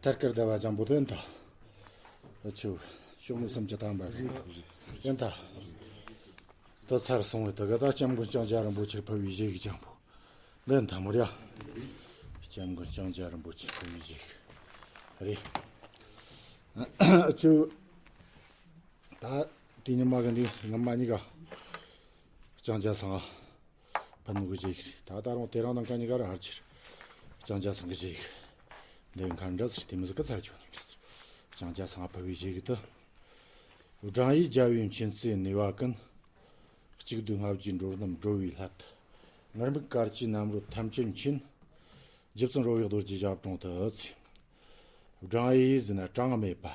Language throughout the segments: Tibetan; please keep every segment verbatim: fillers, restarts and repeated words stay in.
ཐད་ཀར་བདེ་བ་ཅན་པོ་དེ་ཡིན་ད། ཨ་ཆུ། ཤོག་ངོས་སུམ་ཅུ་ཐམ་པ་རེད། ཡིན་ད། དེ་ཚར་སོང་བའི་དེ་ག་ད་སྐྱབས་མགོན་ལྕང་སྐྱ་རིན་པོ་ཆེར་ཕུལ་བའི་གཞས་ཀྱི་ལྗང་བུ། འདི་ཡིན་ད་མོ་ར། སྐྱབས་མགོན་ལྕང་སྐྱ་རིན་པོ་ཆེར་ཕུལ་བའི་གཞས་ཀྱི། རེད། ཨ་ཆུ། ད་དེ་ཉི་མ་གི་འདི་ངམ་མ་གཉིས་ཀ། ལྕང་སྐྱ་སང་ཕན་མོ་གི་བཞེས་ཀྱི་རེད། ད་ད་རུང་དེ་རང་དང་ག་གཉིས་ཀ་ར་ཧར་ཆེར་ལྕང་སྐྱ་སང་གི་བཞེས་ཀྱི་འདི་མཁན་འདྲ་ཟེར། དེ་མི་ཟིག་གི་ཚར་ཆོག་ནི་འདྲ་ཟེར། ལྕང་སྐྱ་སང་ཕུལ་བའི་བཞེས་ཀྱི་དུ། སྦྲང་ཡུལ་རྒྱལ་བའི་མཁྱེན་བརྩེ་ནུས་པ་ཀུན། གཅིག་བསྡུས་ལྔ་བརྒྱའི་འགྲོ་རྣམས་སྒྲོལ་བའི་སླད་དུ། ངུར་སྨྲིག་དཀར་གྱི་གནམ་རོ་ཐམས་ཅད་མཁྱེན། རྗེ་བཙུན་རོལ་བའི་རྡོ་རྗེ་ཞབས་དྲུང་དུ་ཚེ། སྦྲང་ཡུལ་ཟེར་ན་གྲངས་མེད་པ།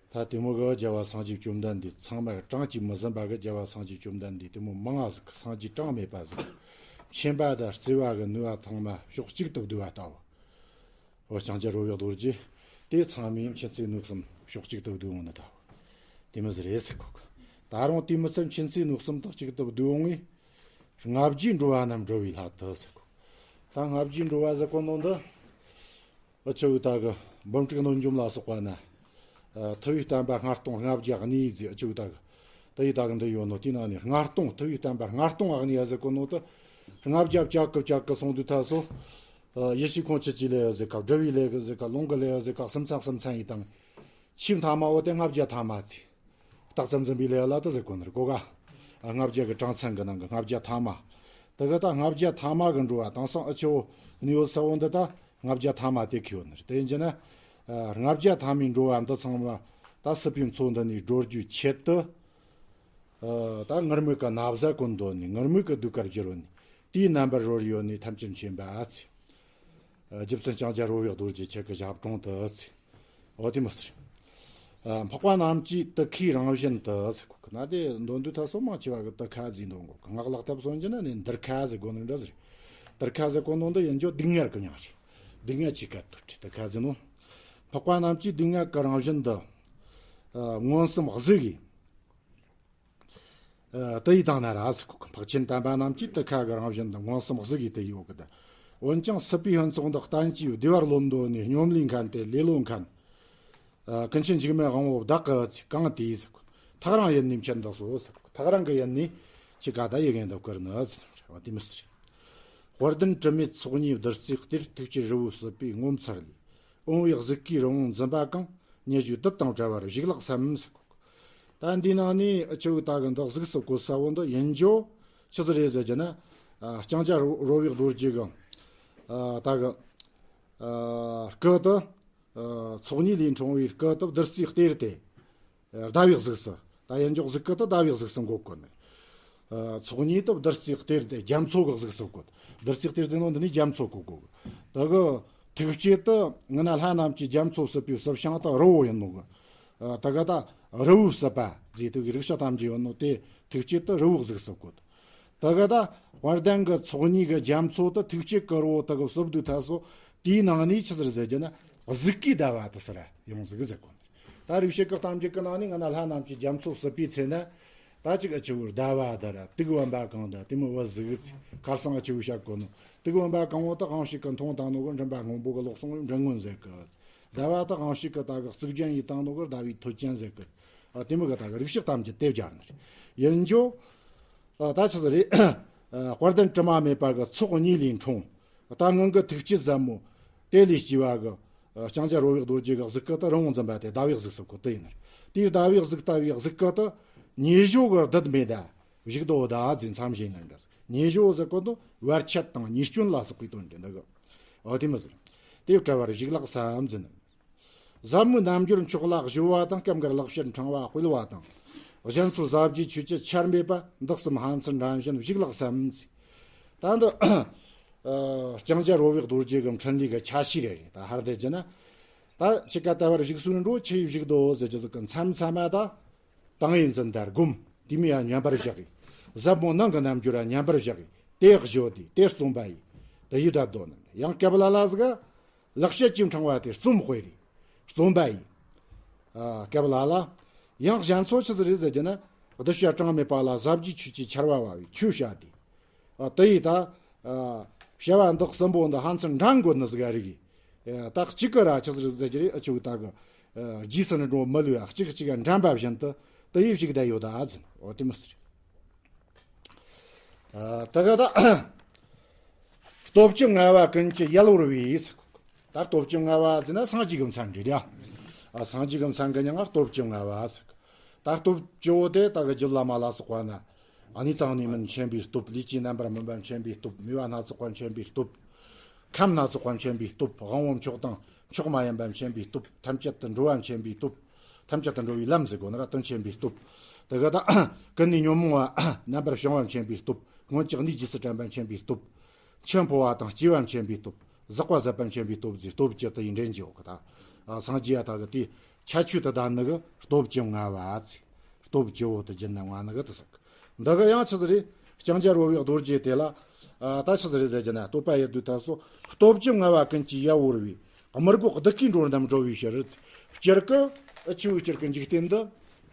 ད་དེ་མོ་གི་རྒྱལ་བ་སངས་རྒྱས་བཅོམ་ལྡན་འདས་ཚང་མ་གྲངས་ཀྱིས་མི་ཟིན་པ་གི་རྒྱལ་བ་སངས་རྒྱས་བཅོམ་ལྡན་འདས་དེ་མོ་མང་ང་ཟིག་གི་སངས་རྒྱས་གྲངས་མེད་པ་ཟིག་གི་མཁྱེན་པ་དང་བརྩེ་བ་གི་ནུས་པ་ཚང་མ་ཕྱོགས་གཅིག་ཏུ་བསྡུས་པ་ལྟ་བུ། འོ་ལྕང་སྐྱ་རོལ་བའི་རྡོ་རྗེ་དེ་ཚང་མས་མཁྱེན་བརྩེ་ནུས་གསུམ་ཕྱོགས་གཅིག་ཏུ་བསྡུས་འོང་ནི་ལྟ་བུ། དེ་མོ་ཟིག་རེད་ཟེར་གོ་གི། ད་རུང་དེ་མི་ཚད་མཁྱེན་བརྩེ་ནུས་གསུམ་དག་གཅིག་ཏུ་བསྡུས་འོང་ངས། ལྔ་བརྒྱའི་འགྲོ་བ་རྣམས་སྒྲོལ་བའི་སླད་དུ་ཟེར་གོ། ད་ལྔ་བརྒྱའི་འགྲོ་བ་ཟེར་གོ་ནོ་འདི། ཨ་ཆུ་ད་གི་འབུམ་ཕྲུག་གནོད་འཇོམས་ལ་སོགས་པ་ན། ཨ་ཐུབ་པའི་བསྟན་པ་སྔར་སྟོང་ལྔ་བརྒྱ་གནས་ཟེར། ཨ་ཆུ་ད་གི་དེ་ཡི་ད་གི་འདི་ཡོད་ནོ་དེ་ནང་ནས་སྔར་སྟོང་ཐུབ་པའི་བསྟན་པ་སྔར་སྟོང་ཨ་གནས་ཡ་ཟེར་གོ་ནོ་དེ། ལྔ་བརྒྱ་བཅུ་གི་བཅུ་གི་སོང་དུས་ད་སོ། ཨ་ཡེ་ཤེས་ཁོང་ཆུ་ཅི་ལས་ཡ་ཟེར་ག། སྒྲུབ་པའི་ལས་གི་ཟེར་ག། ལུང་གི་ལས་ཡ་ཟེར་ག། སུམ་ཚན་སུམ་ཚན་ཡི་དང་། ཆེས་མཐའ་མ་བོ་དེ་ལྔ་བརྒྱ་ཐ་མ་ཚེ། རྟགས་ཙམ་འཛིན་པའི་ལས་ལ་དེ་ཟེར་གོ་ནི་རེད་གོ་ག། ལྔ་བརྒྱ་གི་གྲངས་ཚང་གི་ནང་གི་ལྔ་བརྒྱ་ཐ་མ། དེ་གི་ད་ལྔ་བརྒྱ་ཐ་མ་གི་འགྲོ་བ་དེང་སང་ཨ་ཆུ་གནས་ཡོད་ས་བོ་འདི་ད་ལྔ་བརྒྱ་ཐ་མ་དེ་གི་ཡོད་ནི་རེད། དེ་ཡིན་གྱི་ན། ལྔ་བརྒྱ་ཐ་མའི་འགྲོ་བ་འདི་ཚང་མ་ད་སྲིད་པའི་མཚོ་འདི་ནས་སྒྲོལ་རྒྱུའི་ཆེད་དུ། ད་ངུར་སྨྲིག་གི་ན་བཟའ་གོན་འདོན་ནས། ངུར་སྨྲིག་གི་ཟློས་གར་བསྒྱུར་བ་ནས། དེའི་རྣམ་པར་རོལ་ཡོད་ནས་ཐམས་ཅད་མཁྱེན་པ་ཨ་ཚེ། རྗེ་བཙུན་ལྕང་སྐྱ་རོལ་བའི་རྡོ་རྗེ་ཁྱེད་ཀྱི་ཞབས་དྲུང་དུ་ཚེ། འོ་དེ་མོ་ཟེར། འཕགས་པ་རྣམས་ཀྱི་དུ་ཁའི་རང་བཞིན་དུ་ཟེར་གོ་གི། ན་དེ་འདོན་དུས་ད་སོ་མང་ཆེ་བ་གི་དུ་ཁ་ཟེར་འདོན་གོ་གི། ངག་ལག་ཐབས་སོན་གྱི་ན་ནི་འདིར་ཁ་ཟེར་གོ་ནི་འདྲ་ཟེར། དུར་ཁ་ཟེར་གོ་ནོ་འདི་ཡིན་རྒྱུ་སྡུག་བསྔལ་གི་མྱིང་རེད། སྡུག་བསྔལ་གྱི་སྐད་དུ་དུ་ཁ་ཟེར་ནོ། འཕགས་པ་རྣམས་ཀྱི་སྡུག་བསྔལ་གི་རང་བཞིན་དུ། མངོན་སུམ་གཟིགས་ཀྱིས། ཨ་དེ་ཡི་དང་ན་ར་ཟེར་གོ་གི། འཕགས་ཆེན་དམ་པ་རྣམས་ཀྱི་དུ་ཁ་གི་རང་བཞིན་དུ་མངོན་སུམ་གཟིགས་ཀྱིས་དེ་ཡོད་གི་ད། འོན་ཀྱང་སྲིད་པའི་ཕུན་ཚོགས་འདི་བསྟན་བཅོས་བདེ་བར་ལོན་འདོད་ནས་སྙོམ་ལས་མཁན་ཏེ་ལེ་ལོ་མཁན། ཨ་ཀུན་མཁྱེན་འཇིགས་མེད་དབང་པོ་བདག་གི་གང་དེས་ཟེར་གོ། ཐག་རིང་ཡུལ་ནས་མཁྱེན་འདུག་སོ་ཟེར་གོ། ཐག་རིང་གི་ཡུལ་ནས་ཁྱེད་ཀ་ད་ཡི་གེ་འདི་བསྐུར་ནི་ཟེར་བ་དེ་མོ་ཟེར། དཔལ་ལྡན་དྲི་མེད་ཚོགས་གཉིས་བདུད་རྩིའི་གཏེར། ཐུགས་བསྐྱེད་རི་བོའི་སྲིད་པའི་ངོ་མཚར་ལས། འོང་བའི་གཟུགས་ཀྱི་རི་བོང་འཛིན་པ་གང་། ཉེ་ཞོ་བདུད་དང་བྲལ་བར་བཞུགས་ལགས་སམ་ཟེར་གོ། ད་འདི་ནང་ནས་ཨ་ཆུ་ད་གི་འདི་གཟུགས་སུ་བཀོད་ས་བོ་འདི་ཡིན་རྒྱུ་ཆི་ཟིག་རེད་ཟེར་རྒྱུ་ན། ཨ་ལྕང་སྐྱ་རོལ་བའི་རྡོ་རྗེ་གི་ཨ་ད་གི་ཨ་སྐུ་དེ་ཨ་ཚོགས་གཉིས་ལས་འཁྲུངས་པའི་སྐུ་དེ་བདུད་རྩིའི་གཏེར་ཏེ། ཨ་ཟླ་བའི་གཟུགས་སུ། ད་ཡིན་རྒྱུ་གཟུགས་སྐུ་དེ་ཟླ་བའི་གཟུགས་སུ་འགོད་གོ་ནི། ཨ་ཚོགས་གཉིས་དེ་བདུད་རྩིའི་གཏེར་ཏེ་རྒྱ་མཚོ་གི་གཟུགས་སུ་བཀོད། བདུད་རྩིའི་གཏེར་ཟེར་ནོ་འདི་ནི་རྒྱ་མཚོ་གི་གོ་གི། དེ་གི་ཐུགས་བསྐྱེད་དེ་སྔོན་ན་ལྷ་རྣམས་ཀྱི་རྒྱ་མཚོ་བསྲུབས་པའི་བསྲུབས་ཤིང་དེ་རི་བོ་ཡིན་ནོ་གི། ཨ་དེ་གི་ད་རི་བོའི་སྲིད་པ་ཟེར་དེ་གི་རིགས་ཤ་ཐམས་ཅད་ཡོད་ནོ་དེ་ཐུགས་བསྐྱེད་དེ་རི་བོའི་གཟུགས་སུ་བཀོད། དེ་གི་ད་དཔལ་ལྡན་གི་ཚོགས་གཉིས་གི་རྒྱ་མཚོ་དེ་ཐུགས་བསྐྱེད་གི་རི་བོ་དེ་གི་བསྲུབས་དུས་ཐ་སོ། དེའི་ནང་ནས་ཆི་ཟིག་ཟེར་རྒྱུ་ན་གཟུགས་ཀྱི་ཟླ་བ་དེ་ཟེར་ཡོང་ཟིག་ཟེར་གོ་ནི། ད་རིགས་ཤིག་གི་གཏམ་རྒྱུད་ཀྱི་ནང་ནས་སྔོན་ན་ལྷ་རྣམས་ཀྱི་རྒྱ་མཚོ་བསྲུབས་པའི་ཚེ་ན། ད་ཅིག་ཨ་ཆུ་བོར་ཟླ་བ་དར་དུག་བམ་པ་གང་དང་དེ་མོ་བ་གཟུགས་ཚེ་ཁར་སང་ཨ་ཆུ་བོ་བཤད་གོ་ནོ། དུག་བམ་པ་གང་བོ་དག་གང་ཞིག་གི་མཐོང་བཏང་ནོ་གི་མགྲིན་པ་སྔོན་པོ་གི་ལོག་སོང་བའི་མགྲིན་སྔོན་ཟེར་གི། ཟླ་བ་དག་གང་ཞིག་གི་ད་གི་གཙུག་རྒྱན་ཡི་བཏང་ནོ་གི་ཟླ་བའི་ཐོད་ཅན་ཟེར་གི། ཨ་དེ་མོ་གི་ད་གི་རིགས་ཤིག་གཏམ་རྒྱུད་དེ་སྦྱར་ནི་རེད། ཡིན་རྒྱུ། ཨ་ད་ཆི་ཟིག་རེད། ཨ་དཔལ་ལྡན་དྲི་མ་མེད་པ་གི་ཚོགས་གཉིས་ལས་འཁྲུངས། ད་སྔོན་གི་ཐུགས་བསྐྱེད་ཟབ་མོ། དེ་ལས་སྐྱེ་བ་གི། ཨ་ལྕང་སྐྱ་རོལ་བའི་རྡོ་རྗེ་གི་གཟུགས་སྐུ་དེ་རི་བོང་འཛིན་པ་དེ་ཟླ་བའི་གཟུགས་སུ་བཀོད་དེ་ཡིན་ནི་རེད། དེའི་ཟླ་བའི་གཟུགས་ལྟ་བུའི་གཟུགས་སྐུ་དེ། ཉེ་ཞོ་གི་བདུད་མེད་ད། བཞུགས་དོ་ད་ཟེར་མཚམས་བཞེས་ནི་འདྲ། ཉེ་ཞོ་ཟེར་གོ་དོ་བར་ཆད་དང་ཉེས་སྐྱོན་ལ་སོགས་པའི་དོན་དེ་འདི་གི། འོ་དེ་མོ་ཟེར། དེ་བྲལ་བར་བཞུགས་ལགས་སམ་ཟེར་ནི། ཟབ་མོའི་རྣལ་འབྱོར་མཆོག་ལ་གཞོལ་བ་དང་། སྐབས་འགར་ལེགས་བཤད་ཕྲེང་བ་སྤེལ་བ་དང་། གཞན་ཚོགས་ཟབ་རྒྱས་ཆོས་ཀྱི་ཆར་འབེབས་པ། འདི་གསུམ་ཕན་ཚུན་འགྲན་བཞིན་བཞུགས་ལགས་སམ་ཟེར། ད་འདི། ཨ་ལྕང་སྐྱ་རོལ་བའི་རྡོ་རྗེ་གི་འཕྲིན་ལས་ཀྱི་ཆ་ཤས་རེ་རེད། ད་ཧར་དེ་བགྱིས་ན། ད་ཁྱེད་ཀ་ལྟ་བར་བཞུགས་སུ་འགྲོ། ཆི་ཡིས་བཞུགས་དོ་ཟེར་རྒྱུ་ཟིག་གི་མཚམས་མཚམས་མ་ད། ཏིང་ངེ་འཛིན་དང་སྒོམ། དེ་མོ་ཡ་མཉམ་པར་བཞག་གི། ཟབ་མོ་ནང་གི་རྣལ་འབྱོར་ཡ་མཉམ་པར་བཞག་གི། དེ་བཞོ་དེ་དེ་རྩོམ་པ་ཡིས། དེ་ཡི་བསྡད་དོ་ནི། ཡང་སྐབས་ལ་ལ་ཟིག་ག་ལེགས་བཤད་ཀྱི་ཕྲེང་བ་དེ་རྩོམ་དཔེ་རེད། རྩོམ་པ་ཡིས། ཨ་སྐབས་ལ་ལ། ཡང་གཞན་ཚོ་ཆི་ཟིག་རེད་ཟེར་རྒྱུ་ན། གདུལ་བྱ་གྲངས་མེད་པ་ལ་ཟབ་རྒྱས་ཆོས་ཀྱི་ཆར་བ་བབས་པའི་ཆོས་བྱ་དེ། ཨ་དེ་ཡིས་ད། ཨ་བྱ་བ་འདི་གསུམ་པོ་འདི་ཕན་ཚུན་འགྲན་དགོས་ནི་ཟིག་ག་རིགས། ད་གཅིག་གི་ར་ཆི་ཟིག་རེད་ཟེར་གྱི་རེད། ཨ་ཆུ་ད་གི་རྗེས་སུ་ནི་འགྲོ་མི་ལུས་ཨ་གཅིག་གཅིག་འདྲེན་པ་བཞིན་དུ་དེ་ཡི་བཞུགས་བསྡད་ཡོད་ད་ཟིན། འོ་དེ་མི་སྲིད། ད་ག་ད་སྟོབས་བཅུ་མངའ་བ་ཀུན་གྱི་ཡལ་བོར་བའི་ཟེར། ད་སྟོབས་བཅུ་མངའ་བ་ཟེར་ན་སངས་རྒྱས་ཀྱི་མཚན་རེད་ཡ། ཨ་སངས་རྒྱས་ཀྱི་མཚན་གྱི་མྱིང་ང་སྟོབས་བཅུ་མངའ་བ་ཟེར། ད་སྟོབས་བཅུ་བོ་དེ་ད་གི་རྒྱུད་བླ་མ་ལ་སོགས་པ་ན། གནས་དང་གནས་མིན་མཁྱེན་པའི་སྟོབས། ལུས་ཀྱི་རྣམ་པར་སྨིན་པ་མཁྱེན་པའི་སྟོབས། མོས་པ་སྣ་ཚོགས་པ་མཁྱེན་པའི་སྟོབས། ཁམས་སྣ་ཚོགས་པ་མཁྱེན་པའི་སྟོབས། དབང་པོ་མཆོག་དང་མཆོག་མ་ཡིན་པ་མཁྱེན་པའི་སྟོབས། ཐམས་ཅད་དུ་འགྲོ་བ་མཁྱེན་པའི་སྟོབས། ཐམས་ཅད་དུ་འགྲོ་བའི་ལམ་ཟེར་དགོས་ན་ར་དོན་མཁྱེན་པའི་སྟོབས། དེ་ག་ད་ཀུན་ནས་ཉོན་མོངས་པ་རྣམ་པར་བྱང་བ་མཁྱེན་པའི་སྟོབས། སྔོན་གྱི་གནས་རྗེས་སུ་དྲན་པ་མཁྱེན་པའི་སྟོབས། འཆི་འཕོ་བ་དང་སྐྱེ་བ་མཁྱེན་པའི་སྟོབས། ཟག་པ་ཟད་པ་མཁྱེན་པའི་སྟོབས་ཟེར། སྟོབས་བཅུ་དེ་ཡི་འདྲེན་གྱི་ཡོད་གི་ད། ཨ་སངས་རྒྱས་ཡ་ད་གི་དེ་ཁྱད་ཆོས་དེ་ད་ནི་གི་སྟོབས་བཅུ་མངའ་བ་ཟེར། སྟོབས་བཅུ་བོ་དེ་རྒྱུད་ནས་མངའ་ནི་གི་དེ་ཟེར་གི། འདི་གི་ཡང་ཆི་ཟིག་རེད། ལྕང་སྐྱ་རོལ་བའི་རྡོ་རྗེ་དེ་ལ། ཨ་ད་ཆི་ཟིག་རེད་ཟེར་གྱི་ན། བསྟོད་པ་ཡི་དུས་ད་སོ། སྟོབས་བཅུ་མངའ་བ་ཀུན་གྱི་ཡལ་བོར་བའི། དམུ་རྒོད་གདུགས་ཀྱིས་འགྲོ་རྣམས་སྒྲོལ་བའི་ཕྱིར། སྤྱིར་གི་ཨ་ཆུ་བོའི་སྤྱིར་གི་འཇིག་རྟེན་འདི་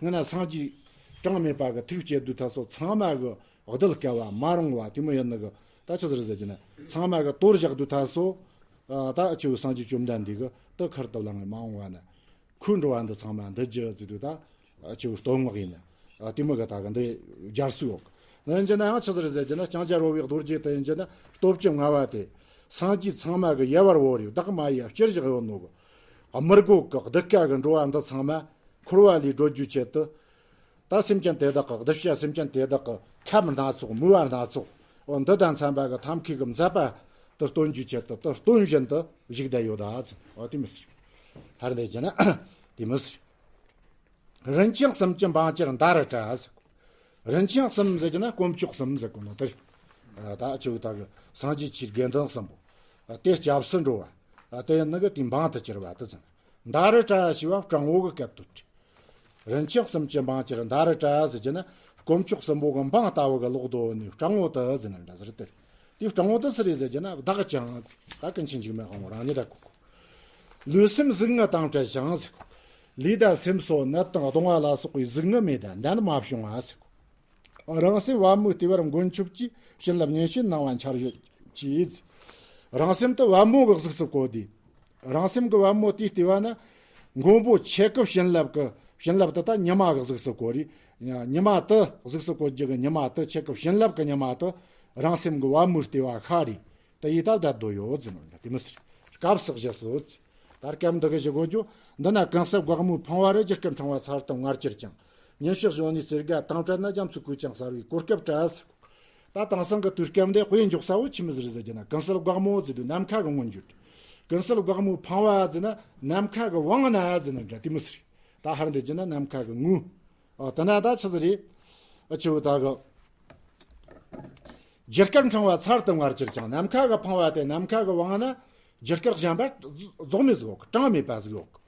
སྔ་ན་སངས་རྒྱས་གྲངས་མེད་པ་གི་ཐུགས་བསྐྱེད་དུས་ད་སོ་ཚང་མ་གི་གདུལ་དཀའ་བ་མ་རུངས་པ་དེ་མོ་ཡིན་ནི་གི། ད་ཆི་ཟིག་རེད་ཟེར་གྱི་ན། ཚང་མ་གི་གཏོར་བཞག་དུས་ད་སོ། ཨ་ད་ཨ་ཆུ་བོའི་སངས་རྒྱས་བཅོམ་ལྡན་འདས་གི་དེ་ཁུར་དུ་བླངས་ནས་མ་འོངས་པ་ན། ཁོའི་འགྲོ་བ་འདི་ཚང་མ་འདུལ་རྒྱུ་ཟེར་དུས་ད། ཨ་ཆུ་བོའི་སྟོད་ངོགས་ཡིན་ན། ཨ་དེ་མོ་གི་ད་གི་འདི་སྦྱར་སྲོལ་ཡོད་གི། ནི་ཡིན་གྱི་ན་ཡང་ཆི་ཟིག་རེད་ཟེར་གྱི་ན། ལྕང་སྐྱ་རོལ་བའི་རྡོ་རྗེ་དེ་ཡིན་གྱི་ན་སྟོབས་བཅུ་མངའ་བ་དེ། སངས་རྒྱས་ཚང་མ་གི་ཡལ་བར་བོར་ཡོད། བདག་མ་ཡལ་བ་སྤྱིར་བཞག་ཡོད་ནོ་གི། དམུ་རྒོད་གི་གདུལ་དཀའ་གི་འགྲོ་བ་འདི་ཚང་མ་འཁོར་བ་ལས་སྒྲོལ་རྒྱུའི་ཆེད་དུ། ད་སེམས་ཅན་དེ་དག་གི། གདུལ་བྱ་སེམས་ཅན་དེ་དག་གི་ཁམས་སྣ་ཚོགས། མོས་པ་སྣ་ཚོགས། འོ་འདི་དང་འཚམ་པ་གི་ཐབས་མཁས་ཀྱི་མཛད་པ་དེ་སྟོན་རྒྱུའི་ཆེད་དུ་དེ་སྟོན་བཞིན་དུ་བཞུགས་བསྡད་ཡོད་ད་ཟེར། འོ་དེ་མི་སྲིད། ཧར་འདི་བྱས་ན་དེ་མི་སྲིད། རིན་ཆེན་གསུམ་གྱི་འབངས་ཅིར་མདའ་རུ་བྲལ་ཟེར། རིན་ཆེན་གསུམ་ཟེར་གྱི་ན་དཀོན་མཆོག་གསུམ་ཟེར་གོ་ནོ་དེ་རེད། ད་ཆུ་བོའི་ད་གི་སངས་རྒྱས་ཆོས་དགེ་འདུན་གསུམ་པོ། དེ་སྐྱབས་སུ་འགྲོ་བ། དེ་ཡིན་ནི་གི་དེའི་འབངས་དུ་གྱུར་བ་དེ་ཟེར། མདའ་རུ་བྲལ་ཞེས་པ་སྤྲང་བོ་གི་སྐད་དུ་བྲི། རིན་ཆེན་གསུམ་གྱི་འབངས་ཅིར་མདའ་རུ་བྲལ་ཟེར་གྱི་ན། དཀོན་མཆོག་གསུམ་པོ་གི་འབངས་ལྟ་བུ་གི་ལོག་རྡོ་ནི་སྤྲང་བོ་དེ་ཟེར་ན་འདྲ་ཟེར་དེ། དེ་སྤྲང་བོ་དེ་སུ་རེད་ཟེར་གྱི་ན། བདག་ཀྱང་ཟེར། ད་ཀུན་མཁྱེན་འཇིགས་མེད་དབང་པོ་རང་ཉིད་ད་གོ་གོ། ལུས་སེམས་ཟུག་རྔུ་དང་བྲལ་ཞིང་ཟེར་གོ། ལུས་དང་སེམས་སོ་ནད་དང་གདུང་བ་ལ་སོགས་པའི་ཟུག་རྔུ་མེད་དང་ལྡན་མ་བྱུང་བ་ཟེར་གོ། རང་སེམས་པད་མོའི་ལྟེ་བར་མགོན་ཆུབ་ཀྱི། བྱིན་རླབས་ཉིན་བྱེད་སྣང་བ་འཆར་གྱིས། རང་སེམས་དེ་པད་མོ་གི་གཟུགས་སུ་བཀོད་དེ། རང་སེམས་ཀྱི་པད་མོ་དེའི་ལྟེ་བ་ན། མགོན་པོ་ཁྱེད་ཀྱི་བྱིན་རླབས་ཀྱི། བྱིན་རླབས་དེ་ད་ཉི་མ་གི་གཟུགས་སུ་བཀོད་རེད། ཉི་མ་དེ་གཟུགས་སུ་བཀོད་རྒྱུ་གི་ཉི་མ་དེ། ཁྱེད་ཀྱི་བྱིན་རླབས་ཀྱི་ཉི་མ་དེ། རང་སེམས་ཀྱི་པད་མོའི་ལྟེ་བ་ཤར་རེད། དེ་ཡི་ད་བསྡད་དོ་ཡོད་ཟེར་ནོ་འདྲ་དེ་མི་སྲིད། སྐབས་སུ་བཞག་སོ། ད་སྐབས་འདི་གི་ཞུ་དགོས་རྒྱུ། འདི་ན་གང་གསལ་སྒོ་མོའི་ཕང་བ་རུ། རྒྱུ་སྐར་ཕྲེང་བ་ཚར་དུ་ངར་གྱུར་ཀྱང་། ཉིན་ཞག་གཞོན་ནུའི་རྩེ་དགའ་དྭངས་བཀྲ་ན། རྒྱ་མཚོའི་གོས་ཅན་གསར་བའི་གོ་སྐབས་བྲལ་ཟེར། ད་དེང་སང་གི་དུས་སྐབས་འདི་དཔེ་འཇོག་ས་བོ་ཆི་མོ་ཟིག་རེད་ཟེར་གྱི་ན། གང་གསལ་སྒོ་མོ་ཟེར་དུས་ནམ་མཁའ་གི་མངོན་བརྗོད། གང་གསལ་སྒོ་མོའི་ཕང་བ་ཟེར་ན་ནམ་མཁའ་གི་དབང་ན་ཟེར་ན་འདྲ་དེ་མོ་ཟིག་རེད། ད་ཧར་འདི་བྱས་ན་ནམ་མཁའ་གི་ངོས། ཨོ་དེ་ན་ད་ཆི་ཟིག་རེད། ཨ་ཆུ་བོ་ད་གི། རྒྱུ་སྐར་ཕྲེང་བ་ཚར་དུ་ངར་གྱུར་ཀྱང་། ནམ་མཁའ་གི་ཕང་བ་དེ་ནམ་མཁའ་གི་དབང་ན། རྒྱུ་སྐར་གཞན་པ་རྫོགས་མེད་ཟིག་ཡོད་གི། གྲངས་མེད་པ་ཟིག་ཡོད་གི།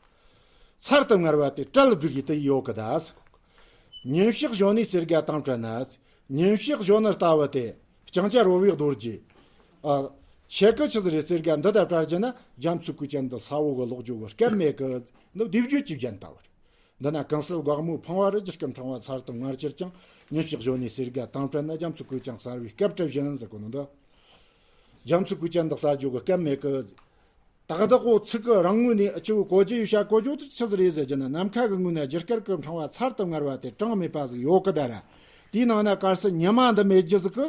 ཚར་དུ་ངར་བ་དེ་བྲལ་འགྲོ་གི་དེ་ཡོད་གི་ད་ཟེར་གོ། ཉིན་ཞག་གཞོན་ནུའི་རྩེ་དགའ་དྭངས་བཀྲ་ན། ཉིན་ཞག་གཞོན་ནུ་ལྟ་བུ་དེ། ལྕང་སྐྱ་རོལ་བའི་རྡོ་རྗེ། ཨ། ཁྱེད་ཀྱི་ཆི་ཟིག་རེད། རྩེ་དགའ་འདི་ད་བྲལ་རྒྱུ་ན། རྒྱ་མཚོའི་གོས་ཅན་དུ་ས་འོག་གི་ལོག་རྒྱུ་གི་སྐབས་མེད་གི། འདི་སྡེབ་བརྗོད་ཀྱི་རྒྱན་ལྟ་བུ་རེད། འདི་ན་གང་གསལ་སྒོ་མོའི་ཕང་བ་རུ། རྒྱུ་སྐར་ཕྲེང་བ་ཚར་དུ་ངར་གྱུར་ཀྱང་། ཉིན་ཞག་གཞོན་ནུའི་རྩེ་དགའ་དྭངས་བཀྲ་ན། རྒྱ་མཚོའི་གོས་ཅན་གསར་བའི་སྐབས་བྲལ་བཞིན་ཟེར་གོ་ནོ་འདི། རྒྱ་མཚོའི་གོས་ཅན་དུ་གསར་བརྗོད་ཀྱི་སྐབས་མེད་གི། ད་བདག་གོ་ཚིག་གི་རང་ངོས་ནས་ཨ་ཆུ་བོའི་གོ་རྒྱུ་ཡོད་ཤ་གོ་རྒྱུ་དེ་ཆི་ཟིག་རེད་ཟེར་གྱི་ན། ནམ་མཁའ་གི་ངོས་ནས་རྒྱུ་སྐར་གྱི་ཕྲེང་བ་ཚར་དུ་ངར་བ་དེ་གྲངས་མེད་པ་ཟིག་ཡོད་གི་ད་ར། དེའི་ནང་ན་གལ་སྲིད་ཉི་མ་འདི་མེད་རྒྱུ་ཟིག་གི།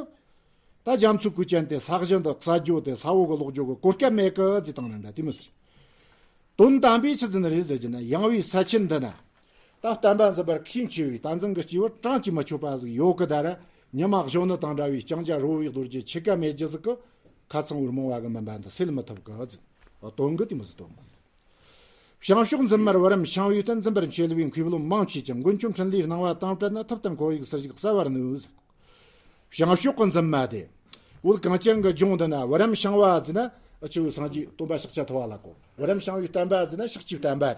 ད་རྒྱ་མཚོའི་གོས་ཅན་དེ་ས་གཞི་འདི་གསར་བརྗོད་དེ་ས་འོག་གི་ལོག་རྒྱུ་གི་གོ་སྐབས་མེད་གི་ཟེར་བཏང་ན་འདྲ་དེ་མི་ཟེར། དོན་དམ་པའི་ཆི་ཟིག་རེད་ཟེར་གྱི་ན། ཡངས་པའི་ས་ཆེན་འདི་ན། ད་བསྟན་པ་འཛིན་པར་ཤུགས་ཆེ་བའི་བསྟན་འཛིན་གྱི་སྐྱེས་བུ་གྲངས་ཀྱིས་མི་ཆོད་པ་ཟིག་ཡོད་གི་ད་ར། ཉི་མ་གཞོན་ནུ་དང་འདྲ་བའི་ལྕང་སྐྱ་རོལ་བའི་རྡོ་རྗེ་ཁྱེད་ཀ་མེད་རྒྱུ་ཟིག་གི། ཁ་ཚང་བོའི་རྨོངས་པ་གི་མུན་པ་འདི་སེལ་མི་ཐུབ་གི་ཟིག། དོན་གི་དེ་མི་ཟིག་དོན་གི། བྱང་ཕྱོགས་འཛིན་མར་བུ་རམ་ཤིང་བུའི་སྟེང་། འཛིན་པར་འཆེལ་བའི་མཁས་རློམ་མང་ཆེ་ཀྱང་། མགོན་ཁྱོད་འཕྲིན་ལས་སྣང་བ་དྭངས་བཀྲ་ན། ཐུབ་བསྟན་ཁོར་ཡུག་ཟུར་བཞུགས་གསལ་བར་ནུས། བྱང་ཕྱོགས་ཀྱི་འཛིན་མ་དེ། བོད་གངས་ཅན་གྱི་ལྗོངས་འདི་ན་བུ་རམ་ཤིང་བུ་ཟེར་ན། ཨ་ཆུ་བོའི་སངས་རྒྱས་སྟོན་པ་ཤཱཀྱ་ཐུབ་པ་ལ་གོ། བུ་རམ་ཤིང་བུའི་བསྟན་པ་ཟེར་ན་ཤཱཀྱའི་བསྟན་པ།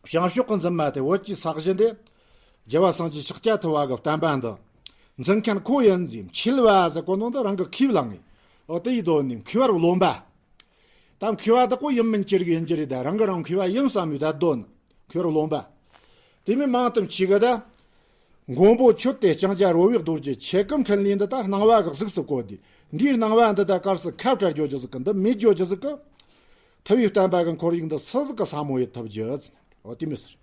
བྱང་ཕྱོགས་ཀྱི་འཛིན་མ་དེ། བོད་ཀྱི་ས་གཞི་འདི། རྒྱལ་བ་སངས་རྒྱས་ཤཱཀྱ་ཐུབ་པ་གི་བསྟན་པ་འདི་འཛིན་མཁན་ཁོ་ཡིན་ཟེར། འཆེལ་བ་ཟེར་གོ་ནོ་འདི་རང་གི་ཁས་བླངས་ངེས། འོ་དེ་ཡི་དོན་ནི་མཁས་པར་རློམ་པ། ད་མཁས་པ་དག་པོ་ཡིན་མིན་ཅི་རིགས་ཡིན་གྱི་རེད། ད་རང་གི་རང་མཁས་པ་ཡིན་བསམ་ཡོད་ད་དོན། མཁས་པར་རློམ་པ། དེ་མིན་མང་དུ་མཆིས་གི་ད། མགོན་པོ་ཁྱོད་དེ་ལྕང་སྐྱ་རོལ་བའི་རྡོ་རྗེ་ཁྱེད་ཀྱི་འཕྲིན་ལས་འདི་ད་སྣང་བ་གི་གཟུགས་སུ་བཀོད་དེ། འདིའི་སྣང་བ་འདི་དག་གར་སོང་ཁ་བྲལ་འགྱོ་རྒྱུ་ཟིག་གི། འདི་མེད་འགྱོ་རྒྱུ་ཟིག་གི། ཐུ་བའི་བསྟན་པ་གི་ཁོར་ཡུག་འདི་སུ་ཟིག་གིས་ཟབ་མོ་ཡེད་ཐུབ་རྒྱུ། འོ་དེ་མོ་ཟེར།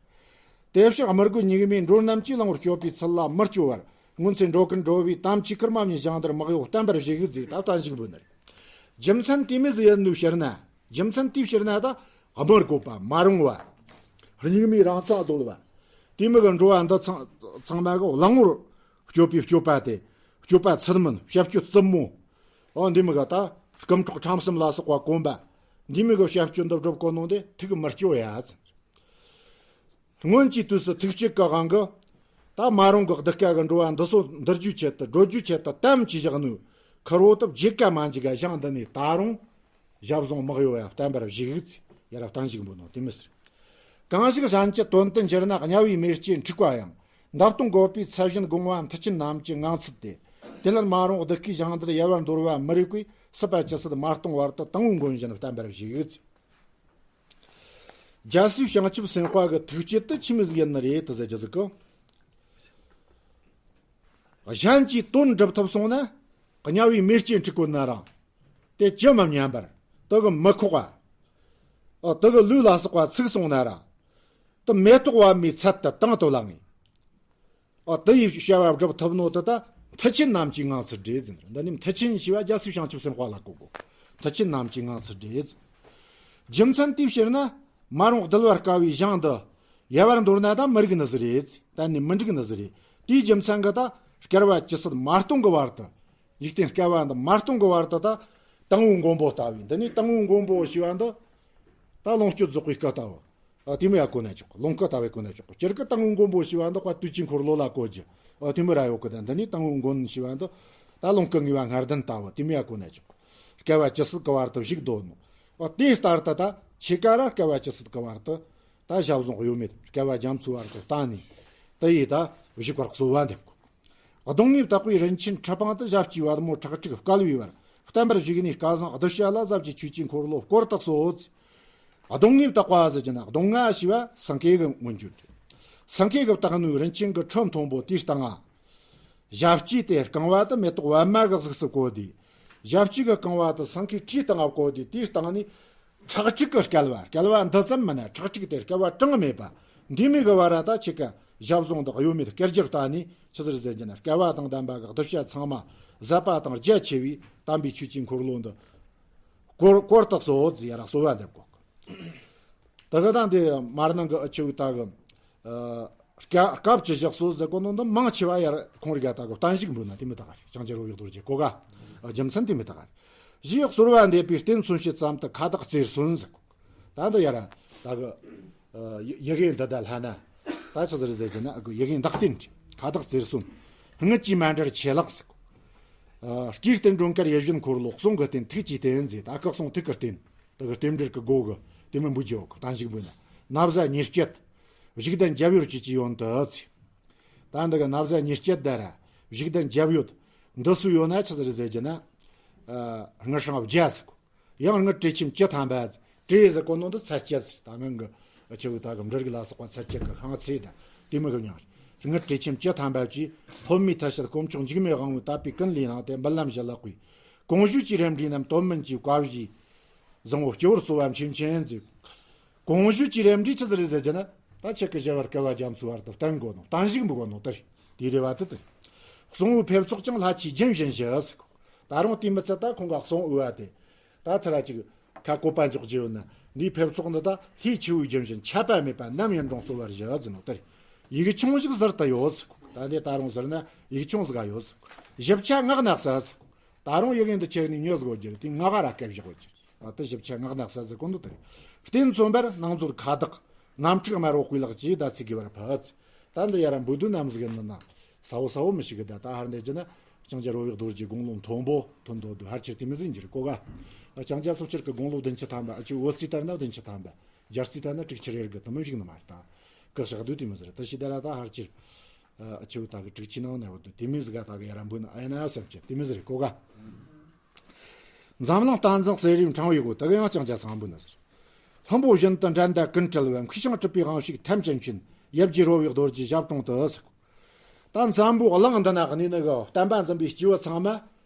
དེ་ཕྱིར་དམུ་རྒོད་སྨྱུག་མའི་འགྲོ་རྣམས་ཀྱིས། གླང་བོར་སྐྱོབ་པའི་ཚུལ་ལ་མི་སྐྱོ་བར། སྔོན་ཚེ་འགྲོ་ཀུན་འགྲོ་བའི་དམ་ཆོས་ཁུར། མ་བསྙེལ་ཞིང་འདིར་མི་གཡོ་བསྟན་པར་བཞུགས་ཟེར། ད་བསྟན་བཞུགས་འབུལ་ནི་རེད། རྒྱུ་མཚན་དེ་མོ་ཟིག་ཡིན་ནོ་ཕྱིར་ན། རྒྱུ་མཚན་དེའི་ཕྱིར་ན་ད་དམུ་རྒོད་པ། མ་རུངས་པ། སྨྱུག་མའི་རང་ཚ་རྡོལ་བ། དེ་མོ་གི་འགྲོ་བ་འདི་ཚང་ཚང་མ་གིས་གླང་བོར་སྐྱོབ་པའི་སྤྱོད་པ་དེ། སྤྱོད་པ་ཚུལ་མིན། བྱ་སྤྱོད་རྩུབ་མོ། འོ་འདི་མོ་གི་ད་རྐུ་འཕྲོག་ཁྲམ་གསུམ་ལ་སོགས་པ་གོམས་པ། འདི་མོ་གི་བྱ་སྤྱོད་འདི་སྒྲུབ་གོ་ནོ་དེ་ཐུགས་མི་སྐྱོ་ཡ། སྔོན་གྱི་དུས་སུ་ཐུགས་བསྐྱེད་ཀྱི་དབང་གིས། ད་མ་རུངས་ཀྱི་གདུལ་དཀའ་གི་འགྲོ་བ་འདི་ཚོ་འདུལ་རྒྱུའི་ཆེད་དུ། སྒྲོལ་རྒྱུའི་ཆེད་དུ་དམ་བཅས་བཞག་ནོ། ཁུར་བོ་དེ་བརྗེད་ཀ་མ་འཇུག་ག་བཞེངས་འདི་ནས། ད་རུང་ཞབས་ཟུང་མི་གཡོ་བ་བརྟན་པར་བཞུགས་ཟེར་ཡར་བསྟན་བཞུགས་འབུལ་ནོ་དེ་མོ་ཟེར། གང་ཞིག་གཞན་གྱི་དོན་དུ་འགྱུར་ན། དམྱལ་བའི་མེ་ལྕེ་འཁྲིགས་པ་ཡང་། འདབ་སྟོང་བཀོད་པའི་ཚལ་བཞིན་བསྒོམ་པ། མཐུ་ཆེན་རྣམས་ཀྱི་ངང་ཚུལ་ཏེ། དེ་ལྷར་མ་རུངས་གདུལ་དཀའི་ཞིང་འདིར། ཡལ་བར་འདོར་བ་མི་རིགས་པས། སྲིད་པ་ཇི་སྲིད་མ་སྟོངས་བར་དུ། དང་པོའི་མགོན་བཞིན་བརྟན་པར་བཞུགས་ཟེར། རྒྱལ་སྲས་བྱང་ཆུབ་སེམས་དཔའ་གི་ཐུགས་བསྐྱེད་དེ་ཆི་མོ་ཟིག་ཡིན་ནི་རེད་དེ་ཟེར་རྒྱུ་ཟིག་གི། གཞན་གྱི་དོན་འགྲུབ་ཐུབ་སོང་ན། དམྱལ་བའི་མེ་ལྕེ་འཁྲིགས་གོ་ན་རང་། དེ་ཅི་མི་སྙམ་པར། དེ་གིས་མི་ཁོག་པ། ཨ། དེ་གི་ལུས་ལ་སོགས་པ་ཚིག་སོང་ན་རང་། དེ་མེ་ཏོག་པདྨའི་ཚལ་དུ་དང་དུ་བླངས་ངེས། ཨ། དེ་ཡི་བྱ་བ་སྒྲུབ་ཐུབ་ནོ་དེ་ད་མཐུ་ཆེན་རྣམས་ཀྱི་ངང་ཚུལ་རེད་ཟེར། འདི་ནི་མཐུ་ཆེན་ཞེས་པ་རྒྱལ་སྲས་བྱང་ཆུབ་སེམས་དཔའ་ལ་གོ་དགོས། མཐུ་ཆེན་རྣམས་ཀྱི་ངང་ཚུལ་རེད། རྒྱུ་མཚན་དེའི་ཕྱིར་ན། མ་རུངས་གདུལ་བར་དཀའ་བའི་ཞིང་འདི་ཡལ་བར་འདོར་ན་ད་མི་འགྲིག་ནི་ཟིག་རེད། གཏན་ནས་མི་འགྲིག་ནི་ཟིག་རེད། དེའི་རྒྱུ་མཚན་གྱིས་ད་བསྐལ་པ་ཇི་སྲིད་མ་སྟོང་གི་བར་དུ། འཇིག་རྟེན་བསྐལ་པ་འདི་མ་སྟོང་གི་བར་དུ་ད་དང་པོའི་མགོན་པོ་ལྟ་བུའི། འདི་ནི་དང་པོའི་མགོན་པོ་ཞེས་པ་འདི་ད་ལོངས་སྤྱོད་རྫོགས་པའི་སྐུ་ལྟ་བུ། ཨ། དེ་མོ་ཡ་གོ་ན་ཆོག་ལོངས་སྐུ་ལྟ་བུ་གོ་ན་ཆོག་སྤྱིར་གི་དང་པོའི་མགོན་པོ་ཞེས་པ་འདི་དཔལ་དུས་ཀྱི་འཁོར་ལོ་ལ་གོ་རྒྱུ། ཨ། དེ་མོ་ར་ཡོད་གི། ད་འདི་ནི་དང་པོའི་མགོན་ཞེས་པ་འདི་ད་ལོངས་སྐུ་ངེས་པ་ལྔ་ལྡན་ལྟ་བུ། དེ་མོ་ཡ་གོ་ན་ཆོག་བསྐལ་པ་ཇི་སྲིད་ཀྱི་བར་དུ་བཞུགས་སྡོད་ནོ། ཨ། དེ་ལྟར་དུ་ད་ཆོ་ག་ར་བསྐལ་པ་ཇི་སྲིད་ཀྱི་བར་དུ་ད་ཞབས་ཟུང་གཡོ་མེད་བསྐལ་པ་རྒྱ་མཚོའི་བར་དུ་བཏང་ནས། དེ་ཡིས་ད་བཞུགས་པར་གསོལ་བ་འདེབས་དགོས། གདོང་ལྔས་བཏེགས་པའི་རིན་ཆེན་ཁྲི་པང་དུ། ཞབས་ཀྱི་པདྨོ་ཁྲག་ཁྲིག་བསྐལ་པའི་བར། བརྟན་པར་བཞུགས་ནས་སྐལ་བཟང་གདུལ་བྱ་ལ། ཟབ་རྒྱས་ཆོས་ཀྱི་འཁོར་ལོ་བསྐོར་དུ་གསོལ། གདོང་ལྔས་བཏེགས་པ་ཟེར་གྱི་ན། གདོང་ལྔ་ཞེས་པ་སེང་གེ་གི་མངོན་བརྗོད་རེད། སེང་གེ་གིས་བཏེགས་ནོའི་རིན་ཆེན་གྱི་ཁྲི་མཐོན་པོ་དེའི་སྟེང་ང་། ཞབས་ཀྱི་དེ་རྐང་པ་དེ་མེ་ཏོག་པདྨ་གི་གཟུགས་སུ་བཀོད་དེ། ཞབས་ཀྱི་གི་རྐང་པ་དེ་སེང་གེའི་ཁྲིའི་སྟེང་ང་བཀོད་དེ། དེའི་སྟེང་ནས་ཁྲག་ཁྲིག་གི་བསྐལ་པ། བསྐལ་པ་འདི་ཙམ་མིན་ན་ཁྲག་ཁྲིག་དེ་བསྐལ་པ་གྲངས་མེད་པ། འདི་མོ་གི་བར་ད་ཆོ་ག་ཞབས་ཟུང་འདི་གཡོ་མེད་བསྐྱར་གྱུར་བཏང་ནས་ཆི་ཟིག་རེད་ཟེར་གྱི་ན། བསྐལ་པ་དང་ལྡན་པ་གི་གདུལ་བྱ་ཚང་མ་ཟབ་པ་དང་རྒྱ་ཆེ་བའི་དམ་པའི་ཆོས་ཀྱི་འཁོར་ལོ་འདི་བསྐོར་བསྐོར་དུ་གསོལ་ཟེར་ཡར་གསོལ་བ་འདེབས་དགོས། དེ་གི་ད་འདི་མར་ནང་གི་ཨ་ཆེ་བོ་ད་གི། ཨ། སྐབས་སྐབས་ཅི་བཞག་སོ་ཟེར་གོ་ནོ་འདི་མང་ཆེ་བ་ཡར་ཁོང་རིགས་ད་གི་བསྟན་བཞུགས་འབུལ་ན་དེ་མོ་ད་ག་རེད། ཞང་རྒྱལ་རོ་བོའི་རྡོ་རྗེ་གོ་ག་རྒྱུ་མཚན་དེ་མོ་ད་ག་རེད། ཞེས་གསོལ་བ་འདེབས་པའི་རྟེན་མཚོན་བྱེད་ཙམ་དུ་ཁ་བཏགས་རྩེར་སོན་ཟེར་གོ། ད་འདི་ཡར་ད་གི། ཨ། ཡི་ཡི་གེ་འདི་ད་ལྷ་ན། ད་ཆི་ཟིག་རེད་ཟེར་གྱི་ན། ཨ། གི་ཡི་གེ་འདི་བསྟན་རེད། ཁ་བཏགས་རྩེར་སོན། རྔུལ་གྱིས་མ་འབྲལ་ཆེ་ལགས་ཟེར་གོ། ཨ། སྐུའི་རྟེན་མགྲོན་དཀར་ཡིད་བཞིན་འཁོར་ལོ། གསུང་གི་རྟེན་ཐུགས་ཀྱི་རྟེན་ཟེར། ད་སྐུ་གསུང་ཐུགས་ཀྱི་རྟེན། དེ་གི་རྟེན་འབྲེལ་གྱི་སྒོ་གི་དེ་མོ་འབུལ་རྒྱུ་ཡོད་གི། བསྟན་བཞུགས་འབུལ་ན། ན་བཟའ་ཉེར་སྤྱད། བཞུགས་གདན་རྒྱབ་ཡོལ་བཅས་ཀྱི་ཡོན་དུ་ཟེར། ད་འདི་གི་ན་བཟའ་ཉེར་སྤྱད་ད་ར་བཞུགས་གདན་རྒྱབ་ཡོལ་འདི་ཚོའི་ཡོན་ན་ཆི་ཟིག་རེད་ཟེར་གྱི་ན། ཨ། རྔུལ་ཧྲེང་བརྒྱ་ཟེར་གོ། ཡང་རྔུལ་དྲི་ཆེམ་བཅུ་ཐམ་པ་ཟེར། དྲི་ཟེར་གོ་ནོ་འདི་ཚད་བཅད་ཟེར། ད་སྔོན་གི་ཨ་ཆེ་བོ་ད་གི་འབྲུ་རིགས་ལ་སོགས་པ་ཚད་བཅད་གི་ཤིང་ཚད་ད་དེ་མོ་གི་མྱིང་རེད། རྔུལ་དྲི་ཆེམ་བཅུ་ཐམ་པ་བཅས། སློབ་མའི་ཐུགས་བསྐྱེད་དཀོན་མཆོག་འཇིགས་མེད་དབང་པོའི་དད་པའི་ཀུན་ལས་བླངས་ཏེ། འབུལ་ལམ་བཞི་ལེགས་པའི་དགོངས་ཞུ་གི་རིམ་གྲོའི་རྣམས་དོན་མིན་གྱི་བཀའ་བཞིན་བཟང་པོ་སྤྱི་བོར་གསོལ་བ་འཆམ་མཁྱེན་ཟེར། དགོངས་ཞུ་གི་རིམ་གྲོ་ཆི་ཟིག་རེད་ཟེར་གྱི་ན། ད་ཆོ་ག་བྱ་བར་བསྐལ་པ་རྒྱ་མཚོའི་བར་དུ་བརྟན་དགོས་ནོ། བརྟན་བཞུགས་འབུལ་དགོས་ནོ་དེ་རེད། དེའི་རེ་བ་དེ་དེ་རེད། གསུང་བོའི་ཕེབས་ཚོགས་ཀྱང་ལྷ་ཆོས་རྒྱུན་བཞིན་བཞུགས་ཟེར་གོ། ད་རུང་དེ་མི་ཚད་ད་ཁོང་ག་གསུང་འོས་པ་དེ། ད་ཐ་ར་ཅིག་ཁ་བཀོད་པ་འཇོག་རྒྱུ་ཡོད་ན། འདིའི་ཕེབས་ཚོགས་འདི་ད་ལྷའི་ཆོས་པའི་རྒྱུན་བཞིན་ཆད་པ་མེད་པ་ནམ་ཡིན་རུང་གསོལ་བར་ཞུ་ཟེར་ནོ་དེ་རེད། ཡིག་ཆུང་ཞིག་ཟུར་དུ་ཡོད་ཟེར་གོ། ད་འདི་ད་རུང་ཟུར་ན་ཡིག་ཆུང་ཟིག་ག་ཡོད་ཟེར་གོ། ཞིབ་ཆ་ངག་ན་གསལ་ཟེར་གོ། ད་རུང་ཡི་གེ་འདི་ཁྱེར་ནས་མྱི་ཟིག་འོ་རྒྱུ་རེད། དེ་ངག་ག་ར་སྐད་བཞག་འོ་རྒྱུ་རེད། ད་དེ་ཞིབ་ཆ་ངག་ན་གསལ་ཟེར་གོ་ནོ་དེ་རེད། རྟེན་མཚོན་པར་ནང་མཛོད་ཁ་བཏགས་རྣམ་འཁྲིགས་དམར་པོ་དཔེ་ལེགས་ཀྱིས་ད་ཚིག་གི་བར་ཕུད། ད་འདི་ཡར་འབུལ་དུས་ནམ་ཟིག་ཡིན་ན་ན། ས་བོ་ས་བོ་མི་ཤེས་གི། ད་ད་ཧར་འདི་རྒྱུ་ན་ལྕང་སྐྱ་རོ་བོའི་རྡོ་རྗེ་དགུང་ལོ་མཐོན་པོ་ཐོན་དོ་དུ་ཧར་ཆེར་དེ་མི་ཟིན་གྱི་རེད་གོ་ག། ལྕང་སྐྱ་སོ་ཆེར་གི་དགུང་ལོ་བདུན་ཅུ་ཐམ་པ། ཨ་ཅེ་བོད་རྩིས་ལྟར་ན་བདུན་ཅུ་ཐམ་པ། རྒྱ་རྩིས་ལྟར་ན་དྲུག་ཅུ་རེར་གི་དུ་མི་བཞུགས་ནི་མ་རེད། ད་གི་ཞག་དུས་དེ་མི་ཟིན་རེད། ད་ཤི་ད་ར་ད་ཧར་ཆེར། ཨ་ཅེ་བོ་ད་གི་དྲུག་ཅུའི་ནང་ན་བོ་དུ་དེ་མི་ཟིག་ག་ད་གི་ཡར་འབུལ་ན་ཨ་ཡ་ན་བསམ་གྱི་དེ་མི་ཟིན་རེད་གོ་ག། འཛམ་གླིང་གཏན་བཟང་གསེར་རིའི་ཕྲེང་བའི་སྒོ། དེ་གི་ཡང་ལྕང་སྐྱ་སང་འབུལ་ན་ཟེར། ལྷུན་པོ་བཞིན་དུ་འགྲན་ཟླ་ཀུན་བྲལ་བའི། མཁས་ཤིང་གྲུབ་པའི་དབང་ཕྱུག་ཐམས་ཅད་མཁྱེན། ཡབ་རྗེ་རོ་བོའི་རྡོ་རྗེ་ཞབས་དྲུང་དུ་ཟེར། ད་འཛམ་བུ་གླིང་འདི་ན་གནས་ནི་གི་བསྟན་པ་འཛིན་པའི་སྐྱེས་བུ་ཚང་མ།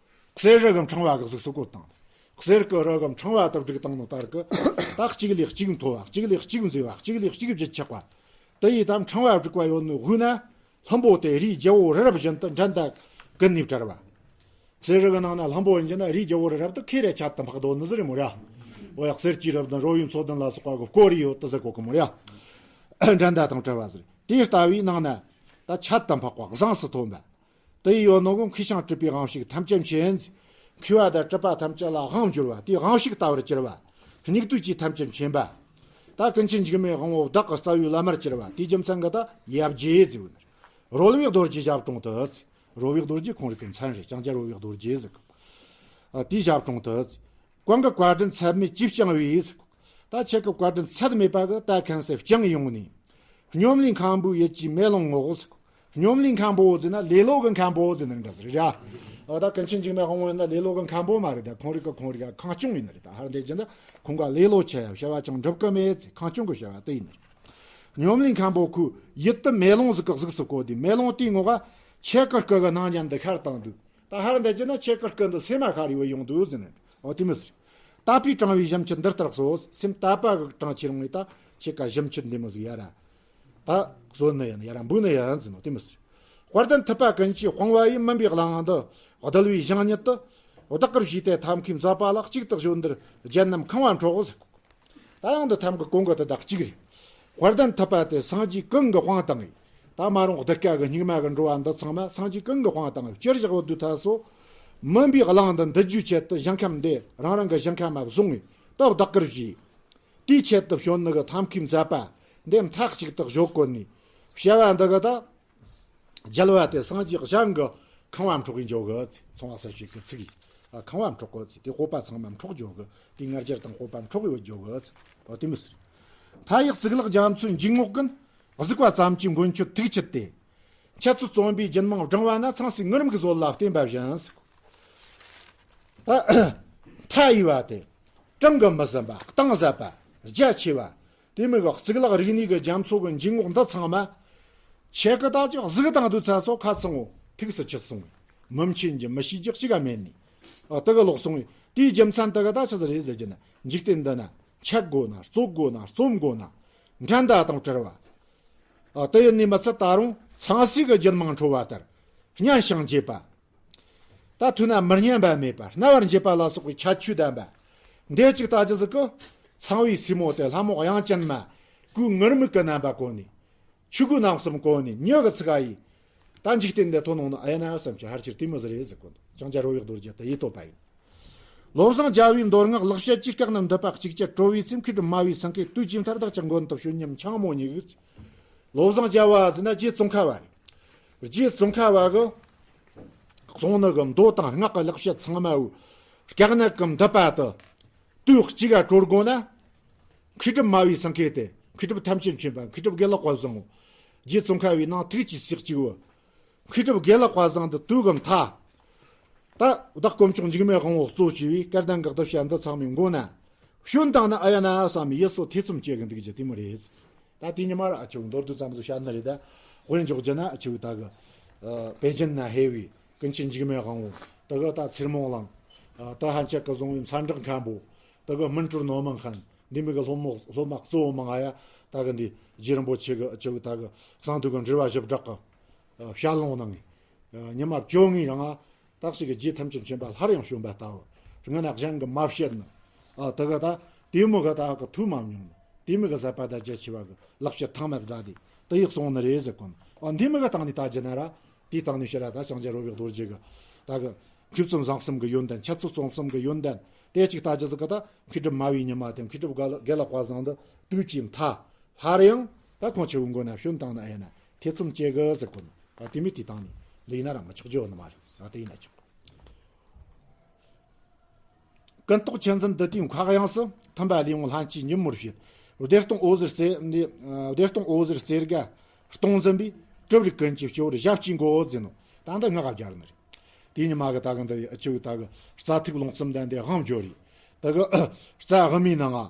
གསེར་རི་གི་ཕྲེང་བ་གི་གཟུགས་སུ་བཀོད་བཏང་། གསེར་གི་རི་གི་ཕྲེང་བ་དུ་བསྒྲིགས་བཏང་ནོ་ལྟར་གི། ད་གཅིག་ལས་གཅིག་མཐོ་བ། གཅིག་ལས་གཅིག་མཛེས་པ། གཅིག་ལས་གཅིག་བརྗིད་ཆགས་པ། དེ་ཡི་ད་ཕྲེང་བ་བསྒྲིགས་པ་ཡོད་ནོ་དབུས་ན། ལྷུན་པོ་དེ་རིའི་རྒྱལ་པོ་རི་རབ་བཞིན་དུ་འགྲན་ཟླ་ཀུན་ནས་བྲལ་བ། གསེར་རི་གི་ནང་ན་ལྷུན་པོ་ཡིན་གྱི་ན་རིའི་རྒྱལ་པོ་རི་རབ་དུ་ཁེ་རེ་ཆ་དུ་འཕགས་དོ་ནི་ཟིག་རེད་མོ་ར། འོ་ཡ། གསེར་གྱི་རི་བདུན་རོལ་བའི་མཚོ་བདུན་ལ་སོགས་པ་གི་སྐོར་ཡོད་དུ་ཟེར་གོ་གི་མོ་ར། འགྲན་ཟླ་དང་བྲལ་བ་ཟེར། དེ་ལྟ་བུའི་ནང་ན་ད་ཆ་དུ་འཕགས་པ་གཟེངས་སུ་ཐོན་པ། དེ་ཡི་ཡོད་ནོ་གི་མཁས་ཤིང་གྲུབ་པའི་དབང་ཕྱུག་ཐམས་ཅད་མཁྱེན། མཁས་པ་དང་གྲུབ་པ་ཐམས་ཅད་ལ་དབང་བསྒྱུར་བ། དེའི་དབང་ཕྱུག་ལྟ་བུར་གྱུར་པ། སྙིགས་དུས་ཀྱི་ཐམས་ཅད་མཁྱེན་པ། ད་ཀུན་མཁྱེན་འཇིགས་མེད་དབང་པོ་བདག་གི་རྩ་བའི་བླ་མར་གྱུར་པ། དེའི་རྒྱུ་མཚན་གྱིས་ད་ཡབ་རྗེ་ཟེར་བ་ནི། རོལ་བའི་རྡོ་རྗེ་ཞབས་དྲུང་དུ། རོལ་བའི་རྡོ་རྗེ་ཁོང་རང་གི་མཚན་རེད། ལྕང་སྐྱ་རོལ་བའི་རྡོ་རྗེ་ཟེར་གི། ཨ། དེའི་ཞབས་དྲུང་དུ། གང་གི་བཀའ་དྲིན་ཚད་མེད་ཅིས་བསྐྱངས་པའི། ད་ཁྱེད་ཀྱི་བཀའ་དྲིན་ཚད་མེད་པ་གི་ད་ཁན་སེ་བསྐྱངས་ཡོང་ནས། སྙོམས་ལས་མཁན་པོའི་ཡིད་ཀྱི་མེ་ལོང་ངོགས། སྙོམས་ལས་མཁན་པོ་ཟེར་ན་ལེ་ལོ་གི་མཁན་པོ་ཟེར་ན་འདྲ་ཟེར་ར། ཨ། ད་ཀུན་མཁྱེན་འཇིགས་མེད་དབང་པོ་ཡིན་ན་ལེ་ལོ་གི་མཁན་པོ་མ་རེད། ད་ཁོང་རིག་གི་ཁོང་རིག་གི་ཁང་སྐྱོང་ཡིན་ནི་རེད། ད་ཧར་འདེད་ཀྱི་འདི་ཁོང་ག་ལེ་ལོ་ཆེ་ཡ་བྱ་བ་ཅང་འགྲུབ་གི་མེད་ཟེར། ཁང་སྐྱོང་གི་བྱ་བ་དེ་ཡིན་ནི་རེད། སྙོམས་ལས་མཁན་པོ་ཁོའི་ཡིད་དུ་མེ་ལོང་ཟིག་གི་གཟུགས་སུ་བཀོད་དེ། མེ་ལོང་དེའི་ངོ་ག་ཆེ་ཀི་སྐུ་གི་སྣང་བརྙན་འདི་ཤར་བཏང་འདུག། ད་ཧར་འདེད་ཀྱི་ན་ཆེ་ཀི་སྐུ་འདི་སེམས་མ་ཤར་བའི་ཡོང་དུས་ཟེར་ནས། འོ་དེ་མི་ཟེར། དད་པས་དྲངས་པའི་བྱམས་ཆུ་འདི་ལྟར་གསོ། སེམས་དད་པ་གི་དྲངས་ཁྱེར་འོང་ངས་ད་ཁྱེད་ཀ་བྱམས་ཆུ་འདི་མི་ཟིག་ཡ་ར། ད་གསོ་ནི་ཡིན་ཡ་ར་འབུལ་ནི་ཡིན་ཟེར་ནོ་དེ་མི་ཟེར། དཔལ་ལྡན་ཐུབ་པ་ཀུན་གྱིས་སྤངས་པ་ཡི། མུན་པའི་གླིང་འདི་བརྡལ་བའི་ཞིང་ཉིད་དུ། བདག་གིར་བཞེས་ཏེ་ཐབས་མཁས་མཛད་པ་ལ། གཅིག་ཏུ་བྱོན་འདིར་རྒྱལ་རྣམས་ཁེངས་པ་འཕྲོག་ཟེར། ད་ཡང་འདི་ཐམ་གི་གོང་གི་དེ་དག་གཅིག་རེད། དཔལ་ལྡན་ཐུབ་པ་དེ་སངས་རྒྱས་ཀུན་གྱི་དཔང་བཏང་ངས། ད་མ་རུངས་གདུལ་དཀའ་གི་སྙིགས་མ་གི་འགྲོ་བ་འདི་ཚང་མ་སངས་རྒྱས་ཀུན་གྱི་དཔང་བཏང་ངས་བསྐྱུར་བཞག་པ་དུས་ཐ་སོ། མུན་པའི་གླིང་འདི་འདུལ་རྒྱུའི་ཆེད་དུ་ཞིང་ཁམས་འདི་རང་རང་གི་ཞིང་ཁམས་མ་བཟུང་ངས་ད་བདག་གིར་བཞེས། དེའི་ཆེད་དུ་བྱོན་ནི་གི་ཐབས་མཁས་མཛད་པ་འདི་མཐའ་གཅིག་ཏུ་བཞོ་བཀོད་ནས། བྱ་བ་འདི་གི་ད། རྒྱལ་བ་དེ་སངས་རྒྱས་ཞིང་གི་ཁེངས་པ་འཕྲོག་གི་འཇོག་གི། ཚོང་བ་གསར་བྱེད་ཀྱི་ཚིག་ཡིན། ཨ། ཁེངས་པ་འཕྲོག་གི་ཚེ་དེ་སྤོབས་པ་ཚང་མ་འཕྲོག་འཇོག་གི། དེ་ང་རྒྱལ་དང་སྤོབས་པ་འཕྲོག་ཡོད་འཇོག་གི། འོ་དེ་མི་ཟེར། མཐའ་ཡས་གཙུག་ལག་རྒྱ་མཚོའི་འཇུག་ངོགས་ཀུན། གཟིགས་པ་ཙམ་གྱིས་མགོན་ཁྱོད་ཐུགས་ཆུད་དེ། འཆད་རྩོད་རྩོམ་པའི་རྒྱུད་མང་བགྲང་བ་ན། ཚངས་སྲས་ངུར་སྨྲིག་གི་ཟོལ་ལ་བརྟེན་པ་བཞིན། ད་མཐའ་ཡས་པ་དེ། གྲངས་ཀྱིས་མི་ཟིན་པ། གཏིང་ཟབ་པ། རྒྱ་ཆེ་བ། དེ་མིན་གྱི་གཙུག་ལག་རིག་གནས་ཀྱི་རྒྱ་མཚོ་གི་འཇུག་ངོགས་འདི་ཚང་མ། ཁྱེད་ཀྱིས་ད་ཅིག་གཟིགས་དང་དུས་ཚོད་སོགས་ཁ་ཚང་ངོ་ཐུགས་སུ་ཆུད་སོང་། མི་མཁྱེན་རྒྱུ་མི་ཤེས་རྒྱུ་གཅིག་ག་མེད་ནི། ཨ། དེ་གི་ལོག་སོང་བས། དེའི་རྒྱུ་མཚན་དེ་གི་ད་ཆི་ཟིག་རེད་ཟེར་རྒྱུ་ན། འཇིག་རྟེན་འདི་ན་འཆད་དགོས་ན། རྩོད་དགོས་ན། རྩོམ་དགོས་ན། འགྲན་ཟླ་དང་བྲལ་བ། ཨ། དེ་ཡིན་ནི་མི་ཚད་ད་རུང་ཚངས་སྲས་ཀྱི་རྒྱུད་མང་འཕྲོ་བ་ལྟར་སྙན་ཞིང་འཇེབས་པ། ད་ཐོས་ན་མི་སྙན་པ་མེད་པ། རྣ་བར་འཇེབས་པ་ལ་སོགས་པའི་ཁྱད་ཆོས་ལྡན་པ། འདི་གཅིག་ལྟ་རྒྱུ་ཟིག་གི། ཚངས་པའི་སྲས་མོ་དེ་ལྷ་མོ་དབྱངས་ཅན་མ། གོས་ངུར་སྨྲིག་གི་རྣམ་པ་གོན་ནས། ཆོས་གོས་རྣམ་གསུམ་གོན་ནས་མྱི་གི་ཚུགས་ཀ་ཡིས། ད་འཇིག་རྟེན་འདི་ཐོན་ནོ་ནི་ཨ་ཡ་ན་བསམ་གྱི་ཧར་ཕྱིར་དེ་མི་ཟིག་རེད་ཟེར་གོ་འདུག། ལྕང་སྐྱ་རོལ་བའི་རྡོ་རྗེ་དེ་ཡིས་བསྟོད་པ་ཡིན། བློ་བཟང་རྒྱལ་བའི་མདོ་སྔགས་ལེགས་བཤད་ཀྱི། སྐལ་རྣམས་འདུས་པ་གཅིག་ཅར་གྲོལ་བའི་ཚེ། མཁས་གྲུབ་སྨྲ་བའི་སེང་གེ་དུས་ཀྱི་མཐར། བདག་ཅག་མགོན་དུ་བྱོན་སྙམ་འཆང་མོ་ཉིད། བློ་བཟང་རྒྱལ་བ་ཟེར་ན་རྗེ་ཙོང་ཁ་བ་རེད། རྗེ་ཙོང་ཁ་བ་གི་གསུང་ནི་གི་མདོ་དང་སྔགས་ཀྱི་ལེགས་བཤད་ཚང་མ་བོ་སྐལ་ནི་གི་འདུས་པ་དེ་དུས་གཅིག་ག་གྲོལ་དགོས་ན། མཁས་གྲུབ་སྨྲ་བའི་སེང་གེ་དེ། མཁས་གྲུབ་ཐམས་ཅད་མཁྱེན་པ། མཁས་གྲུབ་དགེ་ལེགས་དཔལ་བཟང་བོ། རྗེ་ཙོང་ཁ་བའི་ནང་ཐུགས་ཀྱི་སྲས་གཅིག་བོ། མཁས་གྲུབ་དགེ་ལེགས་དཔལ་བཟང་འདི་དུས་གི་མཐའ། ད་བདག་དཀོན་མཆོག་འཇིགས་མེད་དབང་པོ་གཙོ་བྱས་པའི་སྐལ་ལྡན་གྱི་གདུལ་བྱ་འདི་ཚང་མའི་མགོ་ན་བྱོན་བཏང་ན་ཨ་ཡ་ན་བསམ་ཡིད་སུ་ཐེ་ཚོམ་སྐྱེ་གི་འདུག་རྒྱུ་དེ་མོ་རེད། ད་དེ་ཉི་མ་ར་ཨ་ཆུ་མདོར་བསྡུས་ཙམ་ཟིག་བཤད་ནི་རེད། ད་དཔེར་འཇོག་རྒྱུ་ན་ཨ་ཆུ་ད་གི། ཨ། པེ་ཅིན་ན་ཧེ་བའི་ཀུན་མཁྱེན་འཇིགས་མེད་དབང་པོ། ད་གི་ད་ཚེར་མོ་གླིང་། ཨ། ད་ཧན་ཆད་གི་བཟུང་བའི་མཚན་གྲགས་མཁན་པོ། ད་གི་སྨིན་གྲོལ་ནོར་མང་ཁན། འདི་མི་གི་སློབ་མོ་སློབ་མ་གཙོ་བོ་མང་ང་ཡ། ད་གི་འདི་རྗེ་རིན་པོ་ཆེ་གི་ཨ་ཆུ་ད་གི་གསང་འདུས་གི་འགྲེལ་པ་བཞི་སྦྲགས་གི། ཨ། ཞལ་ལུང་གནང་ངས། ཨ། ཉི་མ་བཅོ་ལྔའི་རིང་ང་། བདག་ཅག་གི་རྗེ་ཐམས་ཅད་མཁྱེན་པ་སླར་ཡང་བྱོན་པ་ལྟ་བུ། སྔོན་ན་གཞན་གྱིས་མ་བཤད་ནི། ཨ། དེ་ག་ད་དེ་མོ་ག་ད་ག་ཐོས་མ་མྱོང་ནི། དེ་མོ་ག་ཟབ་པ་དང་རྒྱ་ཆེ་བ་གི་ལེགས་བཤད་ཐང་མ་བདག་དེ་དེ་ཡིས་གསུངས་ནི་རེད་ཟེར་གོ་ནི། ཨ། འདི་མོ་ག་སྟེང་ནས་ལྟ་རྒྱུ་ན་ར། དེའི་སྟེང་ནས་ཕྱིར་ར་ད་ལྕང་སྐྱ་རོལ་བའི་རྡོ་རྗེ་གི་ད་གི་མཁས་བཙུན་བཟང་གསུམ་གི་ཡོན་ཏན། འཆད་རྩོད་རྩོམ་གསུམ་གི་ཡོན་ཏན་དེ་གཅིག་ལྟ་རྒྱུ་ཟིག་ག་ད་མཁས་གྲུབ་སྨྲ་བའི་ཉི་མ་དེ། མཁས་གྲུབ་དགེ་ལེགས་དཔལ་བཟང་འདི་དུས་ཀྱི་མཐའ། སླར་ཡང་ད་ཁོང་ཆེ་བོའི་མགོ་ན་བྱོན་བཏང་ན་ཨེ་ན་ཐེ་ཚོམ་སྐྱེ་གི་ཟེར་གོ་ནི། ཨ། དེ་མོ་དེའི་སྟེང་ནས་ལས་ན་ར་མི་ཆོག་རྒྱུ་ཡོད་ནི་མ་རེད། ཨ། དེ་ཡིན་ན་ཆོག། ཀུན་རྟོག་ཆུ་འཛིན་བདུད་དེའི་མཁའ་དབྱིངས་སུ། མཐུན་པ་ལས་འོངས་ལྷན་སྐྱེས་ཉིན་མོར་བྱེད། བདེ་སྟོང་འོད་ཟེར་རྩེ། བདེ་སྟོང་འོད་ཟེར་རྩེ་དགའ་སྟོང་འཛིན་པའི། གྲུབ་རིགས་ཀུན་གྱི་སྤྱི་བོར་ཞབས་ཀྱིས་འགོད་ཟེར་ནོ། ད་འདི་ངག་སྦྱར་ནི་རེད། དེའི་ཉི་མ་གི་ད་གི་འདི་ཨ་ཆུ་ད་གི་རྩ་ཐིག་ལུང་གསུམ་ལྡན་དེ་དབང་འབྱོར་རེད། ད་གི་རྩ་དབུ་མའི་ནང་ང་།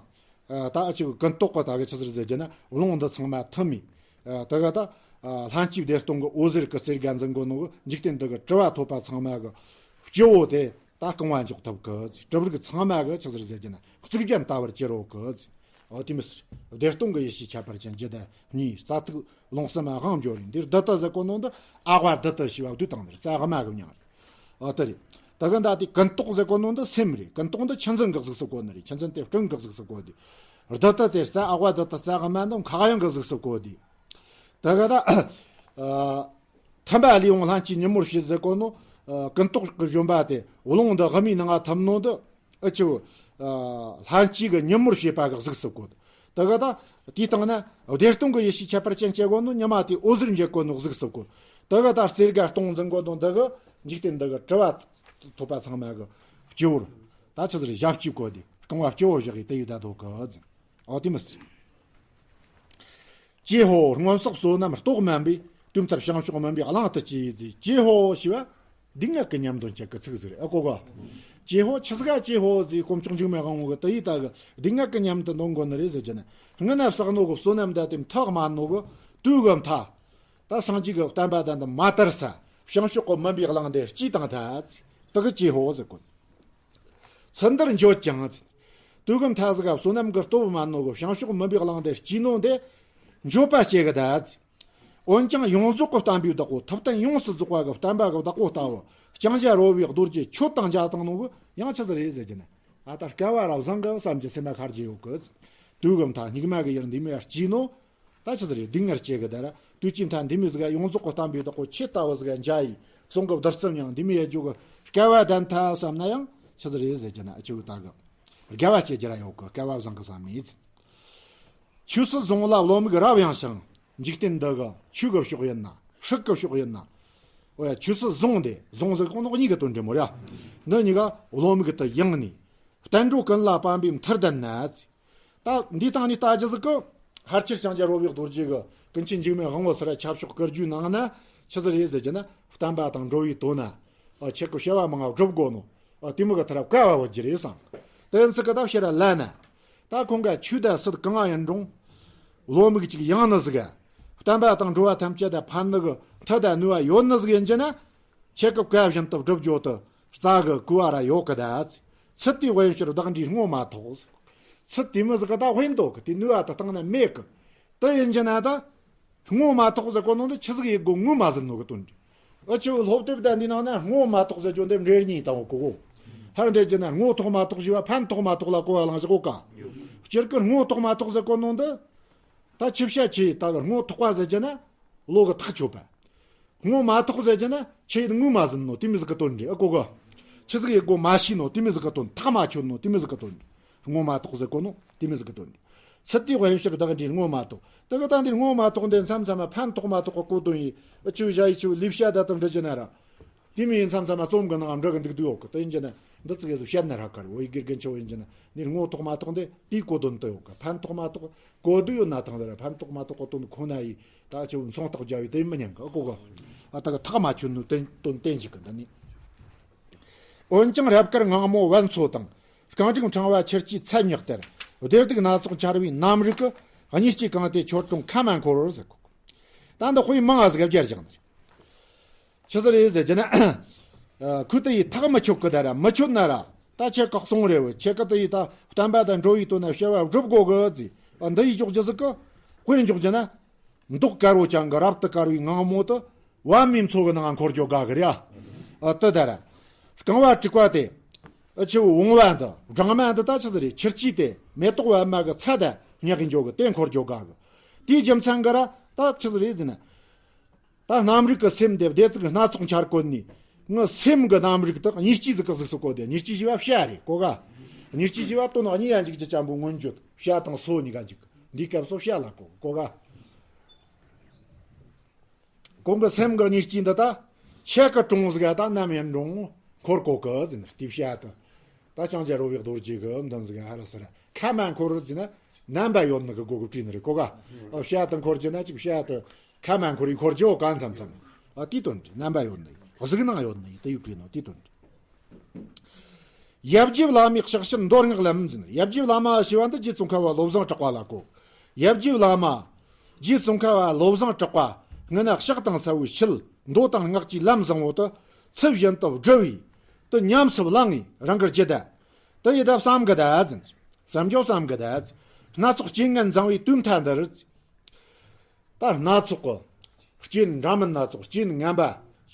ཨ། ད་ཨ་ཆུ་ཀུན་རྟོག་གི་ད་གི་ཆི་ཟེར་ཟེར་རྒྱུ་ན་ལུང་འདི་ཚང་མ་མཐུན་མི། ཨ། ད་གི་ད་ལྷན་སྐྱེས་བདེ་སྟོང་གི་འོད་ཟེར་གི་རྩེ་དགའ་འཛིན་གོ་ནོ་གི་འཇིག་རྟེན་འདི་གི་གྲུབ་པ་ཐོབ་པ་ཚང་མ་གི་སྤྱི་བོ་དེ། ད་རྐང་བ་འཇོག་ཐུབ་གི་ཟེར། གྲུབ་རིགས་ཚང་མ་གི་ཆི་ཟེར་ཟེར་གྱི་ན་གཙུག་རྒྱན་ལྟ་བུར་གྱུར་རོ་གི་ཟེར། འོ་དེ་མི་ཟེར། བདེ་སྟོང་གི་ཡེ་ཤེས་ཁྱད་པར་ཅན་རྒྱུད་སྡེ་གཉིས། རྩ་ཐིག་རླུང་གསུམ་དབང་འབྱོར་རེད། འདིར་བདུད་དུ་ཟེར་གོ་ནོ་འདི་ཨ་ཝ་བདུད་དུ་ཞེས་པ་བདུད་དང་ནི་རྩ་དབུ་མ་གི་མྱིང་རེད། འོ་དེ་རེད། ད་གི་ད་དེ་ཀུན་རྟོག་ཟེར་གོ་ནོ་འདི་སེམས་རེད། ཀུན་རྟོག་འདི་ཆུ་འཛིན་གི་གཟུགས་སུ་གོ་ནི་རེད། ཆུ་འཛིན་དེ་སྤྲིན་གི་གཟུགས་སུ་གོ་དེ། བདུད་དུ་དེ་རྩ་ཨ་ཝ་བདུད་དུ་རྩ་དབུ་མ་འདི་མཁའ་དབྱིངས་གི་གཟུགས་སུ་གོ་དེ། ད་གི་ད་ཨ། ཐིམ་པ་ལས་འོངས་ལྷན་སྐྱེས་ཉིན་མོར་བྱེད་ཟེར་གོ་ནོ། ཨ། ཀུན་རྟོག་གི་བཞོན་པ་དེ་རླུང་འདི་དབུ་མའི་ནང་ང་ཐིམ་ནོ་འདི། ཨ་ཆུ། ཨ། ལྷན་སྐྱེས་ཀྱི་ཉིན་མོར་བྱེད་པ་གི་གཟུགས་སུ་བཀོད། དེ་ག་ད་དེའི་སྟེང་ན་བདེ་སྟོང་གི་ཡེ་ཤེས་ཁྱད་པར་ཅན་སྐྱེ་གོ་ནོ། ཉི་མ་དེ་འོད་ཟེར་འགྱེད་གོ་ནོ་གཟུགས་སུ་བཀོད། དེ་ག་ད་རྩེ་དགའ་སྟོང་འཛིན་གོ་ནོ་འདི་གི་འཇིག་རྟེན་འདི་གི་དྲི་བ་ཐོབ་པ་ཚང་མ་གི་སྤྱི་བོར། ད་ཆི་ཟེར་ཞབས་ཀྱུ་བཀོད་དེ་རྐང་བ་སྤྱི་བོར་བཞག་གི་དེ་ཡུལ་ད་དོ་གི་ཟེར། ཨོ་དེ་མི་ཟེར། ཀྱེ་ཧོ། སྔོན་བསགས་བསོད་ནམས་རྟོག་མིན་པས། དུས་མཐར་བྱང་ཕྱོགས་མུན་པའི་གླིང་དུ་སྐྱེས་ཟེར། ཀྱེ་ཧོ་ཞེས་པ། སྡུག་བསྔལ་གྱི་ཉམས་དོན་ཁྱེད་ཀྱི་ཚིག་ཟེར། ཨ་གོ་གོ། ཀྱེ་ཧོ། ཆི་ཟིག་ག་ཀྱེ་ཧོ་ཟེར། དཀོན་མཆོག་འཇིགས་མེད་དབང་པོ་གི་དེ་ཡི་ད་གི་སྡུག་བསྔལ་གྱི་ཉམས་དེ་འདོན་དགོས་ནི་རེད་ཟེར་གྱི་ན། སྔོན་ན་བསགས་ནོ་གི་བསོད་ནམས་ད་དེ་མཐའ་མ་ནོ་གི་དུས་གི་མཐའ། ད་སངས་རྒྱས་ཀྱི་བསྟན་པ་ད་འདི་མ་དར་ས། བྱང་ཕྱོགས་ཀྱི་མུན་པའི་གླིང་དེ་སྐྱེས་བཏང་ཐལ་ཟེར། དེ་གི་ཀྱེ་ཧོ་ཟེར་གོ། ཚུལ་འདིར་འགྱོད་ཀྱང་། དུས་ཀྱི་མཐའ་ཟིག་ག་བསོད་ནམས་ཀྱི་སྟོབས་མ་ནོ་གི་བྱང་ཕྱོགས་མུན་པའི་གླིང་དེ་སྐྱེས་ནོ་འདི་འགྱོད་པ་སྐྱེ་གི་ད་ཟེར། འོན་ཀྱང་ཡོངས་རྫོགས་ཀྱི་བསྟན་པའི་བདག་པོ། ཐུབ་བསྟན་ཡོངས་སུ་རྫོགས་པ་གི་བསྟན་པ་གི་བདག་པོ་ལྟ་བུ་ལྕང་སྐྱ་རོལ་པའི་རྡོ་རྗེ་ཁྱོད་དང་མཇལ་བཏང་ནོ་གི་ཡང་ཆི་ཟིག་རེད་ཟེར་གྱི་ན། ཨ་ད་སྐལ་བ་རབ་བཟང་གི་བསམ་གྱི་སེམས་ན་ཁར་གྱི་ཡོད་གི། དུས་ཀྱི་མཐའ་སྙིགས་མ་གི་ཡུལ་འདི་མོ་ཡར་སྐྱེས་ནོ། ད་ཆི་ཟིག་རེད། སྡུག་བསྔལ་སྐྱེ་གི་ད་ར། དུས་ཀྱི་མཐའ་འདི་མོ་ཟིག་ག་ཡོངས་རྫོགས་ཀྱི་བསྟན་པའི་བདག་པོ་ཁྱེད་ལྟ་བུ་ཟིག་ག་མཇལ་ཡི་གསུང་གི་བདུད་རྩི་མྱང་འདི་མོ་ཡེ་རྒྱུ་གི་སྐལ་བ་ལྡན་ཐལ་བསམ་ན་ཡང་ཆི་ཟིག་རེད་ཟེར་གྱི་ན། ཨ་ཆུ་ད་གི་དགའ་བ་སྐྱེ་རྒྱུ་ར་ཡོད་གི། སྐལ་བ་བཟང་གི་བསམ་མེད། ཆོས་སྲིད་ཟུང་ལ་བློ་མིག་རབ་ཡངས་ཤིང་། འཇིག་རྟེན་འདི་གི་ཆོས་ཀྱི་ཕྱོགས་ཡིན་ན། སྲིད་ཀྱི་ཕྱོགས་ཡིན་ན། འོ་ཡ། ཆོས་སྲིད་ཟུང་དེ། ཟུང་ཟེར་གོ་ནོ་གཉིས་ཀྱི་དོན་འགྲེལ་མོ་ར། འདི་གཉིས་ཀ་བློ་མིག་ཏུ་ཡངས་ནས། བསྟན་འགྲོ་ཀུན་ལ་བསམ་པའི་མཐུ་ལྡན་ན་ཟེར། ད་འདིའི་སྟེང་ནས་ལྟ་རྒྱུ་ཟིག་གི། ཧར་ཆེར་ལྕང་སྐྱ་རོལ་པའི་རྡོ་རྗེ་གི་ཀུན་མཁྱེན་འཇིགས་མེད་དབང་པོ་སི་ར་ཁྱབ་ཤོག་བཀའ་བརྒྱུད་ནང་ན་ཆི་ཟིག་རེད་ཟེར་གྱི་ན། བསྟན་པ་དང་འགྲོ་བའི་དོན་ན། ཨ། ཁྱེད་ཀྱི་བྱ་བ་མང་ང་སྒྲུབ་དགོས་ནོ། ཨ། དེ་མོ་གི་ཐད་ལ་བཀའ་བ་བོ་རྒྱུ་རེད་བསམ། དེ་ཚིག་གི་ད་ཕྱིར་ལ་ན། ད་ཁོང་ག་ཆོས་དང་སྲིད་གང་ཡིན་རུང་། བློ་མིག་ཅིག་ཡངས་ནི་ཟིག། བསྟན་པ་དང་འགྲོ་བ་ཐམས་ཅད་ད་ཕན་ནི་གི་མཐུ་དང་ནུས་པ་ཡོད་ནི་ཟིག་ཡིན་གྱི་ན། ཁྱེད་ཀྱི་བཀའ་བཞིན་དུ་སྒྲུབ་རྒྱུ་དེ་རྩ་གི་གོ་བ་ར་ཡོད་གི་ད། ཚུལ་དེ་དཔོན་ཕྱིར་བདག་འདྲའི་རྔོ་མ་ཐོགས། ཚུལ་དེ་མོ་ཟིག་གི་ད་དཔོན་དོ་གི་དེ་ནུས་པ་ད་སྟེང་ན་མེད་གི། དེ་ཡིན་གྱི་ན་ད། རྔོ་མ་ཐོགས་ཟེར་གོ་ནོ་འདི་ཆི་ཟིག་ཡེད་དགོ་ངོ་མ་ཟིན་ནོ་གི་དོན་རེད། ཨ་ཆུ་སློབ་དེབ་ད་འདི་ནང་ན་རྔོ་མ་ཐོགས་ཟེར་རྒྱུ་འདི་འབྲེལ་གཉིས་དང་བོ་གོ་གོ། ཧར་འདྲེ་རྒྱུ་ན་རྔོ་ཐོགས་མ་ཐོགས་ཞེས་པ་ཕན་ཐོགས་མ་ཐོགས་ལ་གོ་བ་བླངས་ཞིག་གོ་ཀ། སྤྱིར་གི་རྔོ་ཐོགས་མ་ཐོགས་ཟེར་གོ་ནོ་འདི། ད་ཆི་བཤད་ཆི་ད་གི་རྔོ་ཐོགས་པ་ཟེར་རྒྱུ་ན་བློ་གི་ཐག་ཆོད་པ། རྔོ་མ་ཐོགས་ཟེར་རྒྱུ་ན་ཆི་ཡེད་ངོ་མ་ཟིན་ནོ་དེ་མོ་ཟིག་གི་དོན་རེད། ཨ་གོ་གོ། ཆི་ཟིག་ཡེད་དགོ་མ་ཤེས་ནོ་དེ་མོ་ཟིག་གི་དོན། ཐག་མ་ཆོད་ནོ་དེ་མོ་ཟིག་གི་དོན་རེད། རྔོ་མ་ཐོགས་ཟེར་གོ་ནོ་དེ་མོ་ཟིག་གི་དོན་རེད། ཚུལ་དེ་དཔོན་ཕྱིར་བདག་འདྲའི་རྔོ་མ་ཐོགས། དེ་གི་ད་འདིར་རྔོ་མ་ཐོགས་འདི་མཚམས་མཚམས་མ་ཕན་ཐོགས་མ་ཐོགས་གི་གོ་དོན་ཡིན། ཨ་ཆུ་བཞག་ཡི་ཆུ་ལེ་བཤད་ད་དམ་འདྲི་རྒྱུ་ན་ར། དེ་མིན་མཚམས་མཚམས་མ་རྩོམ་གི་ནང་འབྲི་གི་འདུག་འདུག་ཡོད་གི། དེ་ཡིན་རྒྱུ་ན་འདི་ཙི་གེ་ཟིག་བཤད་ན་ར་ཁར་བོད་ཡིག་དགེ་རྒན་ཆེ་བོ་ཡིན་རྒྱུ་ན་ནི་རྔོ་ཐོགས་མ་ཐོགས་འདི་དེའི་གོ་དོན་དུ་ཡོད་གི། ཕན་ཐོགས་མ་ཐོགས་གོ་དུ་ཡོད་ན་ཐང་ལ་ར་ཕན་ཐོགས་མ་ཐོགས་གོ་དོན་ཁོ་ན་ཡི་ད་ཆུ་མཚུངས་རྟགས་བརྒྱབ་ཡི་དེ་མི་ཉན་གི། ཨ་གོ་གོ། ཨ་ད་གི་ཐག་མ་ཆོད་ནོ་དོན་དོན་བསྟན་ཞིག་གི་འདི་ནི། འོན་ཀྱང་རབ་དཀར་ངང་མོ་བན་ཚོ་དང་། རྐང་དྲུག་ཕྲེང་བ་ཆུ་སྐྱེས་ཚད་ཉག་སྟེར། བདེ་སྡུག་སྣ་ཚོགས་འཆར་བའི་རྣམ་རིག་གི། གཉིས་སྐྱེས་གང་དེ་ཁྱོད་དྲུང་ཁ་མ་འཁོར་བར་ཟེར་གོ། ད་འདི་དཔེ་མང་ང་ཟིག་བརྒྱབ་བཞག་ནི་རེད། ཆི་ཟིག་རེད་ཟེར་གྱི་ན། ཨ། ཁོས་དེ་ཡི་ཐག་མི་ཆོད་གི་ད་ར་མི་ཆོད་ན་ར། ད་ཁྱེད་ཀྱི་གསུང་རེད་བོ། ཁྱེད་ཀྱི་དེ་ཡི་ད་བསྟན་པ་དང་འགྲོ་བའི་དོན་ན་བྱ་བ་སྒྲུབ་དགོ་གི་ཟེར། ཨ། འདི་ཡི་འཇོག་རྒྱུ་ཟིག་གི། དཔེ་འཇོག་རྒྱུ་ན། མདོག་དཀར་བོ་ཅན་གྱི་རབ་ཏུ་དཀར་བའི་ངང་མོ་དེ་བ་མོའི་མཚོ་གི་ནང་འཁོར་རྒྱུ་དགའ་གི་རེད། ཨ། དེ་ལྟར་རྐང་བ་དྲུག་པ་དེ། ཨ། ཆུ་བོ་བུང་བ་འདི་སྦྲང་མ་འདི་ད་ཆི་ཟིག་རེད། ཆུ་སྐྱེས་དེ་མེ་ཏོག་པད་མ་གི་ཚལ་དེ་ཉག་གི་འཇོག་གི་དེ་འཁོར་རྒྱུ་དགའ་གི། དེའི་རྒྱུ་མཚན་གི་ར་ད་ཆི་ཟིག་རེད་ཟེར་ན། ད་རྣམ་རིག་གི་སེམས་དེ་བདེ་སྡུག་སྣ་ཚོགས་འཆར་གོ་ནི། ངའི་སེམས་གི་རྣམ་རིག་དེ་གཉིས་སྐྱེས་ཟིག་གི་གཟུགས་སུ་བཀོད་དེ། གཉིས་སྐྱེས་ཞེས་པ་བྱ་རེད་གོ་ག། གཉིས་སྐྱེས་ཞེས་པ་དོན་གཉིས་ཡན་ཅིག་གི་ཅན་པོ་མངོན་བརྗོད། བྱ་དང་སོ་གཉིས་ཀ་འཇུག་འདིའི་སྐབས་སུ་བྱ་ལ་གོ་གོ་ག། ཁོང་གི་སེམས་གི་གཉིས་སྐྱེས་འདི་ད་ཁྱེད་ཀྱི་དྲུང་ཟིག་ད་ནམ་ཡིན་རུང་འཁོར་གོ་གི་ཟེར་ནས་དེ་བཤད་དུ། ད་ལྕང་སྐྱ་རོལ་པའི་རྡོ་རྗེ་གི་འདི་ཟིག་ཧ་ར་སི་ར་ཁ་མ་འཁོར་ཟེར་ན་རྣམ་པ་ཡོད་ནི་གི་གོ་གི་བྲིས་ནི་རེད་གོ་ག། བཤད་དུ་འཁོར་གྱི་ན་ཅིག་བཤད་དུ་ཁ་མ་འཁོར་ཡི་འཁོར་གྱི་ག་མཚམས་མཚམས། ཨ། དེའི་དོན་རེད། རྣམ་པ་ཡོད་ནི་གཟུགས་ནང་ཡོད་ནི་དེ་ཡི་བྲིས་ནོ་དེའི་དོན་རེད། ཡབ་རྗེ་བླ་མའི་ཕྱག་ཕྱིར་མདོ་སྔགས་ལམ་ཟེར། ཡབ་རྗེ་བླ་མ་ཞེས་པ་འདི་རྗེ་ཙོང་ཁ་པ་བློ་བཟང་གྲགས་པ་ལ་གོ། ཡབ་རྗེ་བླ་མ། རྗེ་ཙོང་ཁ་པ་བློ་བཟང་གྲགས་པ་སྔོན་ན་ཕྱག་དང་ས་བོའི་ཕྱིར་མདོ་དང་སྔགས་ཀྱི་ལམ་བཟང་བོ་དེ་ཚུལ་བཞིན་དུ་བསྒྲུབས་པས། དུ་ཉམས་སུ་བླངས་ངེས་རང་གི་རྒྱུད་དུ། དུ་ཡི་དུ་བསམ་གི་ད་ཟིན། བསམ་རྒྱོ་བསམ་གི་ད་ཟིན། སྣ་ཚོགས་རྐྱེན་ངན་བཟང་བའི་དུས་མཐའ་འདིར། ད་སྣ་ཚོགས་ཀྱི་རྐྱེན་འདྲ་མིན་སྣ་ཚོགས་རྐྱེན་ངན་པ་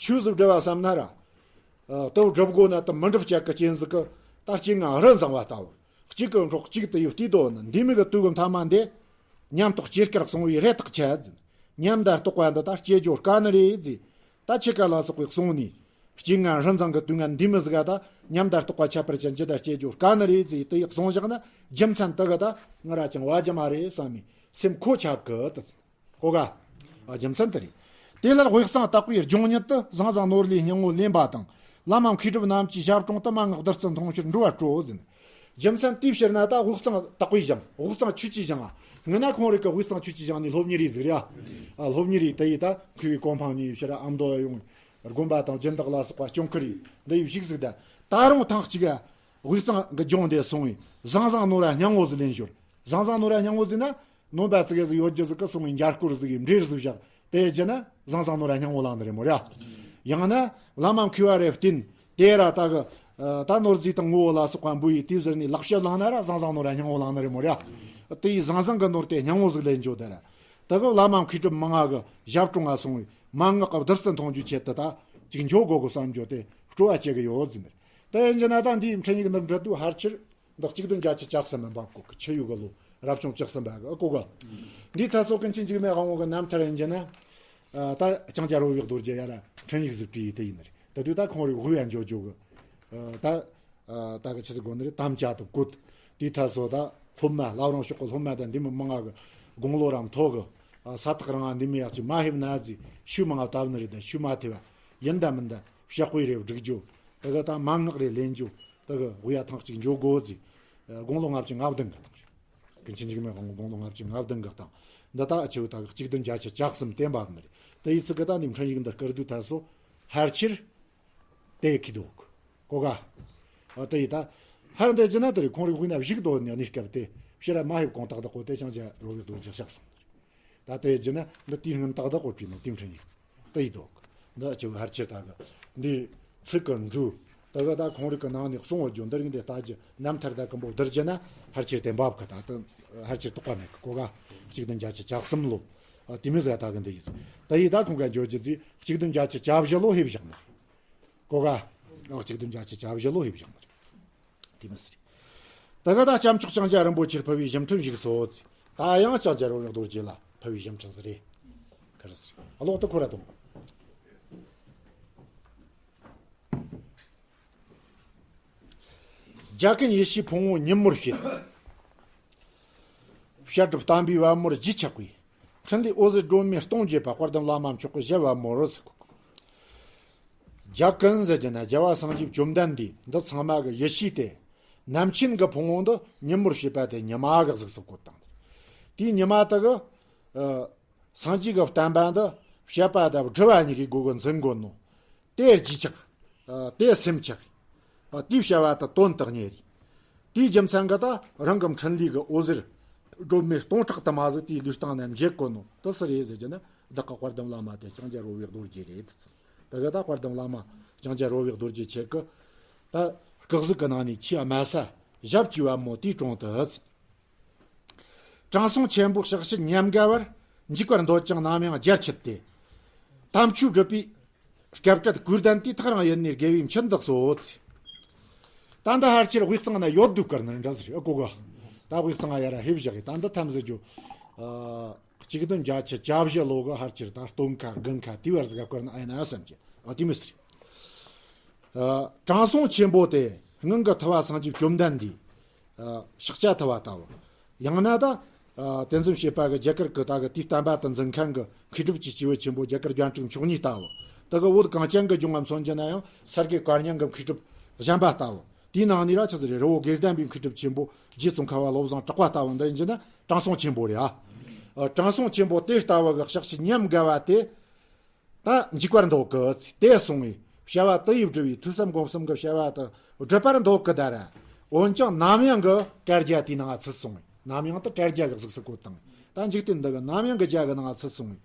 ཆོས་སུ་སྒྲུབ་པ་བསམ་ན་ར། ཨ། དུ་སྒྲུབ་དགོས་ན་དུ་མི་འགྲུབ་བཅས་ཀྱི་རྐྱེན་ཟིག་གི་ད་རྐྱེན་ངན་རི་འཛིང་བ་ལྟ་བུ། གཅིག་གི་འཕྲོག་གཅིག་དུ་ཡི་བལྟས་དོ་ནི་འདི་མི་གི་དུས་གི་མཐའ་མ་འདི། ཉམས་རྟོགས་སྐྱེ་སྐར་གསུང་བའི་རེ་ཐག་ཆད་ཟིན། ཉམས་དང་རྟོགས་པ་འདི་ད་སྐྱེ་རྒྱུ་དཀའ་ནི་རེད་ཟིན། ད་ཆི་ག་ལ་སོགས་པའི་གསུང་ནས། རྐྱེན་ངན་རི་འཛིང་གི་དུས་ངན་འདི་མི་ཟིག་ག་ད་ཉམས་དང་རྟོགས་པ་ཁྱད་པར་ཅན་ཇི་ལྟར་སྐྱེ་རྒྱུ་དཀའ་ནི་རེད་ཟིན། དུ་ཡི་གསུང་བཞག་ན་རྒྱུ་མཚན་དུ་གི་ད་ང་ར་ཅང་བ་རྒྱུ་མ་རེད་བསམ་མི་སེམས་ཁོ་ཆག་གི་དུ་ཟིན། གོ་ག་ཨ། རྒྱུ་མཚན་དེ་རེད། དེ་ལ་དབུས་གཙང་དག་པའི་སྦྱོང་ཉིད་དུ་བཟང་བཟང་ནོར་ལས་སྙིང་བོ་ལེན་པ་དང་། བླ་མ་མཁས་གྲུབ་རྣམས་ཀྱི་ཞབས་དྲུང་དུ་མན་ངག་བདུད་རྩི་འཐུང་ཕྱིར་འགྲོ་བར་སྤྲོ་ཟིན། རྒྱུ་མཚན་དེའི་ཕྱིར་ན་ད་དབུས་གཙང་དག་པའི་ཞང་། དབུས་གཙང་ཆོས་ཀྱི་ཞང་། ང་ན་ཁོང་རིག་གི་དབུས་གཙང་ཆོས་ཀྱི་ཞང་ནི་སློབ་གཉེར་རེད་ཟིག་རེད་ཨ། སློབ་གཉེར་རེད། དེ་ཡི་ད་མཁས་པའི་གོ་འཕང་ཉེ་བའི་ཕྱིར་ཨ་མདོ་ཡོང་། དགོན་པ་དང་སྦྱིན་བདག་ལ་སོགས་པ་སྐྱོང་ཁུར་རེད། འདི་ཡི་ཞིག་ཟིག་ད། ད་རུང་ཐེངས་གཅིག་ག་དབུས་གཙང་གི་ལྗོངས་འདི་སོང་བས་བཟང་བཟང་ནོར་ར་སྙིང་བོ་ཟིག་ལེན་ཞོར། བཟང་བཟང་ནོར་ར་སྙིང་བོ་ཟིག་ན། ནོམ་པ་ཙི་གེ་ཟིག་ཡོད་རྒྱུ་ཟིག་གི་སོང་བའི་འཇའ་སྐོར་ཟིག་གི་འབྲས་ཟིག་བཞག་དེ་རྒྱུ་ན་བཟང་བཟང་ནོར་ར་སྙིང་བོ་ལངས་ནི་རེད་མོ་ར། ཡང་ན་བླ་མ་མཁས་པ་རེ་བསྟེན་དེ་ར་ད་གི་ད་ནོར་རྫས་དང་ངོ་བོ་ལ་སོགས་པ་འབུལ་ཡི་དེའི་ཟུར་ནས་ལག་ཤེས་བླངས་ན་ར་བཟང་བཟང་ནོར་ར་སྙིང་བོ་ལངས་ནི་རེད་མོ་ར། དེ་ཡི་བཟང་བཟང་གི་ནོར་དེ་སྙིང་བོ་ཟིག་ལེན་འཇོག་དེ་ར། ད་གི་བླ་མ་མཁས་གྲུབ་མང་ང་གི་ཞབས་དྲུང་ང་སོང་བའི་མན་ངག་གི་བདུད་རྩི་འཐུང་རྒྱུའི་ཆེད་དུ་ད་ཅིག་འཇོག་དགོ་གི་བསམ་རྒྱུ་དེ་སྤྲོ་བ་སྐྱེ་གི་ཡོད་ཟིན། དེ་ཡིན་རྒྱུ་ན་ད་འདིའི་འཕྲིན་ཡིག་འདི་འབྲི་དུས་ཕལ་ཆེར། འདི་གཅིག་བདུན་བརྒྱད་ཅུ་གྱ་གསུམ་མི་འབབ་གོ་གི་ཆུ་ཡོད་གི་ལོ་རབ་བྱུང་བཅུ་གསུམ་པ་གི་ཨ་གོ་གི། འདིའི་ཐད་སོགས་ཀུན་མཁྱེན་འཇིགས་མེད་དབང་པོ་གི་རྣམ་ཐར་ཡིན་རྒྱུ་ན། ཨ། ད་ལྕང་སྐྱ་རོ་བོའི་རྡོ་རྗེ་ཡ་ར་འཕྲིན་ཡིག་ཟིག་བྲིས་ཡི་དེ་ཡིན་ནི་རེད། ད་དུས་ད་ཁོང་རིག་དབུས་ཡ་འཇོག་འཇོག་གི། ཨ། ད་ཨ། ད་གི་ཆི་ཟིག་གོ་ནི་རེད། དམ་བཅའ་དང་བཀོད། དེའི་ཐད་སོགས་ད་སློབ་མ་བླ་བྲང་ཕྱོགས་གི་སློབ་མ་དང་འདི་མི་མང་ང་གི་དགུང་ལོ་ར་མཐོ་གི། ཨ། ས་ཐག་རིང་ང་འདི་མི་ཡག་ཅིག་མ་ཕེབས་ན་ཟིག་ཤུལ་མང་ང་བཏབ་ནི་རེད། ད་ཤུལ་མ་ཐེབས་པ་ཡིན་ད་མིན་ད་ཕྱག་དཔེ་རེ་བསྒྲིག་རྒྱུ། ད་གི་ད་མན་ངག་རེ་ལེན་རྒྱུ། ད་གི་དབུས་ཡ་ཐེངས་གཅིག་འཇོག་དགོ་ཟིག་དགུང་ལོ་ལྔ་བཅུ་ང་བདུན་གི་དང་། ཀུན་མཁྱེན་འཇིགས་མེད་དབང་པོ་དགུང་ལོ་ལྔ་བཅུ་ང་བདུན་གི་དང་། འདི་ད་ཨ་ཆེ་བོ་ད་གི་གཅིག་བདུན་བརྒྱད་ཅུ་གྱ་གསུམ་དེ་འབབ་ནི་རེད། དེ་ཡི་ཚིག་གི་ད་འདི་འཕྲིན་ཡིག་འདི་བསྐུར་དུས་ད་སོ་ཕལ་ཆེར་དེ་ཁི་དོག་གོ་ག་ཨ། དེ་ཡི་ད་ཧར་འདི་ཅི་ན་དེ་རེད། ཁོང་རིག་དབུས་ན་བཞུགས་དོ་ནི་གནས་སྐབས་དེ་ཕྱིར་མ་ཕེབས་གོང་ཏག་ཏག་གོ་དེ་ལྕང་སྐྱ་རོ་བོའི་རྡོ་རྗེ་གཤེགས་སོང་ནི་རེད། ད་དེ་རྒྱུ་ན་འདི་དུས་སྔོན་ཏག་ཏག་གོ་བྲིས་ནོ་དེ་འཕྲིན་ཡིག་དེ་ཡི་དོག་འདི་ཨ་ཆེ་བོ་ཕལ་ཆེར་ད་གི་འདི་ཚིག་གི་འབྲུ། ད་གི་ད་ཁོང་རིག་གི་ནང་ནས་གསུང་བ་རྒྱུ་འདི་རིགས་འདི་ལྟ་རྒྱུ་རྣམ་ཐར་ད་གི་འབོ་བསྡུར་རྒྱུ་ན་ཕལ་ཆེར་དེ་འབབ་གི། ད་དུ་ཕལ་ཆེར་དོགས་པ་མེད་གི་གོ་ག་གཅིག་བདུན་བརྒྱད་ཅུ་གྱ་གསུམ་ལོ། ཨ། དེ་མི་ཟེར་ད་གི་འདི་ཡིན་ཟེར། ད་ཡི་ད་ཁོང་ག་འཇོག་རྒྱུ་ཟིག་གཅིག་བདུན་བརྒྱད་ཅུ་གྱ་བཞི་ལོ་ཕེབས་བཞག་ནི་གོ་ག་ཨ། གཅིག་བདུན་བརྒྱད་ཅུ་གྱ་བཞི་ལོ་ཕེབས་བཞག་ནི་རེད། དེ་མི་སྲིད། ད་ག་ད་སྐྱབས་མཆོག་ལྕང་སྐྱ་རིན་པོ་ཆེར་ཕུལ་བའི་ཞབས་འཕྲིན་ཞིག་སོ། ད་ཡང་ལྕང་སྐྱ་རོ་བོའི་རྡོ་རྗེ་ལ་ཕུལ་བའི་ཞབས་འཕྲིན་ཟིག་རེད། ག་རེ་ཟིག་རེད། ཨ་ལོག་ཏུ་ཁོ་ར་དང་། རྒྱ་ཀུན་ཡེ་ཤེས་ཕུང་པོ་ཉིན་མོར་བྱེད། བཤད་སྒྲུབ་བསྟན་པའི་པད་མོར་བརྗིད་ཆགས་པའི། འཕྲིན་ལས་འོད་ཟེར་སྒྲོན་མེ་སྟོང་འགྱེད་པ། དཔལ་ལྡན་བླ་མ་མཆོག་གི་ཞབས་པད་མོར་ཟེར། རྒྱ་ཀུན་ཟེར་རྒྱུ་ན་རྒྱལ་བ་སངས་རྒྱས་བཅོམ་ལྡན་འདས་འདི་ཚང་མ་གི་ཡེ་ཤེས་དེ། རྣམ་མཁྱེན་གི་ཕུང་པོ་འདི་ཉིན་མོར་བྱེད་པ་དེ་ཉི་མ་གི་གཟུགས་སུ་བཀོད་བཏང་། དེའི་ཉི་མ་དེ་གི། ཨ། སངས་རྒྱས་ཀྱི་བསྟན་པ་འདི་བཤད་པ་དང་སྒྲུབ་པ་གཉིས་ཀྱི་སྒོ་གི་འཛིན་དགོས་ནོ། དེ་རྗེས་ཆགས། ཨ། དེ་སེམས་ཆགས། ཨ། དེའི་བྱ་བ་དེ་དོན་དུ་གཉེར་རེད། དེའི་རྒྱུ་མཚན་གྱིས་ད་རང་གི་འཕྲིན་ལས་ཀྱི་འོད་ཟེར་སྒྲོན་མེ་སྟོང་ཕྲག་དུ་མ་ཟིག་དེའི་ལུས་སྟེང་ན་འགྱེད་དགོས་ནོ་དེ་སུ་རེད་ཟེར་རྒྱུ་ན་བདག་གི་དཔལ་ལྡན་བླ་མ་དེ་ལྕང་སྐྱ་རོ་བོའི་རྡོ་རྗེ་རེད། དེ་གི་ད་དཔལ་ལྡན་བླ་མ་ལྕང་སྐྱ་རོ་བོའི་རྡོ་རྗེ་ཁྱེད་ཀྱི་ད་སྐུ་གཟུགས་ཀྱི་ནང་ནས་ཆེས་དམའ་ས་ཞབས་ཀྱི་པད་མོ་དེའི་དྲུང་དུ། དྲང་སྲོང་ཆེན་པོ་ཕྱག་ཕྱི་ཉམས་དགའ་བར། འཇིགས་པར་འདོད་ཅིང་རྣམ་ཡང་རྒྱལ་ཆེད་དེ། དམ་ཆོས་སྒྲུབ་པའི་སྐྱབས་བྲལ་གོས་ལྡན་དེ། ཐག་རིང་ཡུལ་ནས་དགེ་བའི་མཆིད་འདེགས་སོ། ད་འདི་ཕལ་ཆེར་དབུས་གཙང་ན་ཡོད་འདུག་གར་ནི་འདྲ་ཟེར་ཨ་གོ་ག་ད་དབུས་གཙང་ང་ཡ་ར་ཧེབ་བཞག་གི་ད་འདི་ཐམས་ཅད་རྒྱུ། ཨ། གཅིག་བདུན་བརྒྱད་ཅུ་གྱ་བཞི་ལོ་གི་ཕལ་ཆེར་ད་སྟོན་ཁ་དགུན་ཁ་དེའི་བར་ཟིག་ག་བསྐོར་ན་ཨེ་ན་བསམ་གྱི་ཨ་དེ་མི་སྲིད། ཨ། དྲང་སྲོང་ཆེན་པོ་དེ་སྔོན་གྱི་ཐུབ་པ་སངས་རྒྱས་བཅོམ་ལྡན་འདས། ཨ། ཕྱག་བྱ་ཐུབ་པ་ལྟ་བུ། ཡང་ན་ད། ཨ། དེ་འཛིན་བྱེད་པ་གི་རྒྱ་གར་གི་ད་གི་དེའི་བསྟན་པ་དུ་འཛིན་མཁན་གི་མཁས་གྲུབ་ཀྱི་སྐྱེས་བུ་ཆེན་པོ་རྒྱ་གར་རྒྱན་དྲུག་མཆོག་གཉིས་ལྟ་བུ། ད་གི་བོད་གངས་ཅན་གི་ལྗོངས་ང་མཚོན་རྒྱུ་ན་ཡང་ས་དགེ་བཀའ་རྙིང་གི་མཁས་གྲུབ་གཞན་པ་ལྟ་བུ། དེའི་ནང་ནས་ར་ཆི་ཟིག་རེད། རི་བོ་དགེ་ལྡན་པའི་མཁས་གྲུབ་ཆེན་པོ་རྗེ་ཙོང་ཁ་པ་བློ་བཟང་གྲགས་པ་ལྟ་བུ་འདི་ཡིན་རྒྱུ་ན་དྲང་སྲོང་ཆེན་པོ་རེད་ཨ། ཨ། དྲང་སྲོང་ཆེན་པོ་དེ་ལྟ་བུ་གི་ཕྱག་ཕྱི་ཉམས་དགའ་བ་དེ། ད་འཇིགས་པར་འདོད་གི་དེ་སོང་བས་བྱ་བ་དུ་ཡིས་བསྒྲུབས་པའི་ཐོས་བསམ་སྒོམ་གསུམ་གྱི་བྱ་བ་དུ་སྒྲུབ་པར་འདོད་གི་ད་ར། འོན་ཀྱང་ནམ་ཡང་གི་བྲལ་རྒྱ་དེའི་ནང་ཚུད་སོང་བས་ནམ་ཡང་དུ་བྲལ་རྒྱ་གི་གཟུགས་སུ་བཀོད་དང་། ད་འཇིག་རྟེན་འདི་གི་ནམ་ཡང་གི་རྒྱ་གི་ནང་ཚུད་སོང་བས།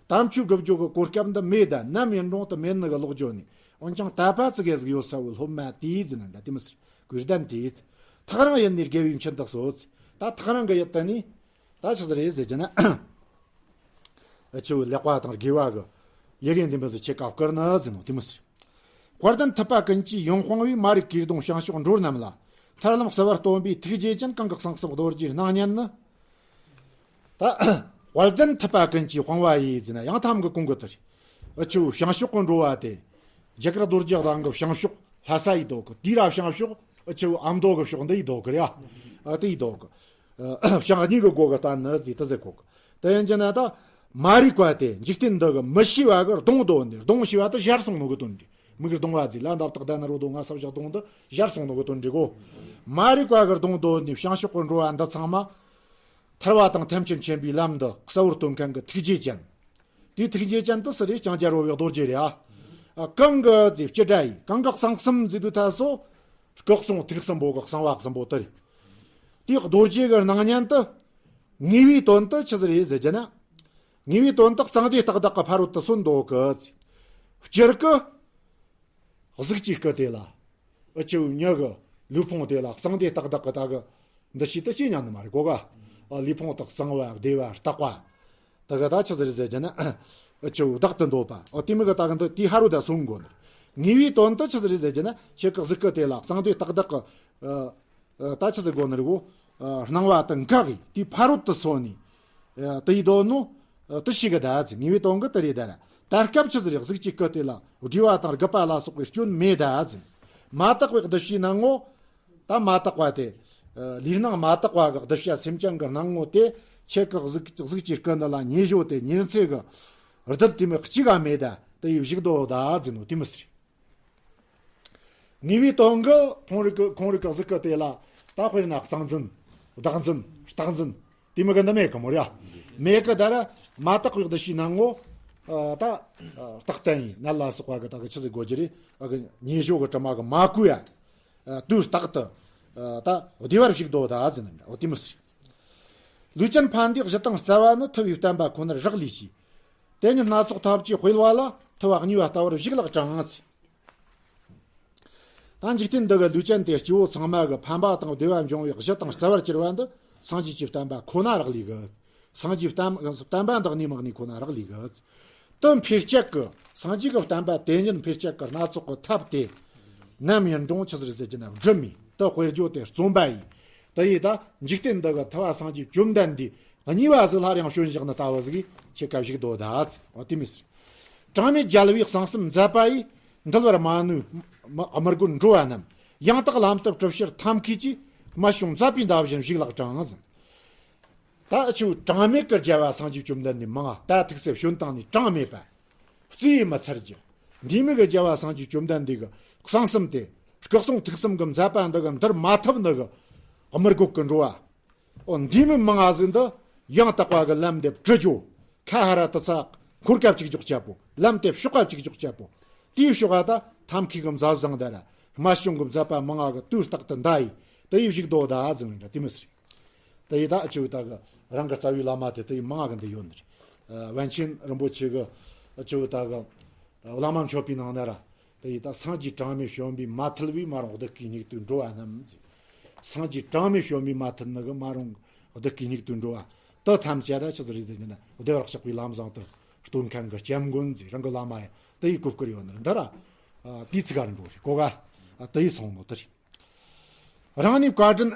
དམ་ཆོས་སྒྲུབ་རྒྱུ་གི་གོ་སྐབས་འདི་མེད་ད་ནམ་ཡིན་རུང་དུ་མེད་ནི་གི་ལོག་འགྱོ་ནས། འོན་ཀྱང་དད་པ་ཙི་གེ་ཟིག་ཡོད་ས་བོ་སློབ་མ་དེའི་ཟེར་ན་འདྲ་དེ་མི་ཟེར། གོས་ལྡན་དེའི། ཐག་རིང་ཡུལ་ནས་དགེ་བའི་མཆུ་འདེགས་སོ། ད་ཐག་རིང་གི་ཡུལ་དེ་ནས་ད་ཆི་ཟིག་རེད་ཟེར་རྒྱུ་ན། ཨ་ཆུ་བོ་ལེགས་པ་དང་དགེ་བ་གི་ཡི་གེ་འདི་མི་ཟེར་ཁྱེད་ཀ་བཀུར་ན་ཟེར་ནོ་དེ་མི་ཟེར། དཔལ་ལྡན་ཐུབ་པ་ཀུན་གྱིས་ཡོན་སྤངས་པའི། མ་རིག་གོས་གདུང་བྱང་ཕྱོགས་འགྲོ་རྣམས་ལ། ཐར་ལམ་བསིལ་བར་སྟོན་པའི་ཐུགས་རྗེ་ཅན། གང་གི་གསང་གསུམ་རྡོ་རྗེའི་སྣང་བརྙན་ནི། ད་དཔལ་ལྡན་ཐུབ་པ་ཀུན་གྱིས་སྤངས་པ་ཡི་ཟེར་ན་ཡང་ཐམ་གི་གོང་གི་དེ་རེད། ཨ་ཆུ་བོ་བྱང་ཕྱོགས་ཀྱི་འགྲོ་བ་དེ། རྒྱ་གར་རྡོ་རྗེ་གདན་གྱི་བྱང་ཕྱོགས་ལྷ་ས་ཡི་རྡོ་གི། དེའི་ར་བྱང་ཕྱོགས་ཨ་ཆུ་བོ་ཨ་མདོ་གི་ཕྱོགས་འདི་ཡི་རྡོ་གི་རེད་ཨ། ཨ་དེ་ཡི་རྡོ་གི། ཨ་བྱང་གཉིས་ཀྱི་སྒོ་གི་སྟེང་ནི་ཟེར་དེ་ཟེར་གོ་གི། དེ་ཡིན་གྱི་ན་ད་མ་རིག་པ་དེ་འཇིག་རྟེན་འདི་གི་མི་ཤེས་པ་གི་གདུང་རྡོ་འདི། གདུང་ཞེས་པ་དེ་ཞར་སོང་ནོ་གི་དོན་འདི། མིག་གི་གདུང་བ་ཟེར་ལ་འདབ་སྟག་ལྡན་ན་རོ་རྡོ་ང་ས་བཞག་གདུང་འདི་ཞར་སོང་ནོ་གི་དོན་འདི་གོ། མ་རིག་པ་གི་གདུང་རྡོ་འདི་བྱང་ཕྱོགས་ཀྱི་འགྲོ་བ་འདི་ཚང་མ། ཐར་བ་དང་ཐམས་ཅད་མཁྱེན་པའི་ལམ་འདི་གསལ་བོར་སྟོན་མཁན་གྱི་ཐུགས་རྗེ་ཅན། དེའི་ཐུགས་རྗེ་ཅན་དུ་སུ་རེད། ལྕང་སྦྱར་བོ་ཡག་རྡོ་རྗེ་རེད་ཨ། ཨ་གང་གི་ཟེར་སྤྱི་སྒྲ་ཡིས་གང་གི་གསང་གསུམ་ཟེར་དུས་ཐ་སོ། སྐུ་གསུང་ཐུགས་གསུམ་པོ་གི་གསང་བ་གསུམ་པོ་དེ་རེད། དེའི་རྡོ་རྗེ་གི་སྣང་བརྙན་དུ། ངེས་པའི་དོན་དུ་ཆི་ཟིག་རེད་ཟེར་རྒྱུ་ན། ངེས་པའི་དོན་དུ་གཙང་སྡེ་སྟག་བདག་གི་ཕ་རོལ་ཏུ་སོན་འདོད་གི། སྤྱིར་གི་གཟུགས་ཀྱི་སྐུ་དེ་ལ། ཨ་ཆུ་བོ་མྱི་གི་ལུས་ཕུང་དེ་ལ་གཙང་སྡེ་སྟག་བདག་གི་ད་གི་འདུ་ཤེས་དེ་ཅི་ཉམས་ནི་མ་རེད་གོ་ག། ཨ་ལུས་ཕུང་དག་གཙང་བ་བདེ་བ་རྟག་པ། ད་གི་ད་ཆི་ཟིག་རེད་ཟེར་རྒྱུ་ན། ཨ་ཆུ་བོ་བདག་ཏུ་འདོད་པ། ཨོ་དེ་མི་གི་ད་གི་འདི་དེའི་ཕ་རོལ་ཏུ་སོན་དགོས་ནི། ངེས་པའི་དོན་དུ་ཆི་ཟིག་རེད་ཟེར་རྒྱུ་ན་ཁྱེད་ཀྱི་གཟུགས་སྐུ་དེ་ལ་གཙང་སྡེ་སྟག་བདག་གི། ཨ་ད་ཆི་ཟིག་དགོས་ནི་རེད་གོ། ཨ་སྣང་བ་དེ་འགག་གི་དེའི་ཕ་རོལ་ཏུ་སོན་ནི། ཨ་དེ་ཡི་དོན་ནོ། ཨ་དེ་ཤེས་གི་ད་ཟེར། ངེས་པའི་དོན་གི་དེ་རེད་ད་ར། ད་སྐབས་ཆི་ཟིག་རེད། གཟུགས་ཀྱི་སྐུ་དེ་ལ་བསྒྲིབས་པ་དང་རྒུད་པ་ལ་སོགས་པའི་སྐྱོན་མེད་ད་ཟེར། མ་དག་པའི་གདུལ་བྱའི་སྣང་ངོ་། ད་མ་དག་པ་དེ། ལུས་སྣང་མ་དག་པ་གི་གདུལ་བྱ་སེམས་ཅན་གྱི་སྣང་ངོ་དེ། ཁྱེད་ཀྱི་གཟུགས་གཟུགས་ཀྱི་སྐུ་འདི་ལ་ཉེས་བྱས་ཏེ་ཉེར་འཚེ་གི་རྡུལ་དེ་མོ་གཅིག་ག་མེད་ད། དེ་ཡི་བཞུགས་འདོད་ད་ཟེར་ནོ་དེ་མི་ཟེར། ངེས་པའི་དོན་གི་ཁོང་རིག་གི་ཁོང་རིག་གི་གཟུགས་སྐུ་དེ་ལ་ད་དཔེར་ན་གཙང་འཛིན། བདག་འཛིན། རྟག་འཛིན། དེ་མོ་གི་འདི་མེད་གི་མོ་ར། མེད་གི་ད་ར། མ་དག་པའི་གདུལ་བྱའི་སྣང་ངོ་། ད་རྟག་བརྟན་ཡིན་ནད་ལ་སོགས་པ་གི་ད་གི་ཆི་ཟིག་དགོས་རྒྱུ་རེད། ཨ་གི་ཉེས་བྱས་གི་དྲི་མ་གི་མ་གོས་ཡ། དུས་རྟག་ཏུ། ད་བདེ་བར་བཞུགས་འདོད་ད་ཟེར་ནི་འདྲ་འོ་དེ་མི་ཟེར། ལུས་ཅན་ཕན་བདེའི་གཞི་དང་རྩ་བ་ནི། ཐུབ་པའི་བསྟན་པ་ཁོ་ནར་རག་ལས་ཀྱིས། དེ་ཉིད་སྣ་ཚོགས་ཐབས་ཀྱིས་སྤེལ་བ་ལ། ཐུབ་པ་གཉིས་པ་ལྟ་བུར་བཞུགས་ལགས་གྲང་ངེ་། ད་འཇིག་རྟེན་འདི་གི་ལུས་ཅན་དེ་སྐྱེ་བོ་ཚང་མ་གི་ཕན་པ་དང་བདེ་བ་འབྱུང་བའི་གཞི་དང་རྩ་བར་གྱུར་པ་འདི་སངས་རྒྱས་ཀྱི་བསྟན་པ་ཁོ་ན་རག་ལས་གི། སངས་རྒྱས་བསྟན་བསྟན་པ་འདི་གནས་མ་གནས་ཁོ་ན་རག་ལས་གི། དེ་འཕེལ་བྱེད་ཀྱི་སངས་རྒྱས་ཀྱི་བསྟན་པ་དེ་ཉིད་འཕེལ་བྱེད་ཀྱི་སྣ་ཚོགས་ཀྱི་ཐབས་དེ་ནམ་ཡིན་རུང་ཆི་ཟིག་རེད་ཟེར་རྒྱུ་ན་སྒྲུབ་མི་དེ་དཔེར་བརྗོད་དེ་རྩོམ་པ་ཡིས། དེ་ཡིས་ད་འཇིག་རྟེན་འདི་གི་ཐུབ་པ་སངས་རྒྱས་བཅོམ་ལྡན་འདས་གཉིས་པ་ཟིག་སླར་ཡང་བྱོན་བཞག་ནི་ལྟ་བུ་ཟིག་ཁྱེད་ཀ་བཞུགས་འདོད་ད་ཟེར་བ་དེ་མི་ཟེར། གྲངས་མེད་རྒྱལ་བའི་གསང་གསུམ་མཛད་པ་ཡིས། འདུལ་བར་མ་ནུས་མ་མི་དགོས་འགྲོ་བ་རྣམས། ཡང་དག་ལམ་སྟོན་གྲུབ་ཕྱིར་ཐབས་མཁས་ཀྱིས། རྨད་བྱུང་མཛད་པའི་མདའ་བཞིན་བཞུགས་ལགས་གྲང་ཟེར། ད་ཨ་ཆུ་གྲངས་མེད་ཀྱི་རྒྱལ་བ་སངས་རྒྱས་བཅོམ་ལྡན་འདས་མང་ང་ད་ཐུགས་སྲས་བྱོན་བཏང་ནས་གྲངས་མེད་པ། བརྩིས་མི་ཚར་གྱི། འདི་མོ་གི་རྒྱལ་བ་སངས་རྒྱས་བཅོམ་ལྡན་འདས་ཀྱི་གསང་གསུམ་དེ། སྐུ་གསུང་ཐུགས་གསུམ་གྱི་མཛད་པ་འདི་གི་འདིར་མ་ཐུབ་ནི་གི་དམུ་རྒོད་ཀྱི་འགྲོ་བ། འོ་འདི་མོ་མང་ང་ཟིག་འདི་ཡང་དག་པ་གི་ལམ་འདི་བཀྲི་རྒྱུ། ཁ་ཧ་ར་ཏི་ཚ་འཁོར་སྐབས་གཅིག་འཇོག་བྱ་པོ། ལམ་དེ་ཕྱོགས་སྐབས་གཅིག་འཇོག་བྱ་པོ། དེའི་ཕྱོགས་ཨ་ད་ཐབས་མཁས་ཀྱི་མཛད་བཟང་དེ་ར་རྨད་བྱུང་གི་མཛད་པ་མང་ང་གི་དུས་རྟག་ཏུ་འདའ་ཡི་དེ་ཡི་བཞུགས་འདོད་ད་ཟེར་ནི་འདྲ་དེ་མི་ཟེར། དེ་ཡི་ད་ཨ་ཆུ་ད་གི་རང་གི་རྩ་བའི་བླ་མ་དེ་དེ་ཡི་མང་ང་གི་འདི་ཡོད་ནི་རེད། ཨ་པཎ་ཆེན་རིན་པོ་ཆེ་གི་ཨ་ཆུ་ད་གི་བླ་མ་མཆོད་པའི་ནང་ན་ར། དེ་ཡི་ད་སངས་རྒྱས་གྲངས་མེད་བྱོན་པས་མ་ཐུལ་བའི། མ་རུངས་བདུད་ཀྱི་སྙིགས་དུས་འགྲོ་བ་རྣམས་ཟེར། སངས་རྒྱས་གྲངས་མེད་བྱོན་པས་མ་ཐུལ་ནི་གི་མ་རུངས་བདུད་ཀྱི་སྙིགས་དུས་འགྲོ་བ། དེ་ཐམས་ཅད་ད་ཆི་ཟིག་རེད་ཟེར་ན་བདེ་བར་གཤེགས་པའི་ལམ་བཟང་དུ་སྟོན་མཁན་གྱི་སྐྱབས་མགོན་ཟེར་རང་གི་བླ་མ་ཡ་དེ་ཡི་གོ་བསྐུར་ཡོད་ནི་རེད་འདི་ར། ཨ་དེའི་ཚིག་ག་རིན་པོ་རེད་གོ་ག། ཨ་དེ་ཡི་སོང་ནོ་དེ་རེད། རང་ནི་བཀའ་དྲིན།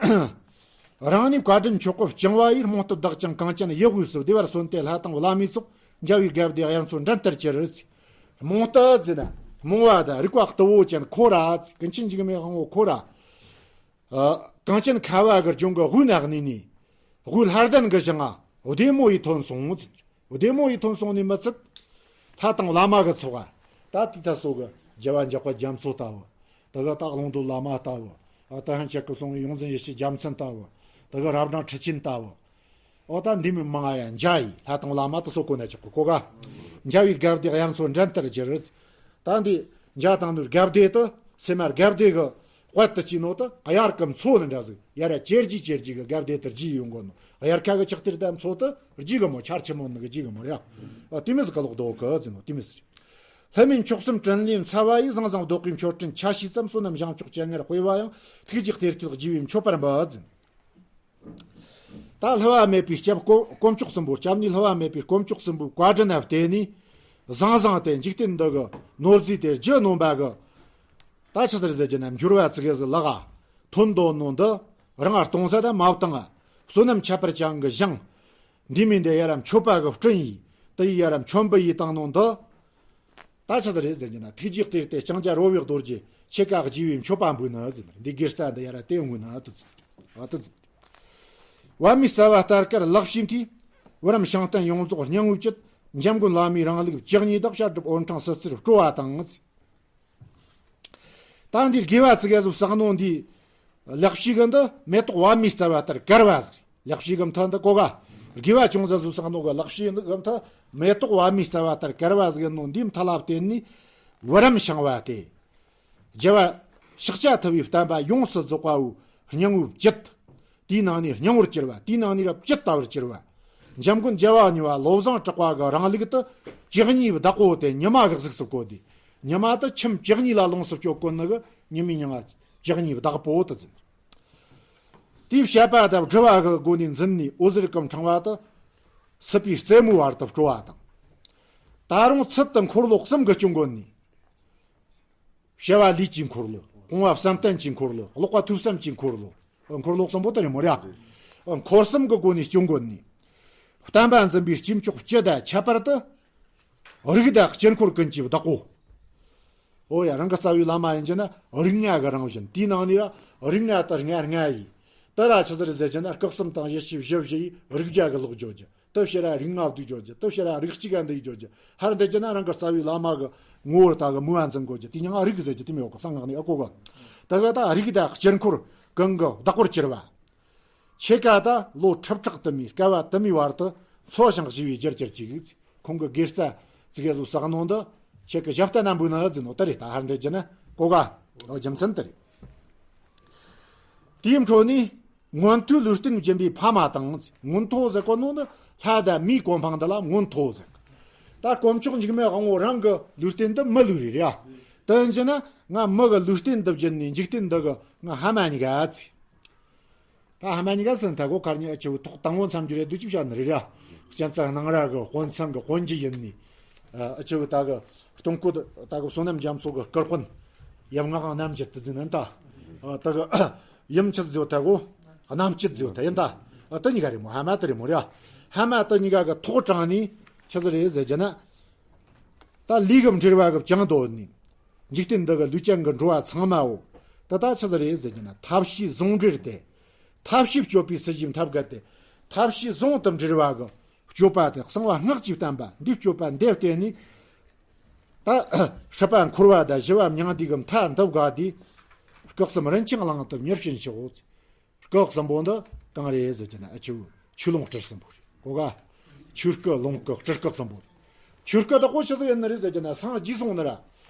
རང་ནི་བཀའ་དྲིན་མཆོག་གི་བཅིངས་པ་ཡིས། རྨོངས་རྟོག་བདག་ཀྱང་གངས་ཅན་ཡུལ་དབུས་སུ། བདེ་བར་སོན་ཏེ་ལྷ་དང་བླ་མའི་ཚོགས། མཇལ་བའི་དགའ་བདེ་དབྱར་མཚོ་འགྲན་ལྟར་གྱུར། རྨོངས་རྟོག་ཟེར་ན་རྨོངས་པ་དང་རིག་པ་རྟུལ་བོ་ཅན་ཁོ་ར། ཀུན་མཁྱེན་འཇིགས་མེད་དབང་པོ་ཁོ་ར། ཨ་གངས་ཅན་ཁ་བ་གི་ལྗོངས་ཀྱི་དབུས་ན་གནས་ནས། དབུས་ལྷ་ལྡན་གྱི་ཞིང་ང་བདེ་མོ་ཡིས་ཐོན་སོང་ཟེར། བདེ་མོ་ཡིས་ཐོན་སོང་ནི་མི་ཚད། ལྷ་དང་བླ་མ་གི་ཚོགས་ཨ། ད་དེ་ད་སོ་གི་རྒྱལ་བ་འཇམ་དཔལ་རྒྱ་མཚོ་ལྟ་བུ། དེ་གི་ད་ཀློང་རྡོལ་བླ་མ་ལྟ་བུ། ཨ་ད་ཧན་ཆད་ཀྱི་སོང་བའི་ཡོངས་འཛིན་ཡེ་ཤེས་རྒྱལ་མཚན་ལྟ་བུ། དེ་གི་རབ་འབྲིང་ཁྲི་ཆེན་ལྟ་བུ། ཨོ་ད་འདི་མི་མང་ང་ཡ་མཇལ་ཡི་ལྷ་དང་བླ་མ་དེ་སོ་གོ་ན་ཆོག་གི་གོ་ག། མཇལ་བའི་དགའ་བདེ་དབྱར་མཚོ་འགྲན་ལྟར་གྱུར། ད་འདི་མཇལ་བཏང་ནོ་དགའ་བདེ་དེ་སེམས་མ་དགའ་བདེ་གི་དཔལ་དུ་སྐྱེས་ནོ་དེ་དབྱར་གི་མཚོ་ནི་འདྲ་ཟིག་ཡར་ར་ཇེ་རྒྱས་ཇེ་རྒྱས་གི་དགའ་བདེ་དེ་རྒྱས་ཡོང་གོ་ནོ། དབྱར་ཁ་གི་ཆགས་ཏེར་ད་མཚོ་དེ་རྒྱས་གི་མོ་ཆར་ཆི་མོ་ནི་གི་རྒྱས་གི་མོ་རེད་ཡ། ཨ་དེ་མི་ཟིག་ག་ལོག་རྡོ་གི་ཟེར་ནོ་དེ་མི་ཟིག་ལྷ་མིན་མཆོག་གསུམ་དྲིན་ལན་མཚར་བ་ཡིས། ཟང་ཟིང་བཟློག་པའི་མཆོད་སྤྲིན་ཆ་ཤས་ཙམ། བསོད་ནམས་བྱང་ཆུབ་སྤྱན་སྔར་སྤེལ་བ་ཡང་། ཐུགས་རྗེའི་གཏེར་སྟོན་རྒྱས་པའི་མཆོད་པར་འབུལ་ཟིན། ད་བསླུ་བ་མེད་པའི་སྐྱབས་དཀོན་དཀོན་མཆོག་གསུམ་པོ། སྐྱབས་གནས་བསླུ་བ་མེད་པའི་དཀོན་མཆོག་གསུམ་པོའི་བཀའ་དྲིན་ལ་བརྟེན་ནས། ཟང་ཟིང་དེ་འཇིག་རྟེན་འདི་གི་ནོར་རྫས་དེ་རྒྱུ་ནོམ་པ་གི། ད་ཆི་ཟེར་ཟེར་རྒྱུ་ན་འབྱོར་བ་ཙི་གེ་ཟིག་ལག་ག་ཐོན་དོ་ནོ་འདི། རང་ང་གཏོང་ས་ད་མ་བཏང་ང་། བསོད་ནམས་ཁྱད་པར་ཅན་གི་ཞིང་། འདི་མིན་འདི་ཡ་ར་མཆོད་པ་གི་སྤྲིན་ཡིས། དེ་ཡི་ཡ་ར་མཆོད་འབུལ་ཡིས་བཏང་ནོ་འདི། ད་ཆི་ཟིག་རེད་ཟེར་གྱི་ན། ཐུགས་རྗེའི་གཏེར་སྟོན་ལྕང་སྐྱ་རོལ་བའི་རྡོ་རྗེ། ཁྱེད་ཀ་དགྱེས་པའི་མཆོད་པ་འབུལ་ནི་ཟེར། འདི་དགེ་རྩ་འདི་ཡ་ར་དེ་འོང་ནི་དུ་ཟེར། ཨ་དུ་ཟེར། བ་མོའི་རྩ་བ་ལྟར་དཀར་ལེགས་བྱས་མཐའི། བུ་རམ་ཤིང་རྟ་ཡོངས་རྫོགས་སྙིང་པོའི་བཅུད། འཇམ་མགོན་བླ་མའི་རིང་ལུགས་བཅུ་གཉིས་དག་བཤད་སྒྲུབ་འོད་འཕྲེང་སྲིད་རྩེར་སྤྲོ་བ་དང་། ད་འདིར་དགེ་བ་ཙི་གེ་ཟིག་བསགས་ནོ་འདི། ལེགས་བྱས་གི་འདི་མེ་ཏོག་བ་མོའི་རྩ་བ་ལྟར་དཀར་བ་ཟིག། ལེགས་བྱས་གི་མཐའ་འདི་གོ་ག། དགེ་བ་ཅུང་ཟད་ཟིག་བསགས་ནོ་གི་ལེགས་བྱས་འདི་གི་མཐའ། མེ་ཏོག་བ་མོའི་རྩ་བ་ལྟར་དཀར་བ་ཟིག་ཡིན་ནོ་འདིའི་མཐའ་ལ་བརྟེན་ནས། བུ་རམ་ཤིང་བ་སྟེ། རྒྱལ་བ་ཤཱཀྱ་ཐུབ་པའི་བསྟན་པ་ཡོངས་སུ་རྫོགས་པ་བོའི་སྙིང་པོའི་བཅུད། དེའི་ནང་ནས་སྙིང་པོར་གྱུར་པ། དེའི་ནང་ནས་ར་བཅུད་ལྟ་བུར་གྱུར་པ། འཇམ་མགོན་རྒྱལ་བ་གཉིས་པ་བློ་བཟང་གྲགས་པ་གི་རིང་ལུགས་དེ་བཅུ་གཉིས་པའི་བདག་པོ་དེ་ཉི་མ་གི་གཟུགས་སུ་བཀོད་དེ། ཉི་མ་དེ་ཁྱིམ་བཅུ་གཉིས་ལ་ལོངས་སུ་སྤྱོད་གོ་ནི་གི་ཉི་མའི་མྱིང་ང་བཅུ་གཉིས་པའི་བདག་པོ་དུ་འཛིན། དེའི་བཤད་པ་དང་སྒྲུབ་པ་གི་སྒོ་ནས་འཛིན་ནས་འོད་ཟེར་གྱི་ཕྲེང་བ་དེ་སྲིད་པའི་རྩེ་མོའི་བར་དུ་སྤྲོ་བ་དང་། ད་རུང་ཚུལ་དུ་འཁོར་ལོ་གསུམ་གྱིས་སྐྱོང་གོ་ནི། བྱ་བ་ལས་ཀྱི་འཁོར་ལོ། སྤོང་བ་བསམ་གཏན་གྱི་འཁོར་ལོ། ཀློག་པ་ཐོས་བསམ་གྱི་འཁོར་ལོ། འཁོར་ལོ་གསུམ་པོ་དེ་རེད་མོ་ར། འཁོར་གསུམ་གྱི་སྒོ་ནས་སྐྱོང་གོ་ནི། བསྟན་པ་འཛིན་པའི་སྐྱེས་མཆོག་སྤྱི་དང་ཁྱད་པར་དུ། རིགས་དང་དཀྱིལ་འཁོར་ཀུན་གྱི་བདག་པོ། འོ་ཡ། རང་གི་རྩ་བའི་བླ་མ་ཡིན་གྱི་ན་རིགས་ལྔ་གི་རང་བཞིན། དེའི་ནང་ནས་ར་རིགས་ལྔ་དེ་ལྔ་ལྔ་ཡིས། དེ་ར་ཆི་ཟིག་རེད་ཟེར་གྱི་ན། སྐུ་གསུམ་དང་ཡེ་ཤེས་བཞི་བཞི་ཡིས་རིགས་བརྒྱ་གི་ལོག་བརྗོད་རྒྱུ། དེ་ཕྱིར་ར་རིགས་ལྔ་བསྡུས་བརྗོད་རྒྱུ། དེ་ཕྱིར་ར་རིགས་གཅིག་ག་འདུས་བརྗོད་རྒྱུ། ཧར་འདི་གྱི་ན་རང་གི་རྩ་བའི་བླ་མ་གི་ངོ་བོར་ད་གི་མོས་པ་འཛིན་དགོས་རྒྱུ། དེ་མྱིང་ང་རིགས་ཟེར་རྒྱུ་དེ་མོ་ཡོད་གི། གསང་སྔགས་ནས་ཨ་གོ་གི། ད་གི་ད་རིགས་དང་དཀྱིལ་འཁོར་ཀུན་གྱི་བདག་པོར་གྱུར་པ། ཕྱེད་ཀ་ད་ལོ་ཁྲི་ཕྲག་དུ་མའི་བསྐལ་པ་དུ་མའི་བར་དུ་འཚོ་ཞིང་བཞུགས་པའི་རྒྱུར་གྱུར་ཅིག། ཁོང་གི་དགེ་རྩ་ཙི་གེ་ཟིག་བསགས་ནོ་འདི་ཁྱེད་ཀྱི་ཞབས་བརྟན་ན་འབུལ་ནི་ཟེར་ནོ་དེ་རེད། ད་ཧར་འདི་གྱི་ན་གོ་ག། རྒྱུ་མཚན་དེ་རེད། དེའི་འཕྲོ་ནས། མངོན་མཐོའི་ལུས་རྟེན་སྦྱིན་པའི་ཕ་མ་དང་། མངོན་མཐོ་ཟེར་གོ་ནོ་ནི་ལྷ་དང་མིའི་གོ་འཕང་འདི་ལ་མངོན་མཐོ་ཟེར། ད་དཀོན་མཆོག་འཇིགས་མེད་དབང་པོ་རང་གི་ལུས་རྟེན་འདི་མི་ལུས་རེད་ཡ། དེ་ཡིན་གྱི་ན་ང་མི་གི་ལུས་རྟེན་འདི་བརྒྱུད་ནས་འཇིག་རྟེན་འདི་གི་ང་ཕ་མ་གཉིས་ཀ་ཚེ། ད་ཕ་མ་གཉིས་ཀ་ཟེར་ད་གོ་ཁར་ཉི་ཨ་ཆེ་བོ་ཐོག་དང་པོ་མཚམས་སྦྱོར་རེད་འདུག་ཅིག་བཤད་ནི་རེད་ཡ། གཅན་གཟན་སྣང་ར་གི་དཔོན་ཚང་གི་དཔོན་རྒྱུད་ཡིན་ནི། ཨ་ཆེ་བོ་ད་གི་སྟོང་སྐུ་ད་གི་བསོད་ནམས་རྒྱ་མཚོ་གི་སྐུ་དཔོན་ཡབ་ངག་དབང་རྣམ་རྒྱལ་དུ་འཛིན་ནན་ད། ཨ་ད་གི་ཡུམ་ཆི་ཟེར་ད་གོ། རྣམ་སྤྱི་ཟེར་ད་ཡིན་ད། ཨ་དེ་གཉིས་ཀ་རེད་མོ། ཕ་མ་དེ་རེད་མོ་རེད་ཡ། ཕ་མ་དེ་གཉིས་ཀ་གི་ཐོག་དྲངས་ནས་ཆི་ཟིག་རེད་ཟེར་རྒྱུ་ན། ད་ལས་ཀྱི་འབྲེལ་བ་གི་བཅིངས་འདོད་ནི། འཇིག་རྟེན་འདི་གི་ལུས་ཅན་གྱི་འགྲོ་བ་ཚང་མའོ། ད་ད་ཆི་ཟིག་རེད་ཟེར་རྒྱུ་ན་ཐབས་ཤེས་ཟུང་འབྲེལ་ཏེ། ཐབས་ཤེས་སྤྱོད་པའི་སྲིད་ཞིའི་ཐབས་བརྒལ་ཏེ། ཐབས་ཤེས་ཟུང་དུ་འབྲེལ་བ་གི་སྤྱོད་པ་དེ་གསང་བ་སྔགས་ཀྱི་བསྟན་པ་འདི་སྤྱོད་པ་འདི་བརྟེན་ནས། ད་སྲིད་པ་འཁོར་བ་དང་ཞི་བ་མྱང་འདས་ཀྱི་མཐའ་འདི་བག་སྟེ། སྐུ་གསུམ་རིན་ཆེན་གླིང་དུ་མྱུར་ཕྱིན་ཤོག། སྐུ་གསུམ་པོ་འདི་གང་རེད་ཟེར་གྱི་ན། ཨ་ཆེ་བོ་ཆོས་ལོངས་སྤྲུལ་གསུམ་པོ་རེད་གོ་ག། ཆོས་སྐུ་ལོངས་སྐུ་སྤྲུལ་སྐུ་གསུམ་པོ་རེད། ཆོས་སྐུ་དག་པོ་ཆི་ཟིག་ཡིན་ནི་རེད་ཟེར་གྱི་ན་སངས་རྒྱས་སོང་ནི་ར།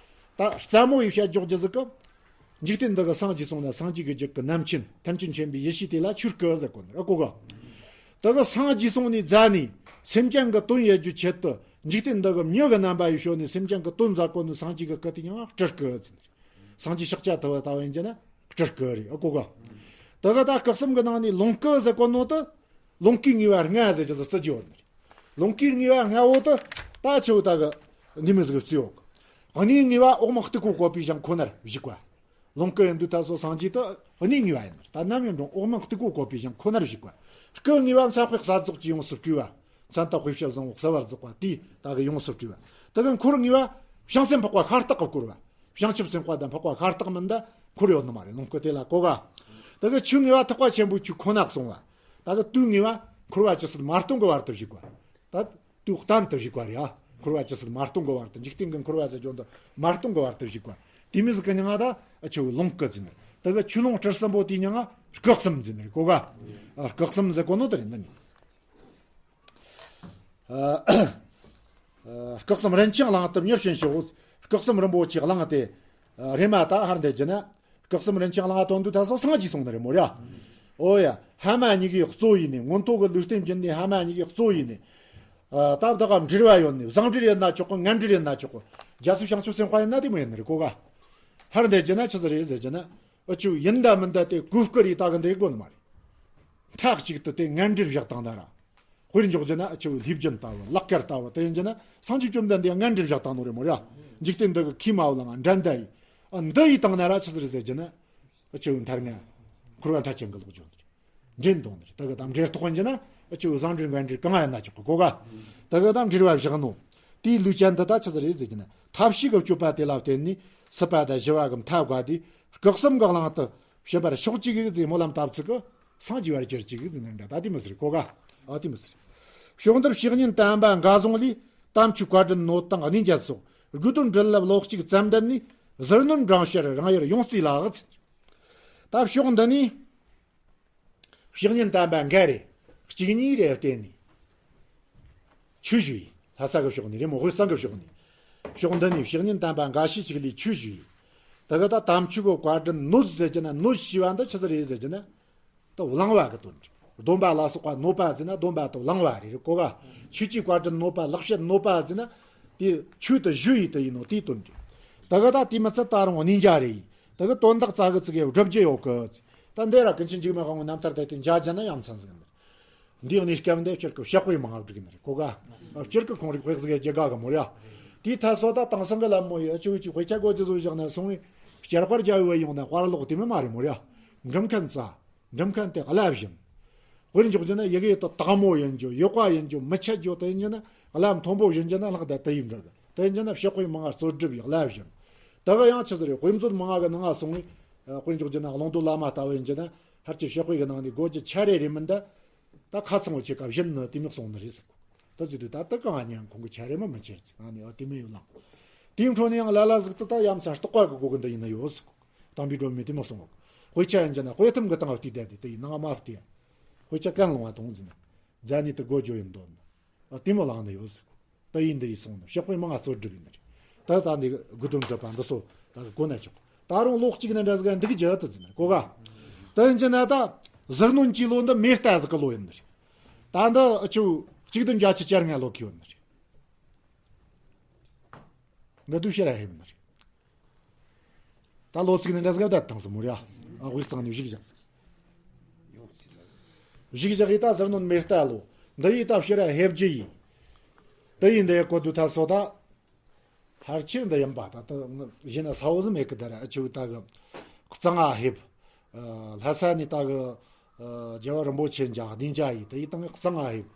ད་རྩ་མོ་ཡི་བཤད་འཇོག་རྒྱུ་ཟིག་གི། འཇིག་རྟེན་འདི་གི་སངས་རྒྱས་སོང་ན་སངས་རྒྱས་ཀྱི་རྒྱུད་ཀྱི་རྣམ་མཁྱེན་ཐམས་ཅད་མཁྱེན་པའི་ཡེ་ཤེས་དེ་ལ་ཆོས་སྐུ་ཟེར་གོ་ནི་ར་གོ་ག། དེ་གི་སངས་རྒྱས་སོང་ནི་ཟ་ནི་སེམས་ཅན་གྱི་དོན་ཡེད་རྒྱུ་ཆེད་དུ་འཇིག་རྟེན་འདི་གི་མྱི་གི་རྣམ་པ་ཡི་ཞོན་ནི་སེམས་ཅན་གྱི་དོན་ཟ་གོ་ནི་སངས་རྒྱས་ཀྱི་སྐུ་དེ་མྱིང་ང་སྤྲུལ་སྐུ་ཟེར། སངས་རྒྱས་ཤཱཀྱ་ཐུབ་པ་ལྟ་བུ་ཡིན་གྱི་ན་སྤྲུལ་སྐུ་རེད་ཨ་གོ་ག། དེ་ག་ད་སྐུ་གསུམ་གྱི་ནང་ནས་ལོངས་སྐུ་ཟེར་གོ་ནོ་དེ། ལོངས་སྐུའི་ངེས་པ་ལྔ་ཟེར་གྱི་ཟིག་བརྩི་རྒྱུ་ཡོད་ནི་རེད། ལོངས་སྐུའི་ངེས་པ་ལྔ་བོ་དེ་ད་ཆེ་བོ་ད་གི་འདི་མོ་ཟིག་བརྩི་ཡོད་གི། གནས་ངེས་པ་འོག་མིན་སྟུག་པོ་བཀོད་པའི་ཞིང་ཁོ་ནར་བཞུགས་པ། ལོངས་སྐུ་ཡིན་དུས་ད་སོ་སངས་རྒྱས་དེ་གནས་ངེས་པ་ཡིན་ནི་རེད། ད་ནམ་ཡིན་རུང་འོག་མིན་སྟུག་པོ་བཀོད་པའི་ཞིང་ཁོ་ནར་བཞུགས་པ། སྐུ་ངེས་པ་མཚན་དཔེ་གསལ་རྫོགས་ཀྱིས་ཡོངས་སུ་སྤྲས་པ། མཚན་དག་དཔེ་བྱད་བཟང་པོ་གསལ་བར་རྫོགས་པ་དེས་ད་གི་ཡོངས་སུ་སྤྲས་པ། ད་གི་འཁོར་ངེས་པ་བྱང་སེམས་འཕགས་པ་ཤ་སྟག་གིས་བསྐོར་བ། བྱང་ཆུབ་སེམས་དཔའ་དང་འཕགས་པ་ཤ་སྟག་མིན་ད་འཁོར་ཡོད་ནི་མ་རེད། ལོངས་སྐུ་དེ་ལ་གོ་ག། ད་གི་ཆོས་ངེས་པ་ཐེག་པ་ཆེན་པོའི་ཆོས་ཁོ་ན་གསུངས་པ། ད་གི་དུས་ངེས་པ་འཁོར་བ་ཇི་སྲིད་མ་སྟོངས་ཀྱི་བར་དུ་བཞུགས་པ། ད་དུས་གཏན་དུ་བཞུགས་པ་རེད་ཨ། འཁོར་བ་ཇི་སྲིད་མ་སྟོངས་ཀྱི་བར་དུ། འཇིག་རྟེན་གྱི་འཁོར་བ་ཟེར་རྒྱུ་འདི་མ་སྟོངས་ཀྱི་བར་དུ་བཞུགས་པ། དེ་མོ་ཟིག་གི་མྱིང་ང་ད་ཨ་ཆེ་བོ་ལོངས་སྐུ་ཟེར་ནི་རེད། ད་གི་ཆོས་ལོངས་སྤྲུལ་གསུམ་པོ་དེའི་མྱིང་ང་སྐུ་གསུམ་ཟེར་ནི་རེད་གོ་ག། ཨ་སྐུ་གསུམ་ཟེར་གོ་ནོ་དེ་རེད་འདི་ནི། ཨ། ཨ། སྐུ་གསུམ་རིན་ཆེན་གླིང་དུ་མྱུར་ཕྱིན་ཤོག། སྐུ་གསུམ་རིན་པོ་ཆེའི་གླིང་དེ། ཨ། རེམ་མ་ད་ཧར་འདི་གྱི་ན། སྐུ་གསུམ་རིན་ཆེན་གླིང་དོན་དུ་ད་སོ་སངས་རྒྱས་སོང་ནི་རེད་མོ་ར། ཨོ་ཡ། ཕ་མ་གཉིས་ཀའི་གཙོ་ཡིན་ནི། མངོན་མཐོ་གི་ལུས་རྟེན་བརྒྱུད་ནས་ཕ་མ་གཉིས་ཀའི་གཙོ་ཡིན་ནི། ཨ། ད་བདག་ག་འབྲེལ་བ་ཡོད་ནི། བཟང་འབྲེལ་ཡིན་ན་ཆོག་གི། ངན་འབྲེལ་ཡིན་ན་ཆོག་གི། རྒྱལ་སྲས་བྱང་ཆུབ་སེམས་དཔའ་ཡིན་ན་དེ་མོ་ཡིན་ནི་རེད་གོ་ག། ཧར་འདེད་རྒྱུ་ན་ཆི་ཟིག་རེད་ཟེར་རྒྱུ་ན། འུ་ཆོ་ཡིན་ད་མིན་ད་དེ་གོ་སྐུ་རེད་ད་གི་འདེད་དགོ་ནི་མ་རེད། མཐའ་གཅིག་ཏུ་དེ་ངན་འབྲེལ་བཞག་བཏང་ད་ར། དཔེར་འཇོག་རྒྱུ་ན་འུ་ཆོ་ལྷས་བྱིན་ལྟ་བུ་ལག་དཀར་ལྟ་བུ་དེ་ཡིན་རྒྱུ་ན་སངས་རྒྱས་བཅོམ་ལྡན་འདས་ངན་འབྲེལ་བཞག་བཏང་ནོ་རེད་མོ་ར། འཇིག་རྟེན་འདི་གི་ཁས་མ་བླངས་འགྲན་ཟླ་ཡིས། ཨ་འདི་ཡིས་བཏང་ན་ར་ཆི་ཟིག་རེད་ཟེར་རྒྱུ་ན། འུ་ཆོ་མཐར་ང་འཁོར་བ་མཐའ་ཅན་གི་ལོག་འཇོག་འདི་རེད། འདྲེན་གཏོང་ནི་རེད། ད་གི་དང་འབྲེལ་ཐོགས་ཡིན་རྒྱུ་ན་འུ་ཆོ་བཟང་འབྲེལ་ངན་འབྲེལ་གང་ཡིན་ན་ཆོག་གི་གོ་ག། ད་གི་དང་འབྲེལ་བ་བཞག་ནོ། དེའི་ལུས་ཅན་འདི་ད་ཆི་ཟིག་རེད་ཟེར་རྒྱུ་ན་ཐབས་ཤེས་ཀྱི་སྤྱོད་པ་དེ་ལ་བརྟེན་ནས་སྲིད་པ་དང་ཞི་བ་གི་མཐའ་བཀག་དུས་སྐུ་གསུམ་གི་གླིང་དུ་ཕྱིན་པར་ཤོག་ཅིག་གི་ཟེར་སྨོན་ལམ་བཏབ་ཚིག་གི་སངས་རྒྱས་པར་གྱུར་ཅིག་གི་ཟེར་ནི་འདྲ་ད་དེ་མི་ཟེར་གོ་ག། ཨ་དེ་མི་ཟེར། ཕྱོགས་འདིར་བཤེས་གཉེན་དམ་པ་འགའ་ཟུང་ལས་དམ་ཆོས་བཀའ་དྲིན་ནོད་དང་གནས་མཇལ་སོགས་དགོས་དོན་འདྲི་ལབ་ལོག་ཅིག་ཙམ་འདི་ནས་ཟུར་སྣོན་འབྲང་ཕྱིར་རང་ཡུལ་ཡོང་རྩིས་ལ་ཨ་ཟེར། ད་ཕྱོགས་འདི་ནས། བཤེས་གཉེན་དམ་པ་འགའ་རེ་གཅིག་གཉིས་རེ་བསྟེན་ནས་ཆོས་ཞུ་ཡི། ལྷ་ས་གི་ཕྱོགས་ནས་རེད་མོ་དབུས་གཙང་གི་ཕྱོགས་ནས། ཕྱོགས་འདི་ནས་བཤེས་གཉེན་དམ་པ་འགའ་ཤས་ཤིག་ལས་ཆོས་ཞུ་ཡི། དེ་གི་ད་དམ་ཆོས་གི་བཀའ་དྲིན་ནོད་ཟེར་རྒྱུ་ན་ནོད་ཞུ་བ་འདི་ཆི་ཟིག་རེད་ཟེར་རྒྱུ་ན། ད་བླང་བ་གི་དོན་རེད། སྡོམ་པ་ལ་སོགས་པ་ནོད་པ་ཟེར་ན་སྡོམ་པ་དེ་བླང་བ་རེད་གོ་ག། ཆོས་ཀྱི་བཀའ་དྲིན་ནོད་པ་ལེགས་བཤད་ནོད་པ་ཟེར་ན། དེ་ཆོས་དེ་ཞུ་ཡི་དེ་ཡིན་ནོ་དེའི་དོན་རེད། དེ་གི་ད་དེ་མི་ཚད་ད་རུང་གནས་མཇལ་རེད་ཡི། དེ་གི་དོན་དག་ཙ་གི་ཙི་གི་བསྒྲུབ་རྒྱུ་ཡོད་གི། ད་འདི་ར་ཀུན་མཁྱེན་འཇིགས་མེད་དབང་པོའི་རྣམ་ཐར་དེ་དེ་མཇལ་རྒྱུ་ན་ཡ་མཚན་ཟིག་ནི། འདིའི་གནས་སྐབས་འདི་སྤྱིར་གི་ཕྱག་དཔེ་མང་བ་བསྒྲིགས་ནི་རེད་གོ་ག། སྤྱིར་གི་ཁོང་རིག་དཔེ་ཟིག་རྒྱ་ག་གི་མོ་ར། དེའི་ཐད་སོ་ད་དེང་སང་གི་ལམ་མོ་ཡི་ཆུ་བོ་ཆུ་དཔེ་ཆ་གོ་རྒྱུ་བཟོ་བཞག་ན་སོང་བའི་སྐྱར་དཔར་རྒྱ་བོ་ཡོང་ན་དཔར་ཀློག་དེ་མི་མ་རེད་མོ་ར། འབྲི་མཁན་ཙ། འབྲི་མཁན་དེ་བསླབ་བཞིན། དཔེར་འཇོག་རྒྱུ་ན་ཡི་གེ་དེ་དག་མོ་ཡིན་རྒྱུ་ཡོད་པ་ཡིན་རྒྱུ་མི་ཆད་རྒྱུ་དེ་ཡིན་རྒྱུ་ན་བསླབ་མཐོན་པོ་ཡིན་རྒྱུ་ན་ལྷག་ད་དེ་ཡིན་འགྲོ་གི། དེ་ཡིན་རྒྱུ་ན་ཕྱག་དཔེ་མང་ང་རྩོད་སྒྲུབ་ཡི་བསླབ་བཞིན། དེ་གི་ཡང་ཆི་ཟེར་རེད་དཔེ་མཛོད་མང་ང་གི་ནང་ང་སོང་བའི། དཔེར་འཇོག་རྒྱུ་ན་གླང་རྡོ་བླ་མ་ལྟ་བུ་ཡིན་རྒྱུ་ན་ཕལ་ཆེར་ཕྱག་དཔེ་གི་ནང་ནས་གོ་རྒྱུ་ཆ་རེ་རེ་མིན་ད། ད་ཁ་ཚང་བོ་ཆེ་ཀ་བཞིན་ནི་དེ་མིག་སོང་ནི་རེད་ཟེར་གོ། ད་ཚིག་དུས་ད་ད་གང་ང་ཉན་ཁོང་གི་ཆ་རེ་མ་མི་ཆེར་ཚིག་ང་ནི་ཨ་དེ་མི་ཡོད་ལང་། དེའི་འཕྲོ་ནས་ཡང་ལ་ལ་ཟིག་ཏུ་ད་ཡ་མཚན་རྟོགས་པ་གི་སྒོ་གི་འདི་ཡིན་ན་ཡོད་ཟེར་གོ། དམ་པའི་སྒྲོན་མེ་དེ་མིག་སོང་གོ། དཔེ་ཆ་ཡིན་རྒྱུ་ན་དཔེ་ཐུམ་གི་སྟེང་བལྟས་བསྡད་དེ་དེ་ཡིན་ནང་མ་བལྟས། དཔེ་ཆ་གན་ལོང་བ་དང་ཟིན་ན། རྫ་ནས་དུ་སྒོ་བརྗོད་ཡིན་དོན་ནི། ཨ་དེ་མོ་ལང་ནི་ཡོད་ཟེར་གོ། ད་ཡིན་འདི་ཡིན་སོང་ནི་ཕྱག་དཔེ་མང་ང་རྩོད་སྒྲུབ་ཡིན་ནི་རེད། ད་ད་འདི་དགུ་དོན་སྒྲུབ་པ་འདི་སོ་ད་གི་གོ་ན་ཆོག། ད་རུང་ལོག་གཅིག་ནི་འདྲ་ཟིག་འདུག་རྒྱུ་དུ་ཟིན་ན་གོ་ག། ད་ཡིན་གྱི་ན་ད་ཟུར་སྣོན་གྱི་ལོ་འདི་མེ་རྟ་ཟིག་གི་ལོ་ཡིན་ནི་རེད། ད་འདི་ཨ་ཆུ་གཅིག་བདུན་བརྒྱད་ཅུ་གྱ་ལྔ་ལོ་གི་ཡོད་ནི་རེད། འདི་དུ་ཕྱིར་ཧེ་ཡིན་ནི་རེད། ད་ལོ་ཚིགས་ནི་འདྲ་ཟིག་བསྡད་དང་སི་མོ་ར། ཨ་དབུས་གཙང་ནས་བཞུགས་བཞག་ཟིག། བཞུགས་བཞག་ཡི་ད་ཟུར་སྣོན་མེ་རྟ་ལོ། འདི་ཡི་ད་ཕྱིར་ཧེབ་རྒྱུ་ཡིན། དེ་ཡིན་འདི་ཡི་གོ་དུ་ཐ་སོ་ད། ཕལ་ཆེར་འདི་ཡིན་པ་ད་ད་གཞི་ན་ས་བོ་ཟིག་མེད་གི་ད་ར་ཨ་ཆུ་ད་གི། གཙང་ང་ཧེབ། ལྷ་ས་ནས་ད་གི། རྒྱལ་བ་རིན་པོ་ཆེ་འཇག་གནས་འཇག་ཡིན་དེ་ཡི་ད་གི་གཙང་ང་ཧེབ།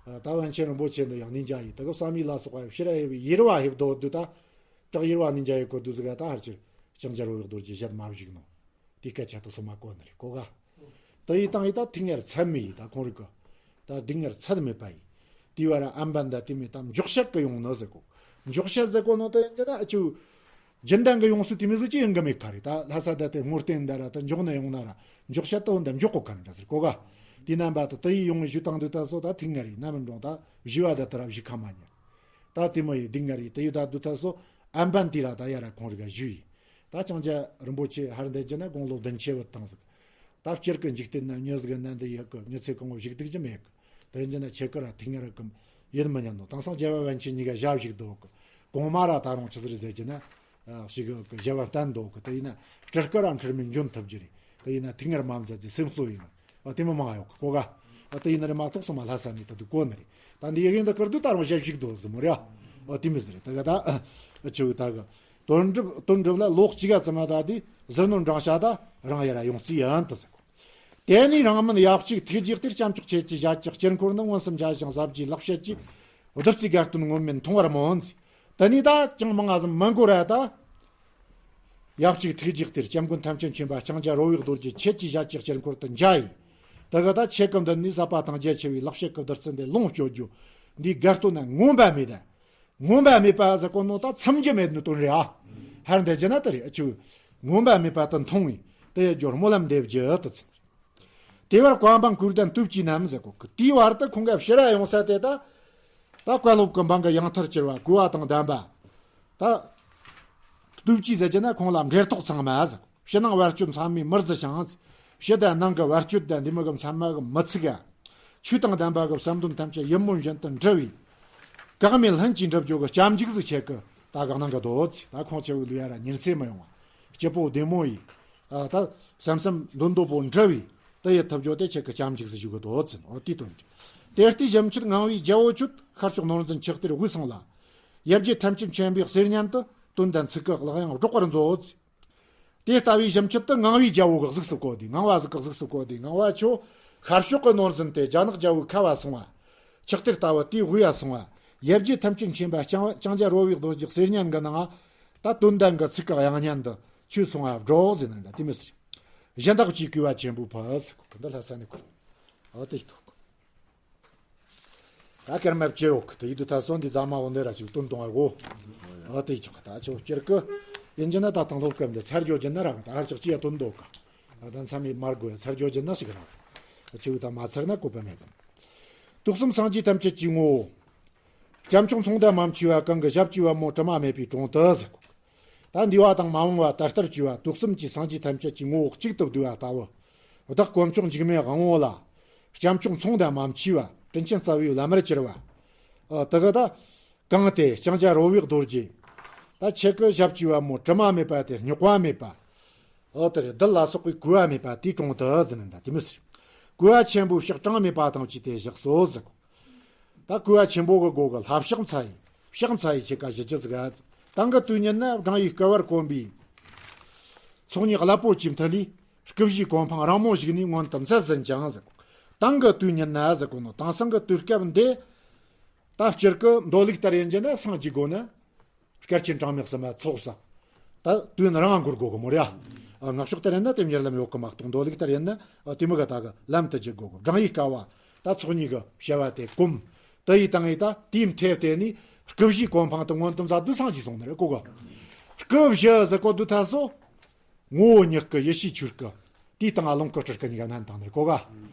ད་པཎ་ཆེན་རིན་པོ་ཆེ་འདི་ཡང་གནས་འཇག་ཡིན་ད་གི་བསམ་ཡས་ལ་སོགས་པ་ཕྱིར་ཧེབ་ཡེར་བ་ཧེབ་དོ་དུ་ད། བྲག་ཡེར་བ་གནས་འཇག་ཡི་གོ་དུ་ཟིག་ག་ད་ཕལ་ཆེར་ལྕང་སྦྱར་བོ་ཡག་རྡོ་རྗེ་བཞད་མ་བཞུགས་ནོ། དེའི་སྐད་ཆ་དུ་སོ་མ་གོ་ནི་རེད་གོ་ག། ད་ཡི་དང་ཡི་ད་ཐིག་ངེར་ཚད་མེད་ཡི་ད་ཁོང་རིག་གི། ད་སྡུག་ངེར་ཚད་མེད་པ་ཡི། དེའི་བར་ཨམ་བན་ད་དེ་མེད་ད་འཇོག་བཤད་གི་ཡོང་ནི་ཟེར་གོ། འཇོག་བཤད་ཟེར་གོ་ནོ་ད་ཡིན་གྱི་ད་ཨ་ཆུ། རྒྱུན་ལྡན་གི་ཡོང་སྲིད་དེ་མི་ཟིག་ཅི་ཡིན་གི་མེད་ཁ་རེད་ད་ལྷ་ས་ད་དེ་སྔོ་རྟེན་འདི་ར་ད་འཇོག་ནི་ཡོང་ན་ར་འཇོག་བཤད་ད་འོན་ད་འཇོག་གོ་ཁ་རེད་ད་ཟེར་གོ་ག། དེ་རྣམ་པ་ད་ད་ཡི་ཡོང་ཞུ་དང་དུ་ད་སོ་ད་ཐིག་ངེར་ཡི་ན་མི་འགྲོང་ད་བཞི་བ་ད་ད་ར་བཞི་ཁ་མ་ཉེར། ད་དེ་མོ་ཡི་སྡུག་ངེར་ཡི་ད་ཡི་ད་དུ་ད་སོ་ཨམ་བན་དེ་ར་ད་ཡ་ར་ཁོང་རིག་ག་ཞུ་ཡི། ད་ལྕང་སྦྱར་རིན་པོ་ཆེ་ཧར་འདེད་རྒྱུ་ན་དགུང་ལོ་བདུན་ཅུ་བུད་བཏང་ཟིག། ད་སྤྱིར་གི་འཇིག་རྟེན་ན་མྱི་ཟིག་ན་འདི་ཡོད་གི་མྱི་ཚེ་གང་བོ་བཞུགས་སྡུག་ཅི་མེད་གི། དེ་ཡིན་ན་ཆེ་ཀི་ར་ཐིག་ངེར་ར་གི་ཡིན་མི་ཉན་ནོ་དེང་སང་རྒྱལ་བ་པཎ་ཆེན་གཉིས་ཀ་ཞབས་ཞུགས་འདུག་གི། གོང་མ་ར་ད་རུང་ཆི་ཟིག་རེད་ཟེར་རྒྱུ་ན། ཞིག་གི་རྒྱལ་བ་བསྟན་འདུག་གི་དེ་ཡིན་ན་སྤྲུལ་སྐུ་ར་འཁྲུལ་མེད་འབྱོན་ཐུབ་རྒྱུ་རེད། དེ་ཡིན་ན་ཐིག་ངེར་མ་མཛད་ཚེ་སེམས་གསོ་ཡིན་ན། ཨ་དེ་མི་མང་ཡོད་གི་གོ་ག། ཨ་དེ་ཡིན་ན་རེ་མ་གཏོགས་སོ་མ་ལྷ་ས་ནས་ད་དུ་གོ་ནི་རེད། ད་འདི་ཡི་གེ་འདི་བསྐུར་དུས་ད་རུང་ཞབས་ཞུགས་འདུག་ཟིག་མོ་རེད། ཨ་དེ་མི་ཟིག་རེད་ད་ག་ད། ཨ་ཆུ་ད་གི། དོན་གྲུབ་དོན་གྲུབ་ལ་ལོག་གཅིག་ག་ཙམ་མ་ད་དེ་ཟུར་སྣོན་འབྲང་བྱ་ད་རང་ཡ་ར་ཡོང་རྩིས་ཡིན་ད་ཟེར་གོ། དེ་ནས་རང་མིན་ཡབ་གཅིག་ཐུགས་རྗེའི་གཏེར་སྐྱབས་མཆོག་ཁྱེད་ཀྱི་ཞལ་གྱི་དཀྱིལ་འཁོར་ནི་མངོན་སུམ་མཇལ་ཞིང་ཟབ་རྒྱས་ལེགས་བཤད་ཀྱི་བདུད་རྩིའི་དགའ་སྟོན་ངོམས་མིན་མཐོང་བར་སྨོན། དེ་ནས་ད་ཅང་མང་ང་ཟིག་མི་འགོར་ར་ད། ཡབ་གཅིག་ཐུགས་རྗེའི་གཏེར་སྐྱབས་མགོན་ཐམས་ཅད་མཁྱེན་པ་ལྕང་སྦྱར་རོལ་བའི་རྡོ་རྗེ་ཁྱེད་ཀྱི་ཞལ་གྱི་དཀྱིལ་འཁོར་དུ་མཇལ་ཡི། དེ་ག་ད་ཁྱེད་ཀྱི་མདུན་ནས་ཟབ་པ་དང་རྒྱ་ཆེ་བའི་ལེགས་བཤད་ཀྱི་བདུད་རྩི་འདི་ལོངས་སྤྱོད་རྒྱུ། འདིའི་དགའ་སྟོན་ན་ངོམས་པ་མེད་ད། ངོམས་པ་མེད་པ་ཟེར་གོ་ནོ་ད་འཚམ་རྒྱུ་མེད་ནི་དོན་རེད་ཨ། ཧར་འདེད་རྒྱུ་ན་དེ་རེད་ཨ་ཆུ། ངོམས་པ་མེད་པ་དེ་མཐོང་བས་དེ་ཡི་རྒྱུར་སྨོན་ལམ་འདེབས་རྒྱུ་དེ་ཚིག། དེ་བར་བཀའ་འབངས་གུས་ལྡན་སྟོབས་ཀྱིས་ནམ་ཟེར་གོ་གི་དེའི་བར་དུ་ཁོང་གི་ཕྱིར་ཡོང་ས་དེ་ད། ད་བཀའ་སློབ་ཀྱི་འབངས་ཀྱི་ཡང་མཐར་གྱུར་པ་གུས་པ་དང་ལྡན་པ། ད། སྟོབས་ཀྱིས་ཟེར་རྒྱུ་ན་ཁོང་ལ་འབྲེལ་ཐོགས་ཚང་མ་ཟེར། ཕྱི་ནང་བར་གཅོད་མཚམས་མེད་མི་བརྫི་ཞིང་། ཕྱི་དང་ནང་གི་བར་གཅོད་དང་འདི་མོ་གི་མཚམས་མ་གི་མི་ཚིག་ག། ཆོས་དང་ལྡན་པ་གི་བསམ་དོན་ཐམས་ཅད་ཡིད་སྨོན་བཞིན་དུ་འགྲུབ་པས། བཀག་མེད་ལྷུན་གྱིས་འགྲུབ་རྒྱུ་གི་སྐྱབས་འཇུག་ཟིག་ཁྱེད་ཀྱི་ ད་གང་གནང་གི་འདུག་ཟེར། ད་ཁོང་ཆེ་བོའི་ལུས་ཡ་ར་ཉིན་ཚེ་མི་ཡོང་བ། སྐྱིད་པོ་བདེ་མོ་ཡིས། ཨ། ད་བསམ་བསམ་འདུན་འདོད་པོ་འདྲ་བའི་དེ་ཡི་ཐུབ་རྒྱུ་དེ་ཁྱེད་ཀྱི་སྐྱབས་འཇུག་ཟེར་ཞུ་གི་འདུག་ཟེར། འོ་དེའི་དོན་རེད། དེ་ལྟའི་བྱམས་ཆུ་ངང་བའི་རྒྱལ་པོ་ཁྱོད། ཤར་ཕྱོགས་ནོར་འཛིན་ཆུ་གཏེར་དབུས་སོང་ལ། ཡབ་རྗེ་ཐམས་ཅད་མཁྱེན་པའི་གསེར་སྙན་དུ། དོན་དང་ཚིག་གི་གླགས་དབྱངས་སྒྲོག་པར་མཛོད། དེ་ལྟ་བུའི་བྱམས་ཆུ་དེ་ངང་བའི་རྒྱལ་པོ་གི་གཟུགས་སུ་བཀོད་དེ། ངང་བ་ཟིག་གི་གཟུགས་སུ་བཀོད་དེ། ངང་བ་ཁྱོད་ཤར་ཕྱོགས་ཀྱི་ནོར་འཛིན་དེ་རྒྱ་ནག་རྒྱལ་པོའི་ཁ་བ་སོང་བ། ཆུ་གཏེར་ལྟ་བུ་དེའི་དབུས་ཡ་སོང་བ། ཡབ་རྗེ་ཐམས་ཅད་མཁྱེན་པ་ལྕང་ལྕང་སྐྱ་རོལ་པའི་རྡོ་རྗེ་གསེར་སྙན་གྱི་ནང་ད་དོན་དང་གི་ཚིག་གི་དབྱངས་སྙན་དུ་ཁྱོད་སོང་བ་སྒྲོག་ཟེར་ནི་འདྲ་དེ་མི་སྲིད། གཞན་བདག་གིས་གུས་པ་ཆེན་པོས་ཕུལ་ཟེར་གོ། འདི་ལྷ་ས་ནས་གོ། འོ་དེ་ཐོག་ད་སྐར་མ་བཅུ་ཡོད་གི། དེ་ཡིད་དུ་ད་སོན་འདི་རྫ་མ་འོ་འདི་ར་ཅིག་དོན་གཏོང་བ་གོ། འོ་དེ་ཆོག་ད་ཆོག་སྤྱིར་གི་ཡིན་གྱི་ན་ད་དང་སློབ་སྐབས་འདི་ཚར་རྒྱུ་གྱི་ན་ར་གི་ད་ཧར་ཅག་ཅི་ཡ་དོན་འདུག་ག། ད་མཚམས་མེད་མར་དགོས་ཚར་རྒྱུ་གྱི་ན་ཞིག་ར། ཆུ་ད་མ་ཚར་ན་བཀོད་པ་མེད་དམ། དུག་གསུམ་སངས་རྒྱས་ཐམས་ཅད་ཀྱི་ངོ་བོ། སྐྱབས་མཆོག་མཚུངས་ལྡན་མ་མཆིས་པ། གང་གི་ཞབས་ཀྱི་པད་མོ་དྲི་མ་མེད་པའི་དྲུང་དུ་ཟེར་གོ། ད་འདས་པ་དང་མ་འོངས་པ་ད་ལྟར་གྱི་བ་དུག་གསུམ་གྱི་སངས་རྒྱས་ཐམས་ཅད་ཀྱི་ངོ་བོ་གཅིག་ཏུ་བསྡུས་པ་ལྟ་བུ། བདག་དཀོན་མཆོག་འཇིགས་མེད་དབང་པོ་ལ། སྐྱབས་མཆོག་མཚུངས་ལྡན་མ་མཆིས་པ། དྲིན་ཆེན་རྩ་བའི་བླ་མར་གྱུར་པ། ཨ། དེ་ག་ད། གང་དེ་ལྕང་སྐྱ་རོལ་པའི་རྡོ་རྗེ། ད་ཁྱེད་ཀྱི་ཞབས་ཀྱི་པད་མོ་དྲི་མ་མེད་པ་དེ་རྙོག་པ་མེད་པ། ཨོ་དེ་རེད། རྡུལ་ལ་སོགས་པའི་གོས་པ་མེད་པ་དེའི་དྲུང་དུ་ཟེར་ནི་འདྲ་དེ་མི་སྲིད། གོས་པ་ཆེན་པོའི་ཕྱག་གྲངས་མེད་པ་དང་བཅས་ཏེ་བཞག་སོ་ཟེར་གོ། ད་གོས་པ་ཆེན་པོ་གི་སྒོ་གི་ལྷ་ཕྱག་འཚལ་ཡི། ཕྱག་འཚལ་ཡི་ཁྱེད་ཀ་ཞུ་རྒྱུ་ཟིག་ག། དེང་གི་དུས་ཉིད་ན་སྒང་ཡིག་སྐལ་བར་གོམས་པའི། ཚོགས་གཉིས་ཀླད་པོ་གྱི་མཐིལ་ལས། སྐུ་བཞིའི་གོ་འཕང་རིང་མོ་ཞིག་ནས་མངོན་དུ་མཛད་ཟིན་ཀྱང་ཟེར་གོ། དེང་གི་དུས་ཉིད་ན་ཟེར་གོ་ནོ། དེང་སང་གི་དུས་སྐབས་འདི། ད་སྤྱིར་གི་མདོ་ལུགས་ལྟར་ཡིན་གྱི་ན་སངས་རྒྱས་དགོས་ན། སྐལ་ཆེན་གྲངས་མེད་གསུམ་མ་ཚོགས་བསགས། ད་དུས་ཡུན་རིང་ང་འགོར་དགོས་གི་མོ་རེད་ཨ། ཨ། སྔགས་ཕྱོགས་ལྟར་ཡིན་ན་དེ་མྱུར་ལམ་ཡོད་གི་མ་གཏོགས། མདོ་ལུགས་ལྟར་ཡིན་ན། ཨ། དེ་མི་ག་ད་གི་ལམ་དུ་བརྒྱུད་དགོས་གི། བགྲང་ཡིག་དཀའ་བ། ད་ཚོགས་གཉིས་གི་བྱ་བ་དེ་གོམས། དེ་ཡི་དང་ཡི་ད་དེའི་མཐེབ་དེ་ནི་སྐུ་བཞིའི་གོ་འཕང་དུ་མངོན་དུ་མཛད་དུས་སངས་རྒྱས་སོང་ནི་རེད་གོ་ག། སྐུ་བཞི་ཟེར་གོ་དུས་ད་སོ། ངོ་བོ་ཉིད་སྐུ། ཡེ་ཤེས་ཆོས་སྐུ། དེའི་སྟེང་ང་ལོངས་སྐུ་སྤྲུལ་སྐུ་གཉིས་ཀ་བསྣན་བཏང་ནི་རེད་གོ་ག།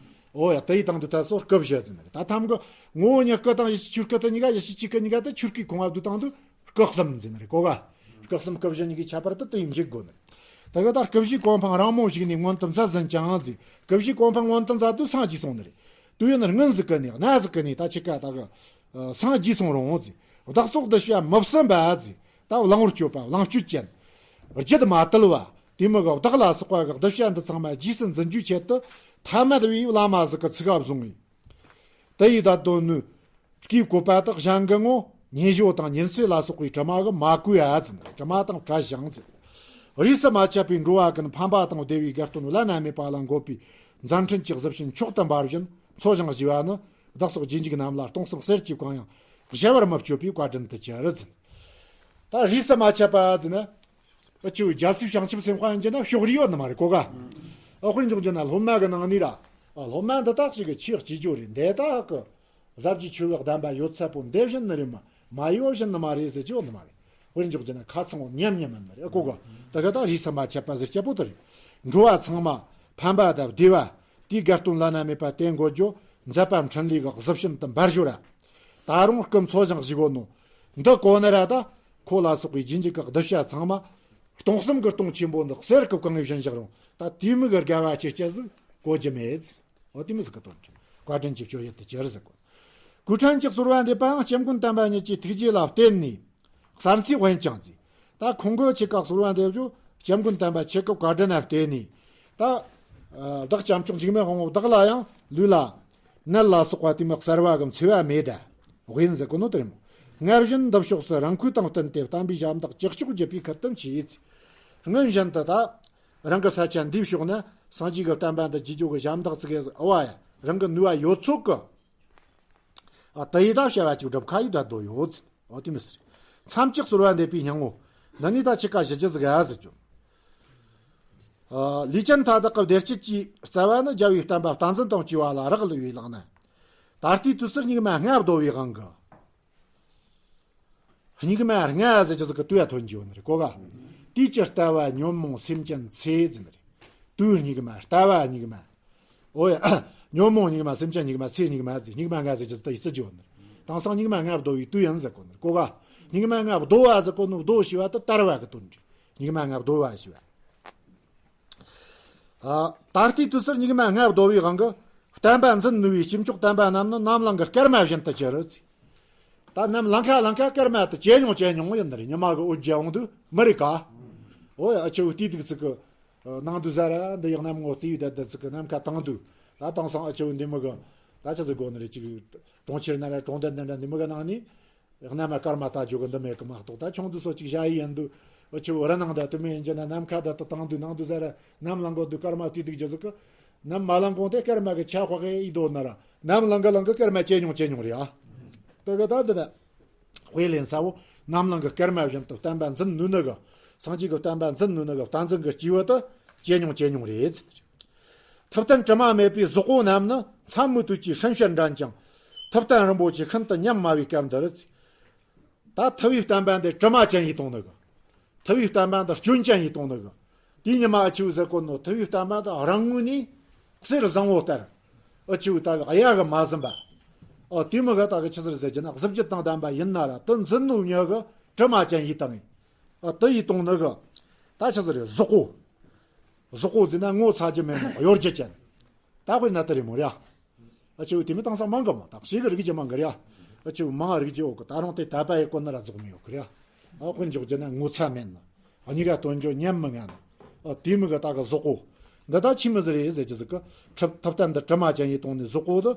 འོ་ཡ། དེ་ཡི་དང་དུ་ད་སོ་སྐུ་བཞི་ཟེར་ནི་རེད། ད་ཐམ་གི་ངོ་བོ་ཉིད་སྐུ་དང་ཡེ་ཤེས་ཆོས་སྐུ་དེ་གཉིས་ཀ། ཡེ་ཤེས་ཆོས་སྐུ་གཉིས་ཀ་དེ་ཆོས་སྐུའི་ཁོངས་བབ་དུ་བཏང་དུས་སྐུ་གསུམ་ཟེར་ནི་རེད་གོ་ག། སྐུ་གསུམ་སྐུ་བཞི་གཉིས་ཀའི་ཁྱད་པར་དུ་དེ་ཡིན་འཇུག་དགོས་ནི་རེད། ད་གི་ད་སྐུ་བཞིའི་གོ་འཕང་རིང་མོ་ཞིག་ནས་མངོན་དུ་མཛད་ཟིན་ཀྱང་ཟེར། སྐུ་བཞིའི་གོ་འཕང་མངོན་དུ་མཛད་དུས་སངས་རྒྱས་སོང་ནི་རེད། དུས་ཡུན་སྔོན་ཟིག་གི་ནས་གནའ་ཟིག་གི་ནས་ད་ཆི་ཀ་ད་གི། ཨ། སངས་རྒྱས་སོང་རུང་ཟེར། བདག་སོགས་གདུལ་བྱ་མི་བསྲུན་པ་ཟེར། ད་གླང་པོར་སྤྱོད་པ་གླང་སྤྱོད་ཅན། རྒྱུད་མ་དུལ་བ། དེ་མི་གི་བདག་ལ་སོགས་པ་གི་གདུལ་བྱ་འདི་ཚང་མ་རྗེས་སུ་འཛིན་རྒྱུའི་ཆེད་དུ་ཐ་མལ་པའི་བླ་མ་ཟིག་གི་ཚུགས་ཀ་བཟུང་བས། དེ་ཡི་བརྡ་དོན་ནི། སྐུའི་བཀོད་པ་དག་གཞན་གྱི་ངོ་། ཉེ་ཞོ་དང་ཉེར་འཚེ་ལ་སོགས་པའི་དྲི་མ་གིས་མ་གོས་ཨ་ཟེར། དྲི་མ་དང་བྲལ་ཞིང་ཟེར། རིས་སུ་མ་ཆད་པའི་འགྲོ་བ་ཀུན་ཕམ་པ་དང་བདེ་བའི་དགའ་སྟོན་བླ་ན་མེད་པ་ལ་འགོད་པའི་མཛད་འཕྲིན་གྱི་གཟི་བྱིན་མཆོག་ཏུ་འབར་བཞིན་འཚོ་ཞིང་གཞེས་པ་ནི། བདག་སོགས་རྗེས་འཇུག་རྣམས་ལ་སྟོང་གསུམ་གསེར་གྱིས་བཀང་ཡང་གཞལ་བར་མི་སྤྱོད་པའི་བཀའ་དྲིན་དུ་གྱུར་ཟེར། ད་རིས་སུ་མ་ཆད་པ་ཟེར་ན། ཨ་ཆུ་རྒྱལ་སྲས་བྱང་ཆུབ་སེམས་དཔའ་ཡིན་གྱི་ན་ཕྱོགས་རིས་ཡོད་ནི་མ་རེད་གོ་ག། ཨ། དཔེར་འཇོག་རྒྱུ་ན་སློབ་མ་གི་ནང་ནས་ར། ཨ། སློབ་མ་འདི་དག་ཅིག་གི་ཆེས་སྐྱིད་རྒྱུ་རེད། འདི་དག་གི་ཟབ་རྒྱས་ཆོས་ཀྱི་བདེན་པ་ཡོད་ཚད་པོ་འདི་བཞིན་ནི་རེད་མ། མ་ཡོད་བཞིན་ནི་མ་རེད་ཟེར་གྱི་ཡོད་ནི་མ་རེད། དཔེར་འཇོག་རྒྱུ་ན་ཁ་ཚང་བོ་ཉམས་ཉམས་ནི་རེད་གོ་ག། དེ་ག་ད་རིས་སུ་མ་ཆད་པ་ཟེར་སྐྱ་པོ་དེ་རེད། འགྲོ་བ་ཚང་མ་ཕམ་པ་དང་བདེ་བ། དེའི་དགའ་སྟོན་བླ་ན་མེད་པ་དེ་འགོད་རྒྱུ། མཛད་པ་འཕྲིན་ལས་ཀྱི་གཟི་བྱིན་དུ་འབར་ཞོར་ར། ད་རུང་སྐུ་འཚོ་ཞིང་གཞེས་གོ་ནོ། འདི་གོ་ནི་ར་ད། ཁོ་ལ་སོགས་པའི་རྗེས་འཇུག་གི་གདུལ་བྱ་ཚང་མ། སྟོང་གསུམ་གྱི་སྟོང་ཆེན་པོ་འདི་གསེར་གྱིས་བཀང་བའི་བཞིན་བཞག་རུང་། ད་དེ་མིག་གི་དགའ་བ་ཆེ་ཆེ་ཟིག་གོ་རྒྱུ་མེད། འོ་དེ་མི་ཟིག་གི་དོན་ཅིག་བཀའ་དྲིན་གྱི་སྤྱོད་ཡུལ་དུ་གྱུར་ཟེར་གོ། གུས་ཕྲན་གྱི་གསོལ་བ་འདེབས་པའང་སྐྱབས་མགོན་བསྟན་པ་ཉིད་ཀྱི་ཐུགས་རྗེ་ལ་བརྟེན་ནས་གསར་འཚོས་འོན་ཀྱང་ཟེར། ད་ཁོང་གི་ཆེད་ཀ་གསོལ་བ་འདེབས་རྒྱུ་སྐྱབས་མགོན་བསྟན་པ་ཆེད་སྐབས་བཀའ་དྲིན་ལ་བརྟེན་ནས། ད་བདག་སྐྱབས་མཆོག་འཇིགས་མེད་དབང་པོ་བདག་ལ་ཡང་ལུས་ལ་ནད་ལ་སོགས་པ་དེ་མི་གསར་བ་གི་འཚེ་བ་མེད་ད། དབེན་ཟེར་གོ་ནོ་དེ་རེད་མོ། སྔར་བཞིན་འདི་ཕྱོགས་སུ་རང་འཁོས་དང་བསྟུན་ཏེ་བསྟན་པའི་ཞབས་འདེགས་ཅི་ལྕོགས་བགྱིད་པའི་ཁུར་དུ་མཆིས། སྔོན་བཞིན་དུ་ད། རང་གི་ས་ཆ་འདིའི་ཕྱོགས་ན་སངས་རྒྱས་ཀྱི་བསྟན་པ་འདི་བརྒྱུད་རྒྱུ་གི་ཞབས་འདེགས་ཙི་གེ་ཟིག་ཨ་བ་ཡ། རང་གི་ནུས་པ་ཡོད་ཚོད་ཀྱི། ཨ། དེ་ཡི་ད་བྱ་བ་ཅིག་སྒྲུབ་ཁ་ཡི་ད་དོ་ཡོད་ཟེར། འོ་དེ་མི་ཟེར། མཚམས་གཅིག་གསོལ་བ་འདེབས་པའི་སྙིང་པོ། འདི་ནི་ད་ཆི་ཀ་ཞུ་རྒྱུ་ཟིག་ཨ་ཟེར་གྱོ། ཨ། ལས་ཅན་མཐའ་དག་གི་བདེ་སྐྱིད་ཀྱི་རྩ་བ་ནི་རྒྱལ་བའི་བསྟན་པ་བསྟན་འཛིན་དང་བཅས་པ་ལ་རག་ལུས་པའི་ལག་ན། ད་ལྟའི་དུས་སུ་སྙིགས་མ་ལྔ་བདོ་བའི་དབང་གིས། སྙིགས་མ་ལྔ་ཟེར་གྱི་ཟིག་གི་དུས་ཡ་ཐོན་གྱི་ཡོད་ནི་རེད་གོ་ག། དུས་ཀྱི་ལྟ་བ་ཉོན་མོངས་སེམས་ཅན་ཚེ་ཟེར་ནི་རེད། དུས་སྙིགས་མ་ལྟ་བ་སྙིགས་མ། ཨོ་ཡ། ཉོན་མོངས་སྙིགས་མ་སེམས་ཅན་སྙིགས་མ་ཚེ་སྙིགས་མ་ཟེར། སྙིགས་མ་ལྔ་ཟེར་གྱི་ཟིག་ད་ཡི་ཚི་གྱི་ཡོད་ནི་རེད། དེང་སང་སྙིགས་མ་ལྔ་བདོ་བའི་དུས་ཡིན་ཟེར་གོ་ནི་རེད་གོ་ག། སྙིགས་མ་ལྔ་བདོ་བ་ཟེར་གོ་ནི་བདོ་ཞེས་པ་དེ་དར་བ་གི་དོན་རེད། སྙིགས་མ་ལྔ་བདོ་བ་ཞེས་པ། ཨ། ད་ལྟའི་དུས་སུ་སྙིགས་མ་ལྔ་བདོ་བའི་དབང་གིས་བསྟན་པ་འཛིན་ནུས་པའི་སྐྱབས་མཆོག་བསྟན་པ་རྣམས་ནི་ནམ་ལངས་ཀྱི་སྐར་མ་བཞིན་དུ་གྱུར་ཅིག་ད་ནམ་ལངས་ཁ་ལངས་ཁ་སྐར་མ་དེ་ཇེ་ཉུང་ཇེ་ཉུང་ཡིན་ནི་རེད། ཉི་མ་གི་འོད་རྒྱས་འོང་དུས་མི་རིག་ག་འོ་ཡ། ཨ་ཆུ་བོ་དེའི་དུས་ཚིགས་གི་ནང་དུ་ཟ་ར་འདི་ཡག་ནམ་ངོ་དེའི་བསྡད་བསྡད་ཚིགས་གི་ནམ་མཁའ་དྭངས་དུས། ད་དེང་སང་ཨ་ཆུ་བོ་འདི་མོ་གི་ད་ཆི་ཟིག་དགོ་ནི་རེད། ཅིག་གྲོང་ཁྱེར་ན་ར་གྲོང་རྡལ་ན་ར་འདི་མོ་གི་ནང་ནས་གནའ་མ་སྐར་མ་ལྟ་རྒྱུ་གི་འདི་མེད་གི་མ་གཏོགས། ད་ཆུང་དུས་སོ་ཅིག་ཞ་ཡི་ཡིན་དུས་ཨ་ཆུ་བོ་རི་ནང་ད་དུ་མེད་ཡིན་གྱི་ན། ནམ་མཁའ་ད་དུ་དྭངས་དུས་ནང་དུ་ཟ་ར་ནམ་ལངས་གོ་དུས་སྐར་མ་དེའི་དུས་རྒྱུ་ཟིག་གི། ནམ་མ་ལངས་གོང་དེ་སྐར་མ་གི་ཆ་ཧོ་གེ་ཡི་དོ་ན་ར། ནམ་ལངས་གི་ལངས་གི་སྐར་མ་ཇེ་ཉུང་ཇེ་ཉུང་རེད་ཨ། དེ་གི་ད་འདི་ན། དཔེ་ལེན་ས་བོ། ནམ་ལངས་གི་སྐར་མ་བཞིན་དུ་བསྟན་པ་འཛིན་ནུས་ནི་གི། སངས་རྒྱས་ཀྱི་བསྟན་པ་འཛིན་ནུས་ནི་གི་བསྟན་འཛིན་གི་སྐྱེས་བུ་དེ་ཇེ་ཉུང་ཇེ་ཉུང་རེད། ཐུབ་བསྟན་དྲི་མ་མེད་པའི་གཟུགས་པོ་རྣམས་ནི་མཚན་མོའི་དུས་ཀྱི་སྲིན་བྱུ་འགྲན་ཅིང་། ཐུབ་བསྟན་རིན་པོ་ཆེ་ཤིན་ཏུ་ཉམས་དམའ་བའི་སྐབས་འདིར། ད་ཐུབ་པའི་བསྟན་པ་འདི་དྲི་མ་ཅན་ཡིན་གཏོང་ནི་གི། ཐུབ་པའི་བསྟན་པ་འདི་སྐྱོན་ཅན་ཡིན་གཏོང་ནི་གི། དེའི་ཉི་མ་ཨ་ཆུ་བོ་ཟེར་གོ་ནོ། ཐུབ་པའི་བསྟན་པ་འདི་རང་ངོས་ནས་གསེར་བཟང་བོ་ལྟར། ཨ་ཆུ་བོ་ད་གི་གཡའ་གི་མ་ཟིན་པ། ཨ་དེ་མོ་གི་ད་གི་ཆི་ཟིག་རེད་ཟེར་གྱི་ན། གཟི་བརྗིད་དང་ལྡན་པ་ཡིན་ན་ར་དེ་འཛིན་ནོ་མྱི་གི་དྲི་མ་ཅན་ཡིན་བཏང་ངེ། ཨ་དེ་ཡིན་གཏོང་ནི་གི། ད་ཆི་ཟིག་རེད། གཟུགས་པོ། གཟུགས་པོ་ཟེར་ན་ངོ་ཚ་རྒྱུ་མེད་ནོ་གཡོ་སྒྱུ་ཅན། ད་དཔེར་ན་དེ་རེད་མོ་ར། ཨ་ཆུ་བོ་དེ་མོ་དེང་སང་མང་གི་མོ། ད་ཞིག་གི་རིགས་ཀྱི་མང་གི་རེད་ཨ། ཨ་ཆུ་བོ་མང་རིགས་ཀྱི་འོག་གི་ད་རུང་དེ་དད་པ་ཡི་སྐོར་ན་ར་རྫོགས་མི་ཡོད་གི་རེད་ཨ། ཨ་དཔེར་འཇོག་རྒྱུ་ན་ངོ་ཚ་མེད་ནོ། གཉིས་ཀ་དོན་འགྱུར་ཉམས་མི་ངན་ནོ། ཨ་དེ་མོ་གི་ད་གི་གཟུགས་པོ། འདི་ད་ཆི་མོ་ཟིག་རེད་ཟེར་གྱི་ཟིག་གི། ཐུབ་ཐུབ་བསྟན་འདི་དྲི་མ་ཅན་ཡིན་གཏོང་ནི་གཟུགས་པོ་དེ།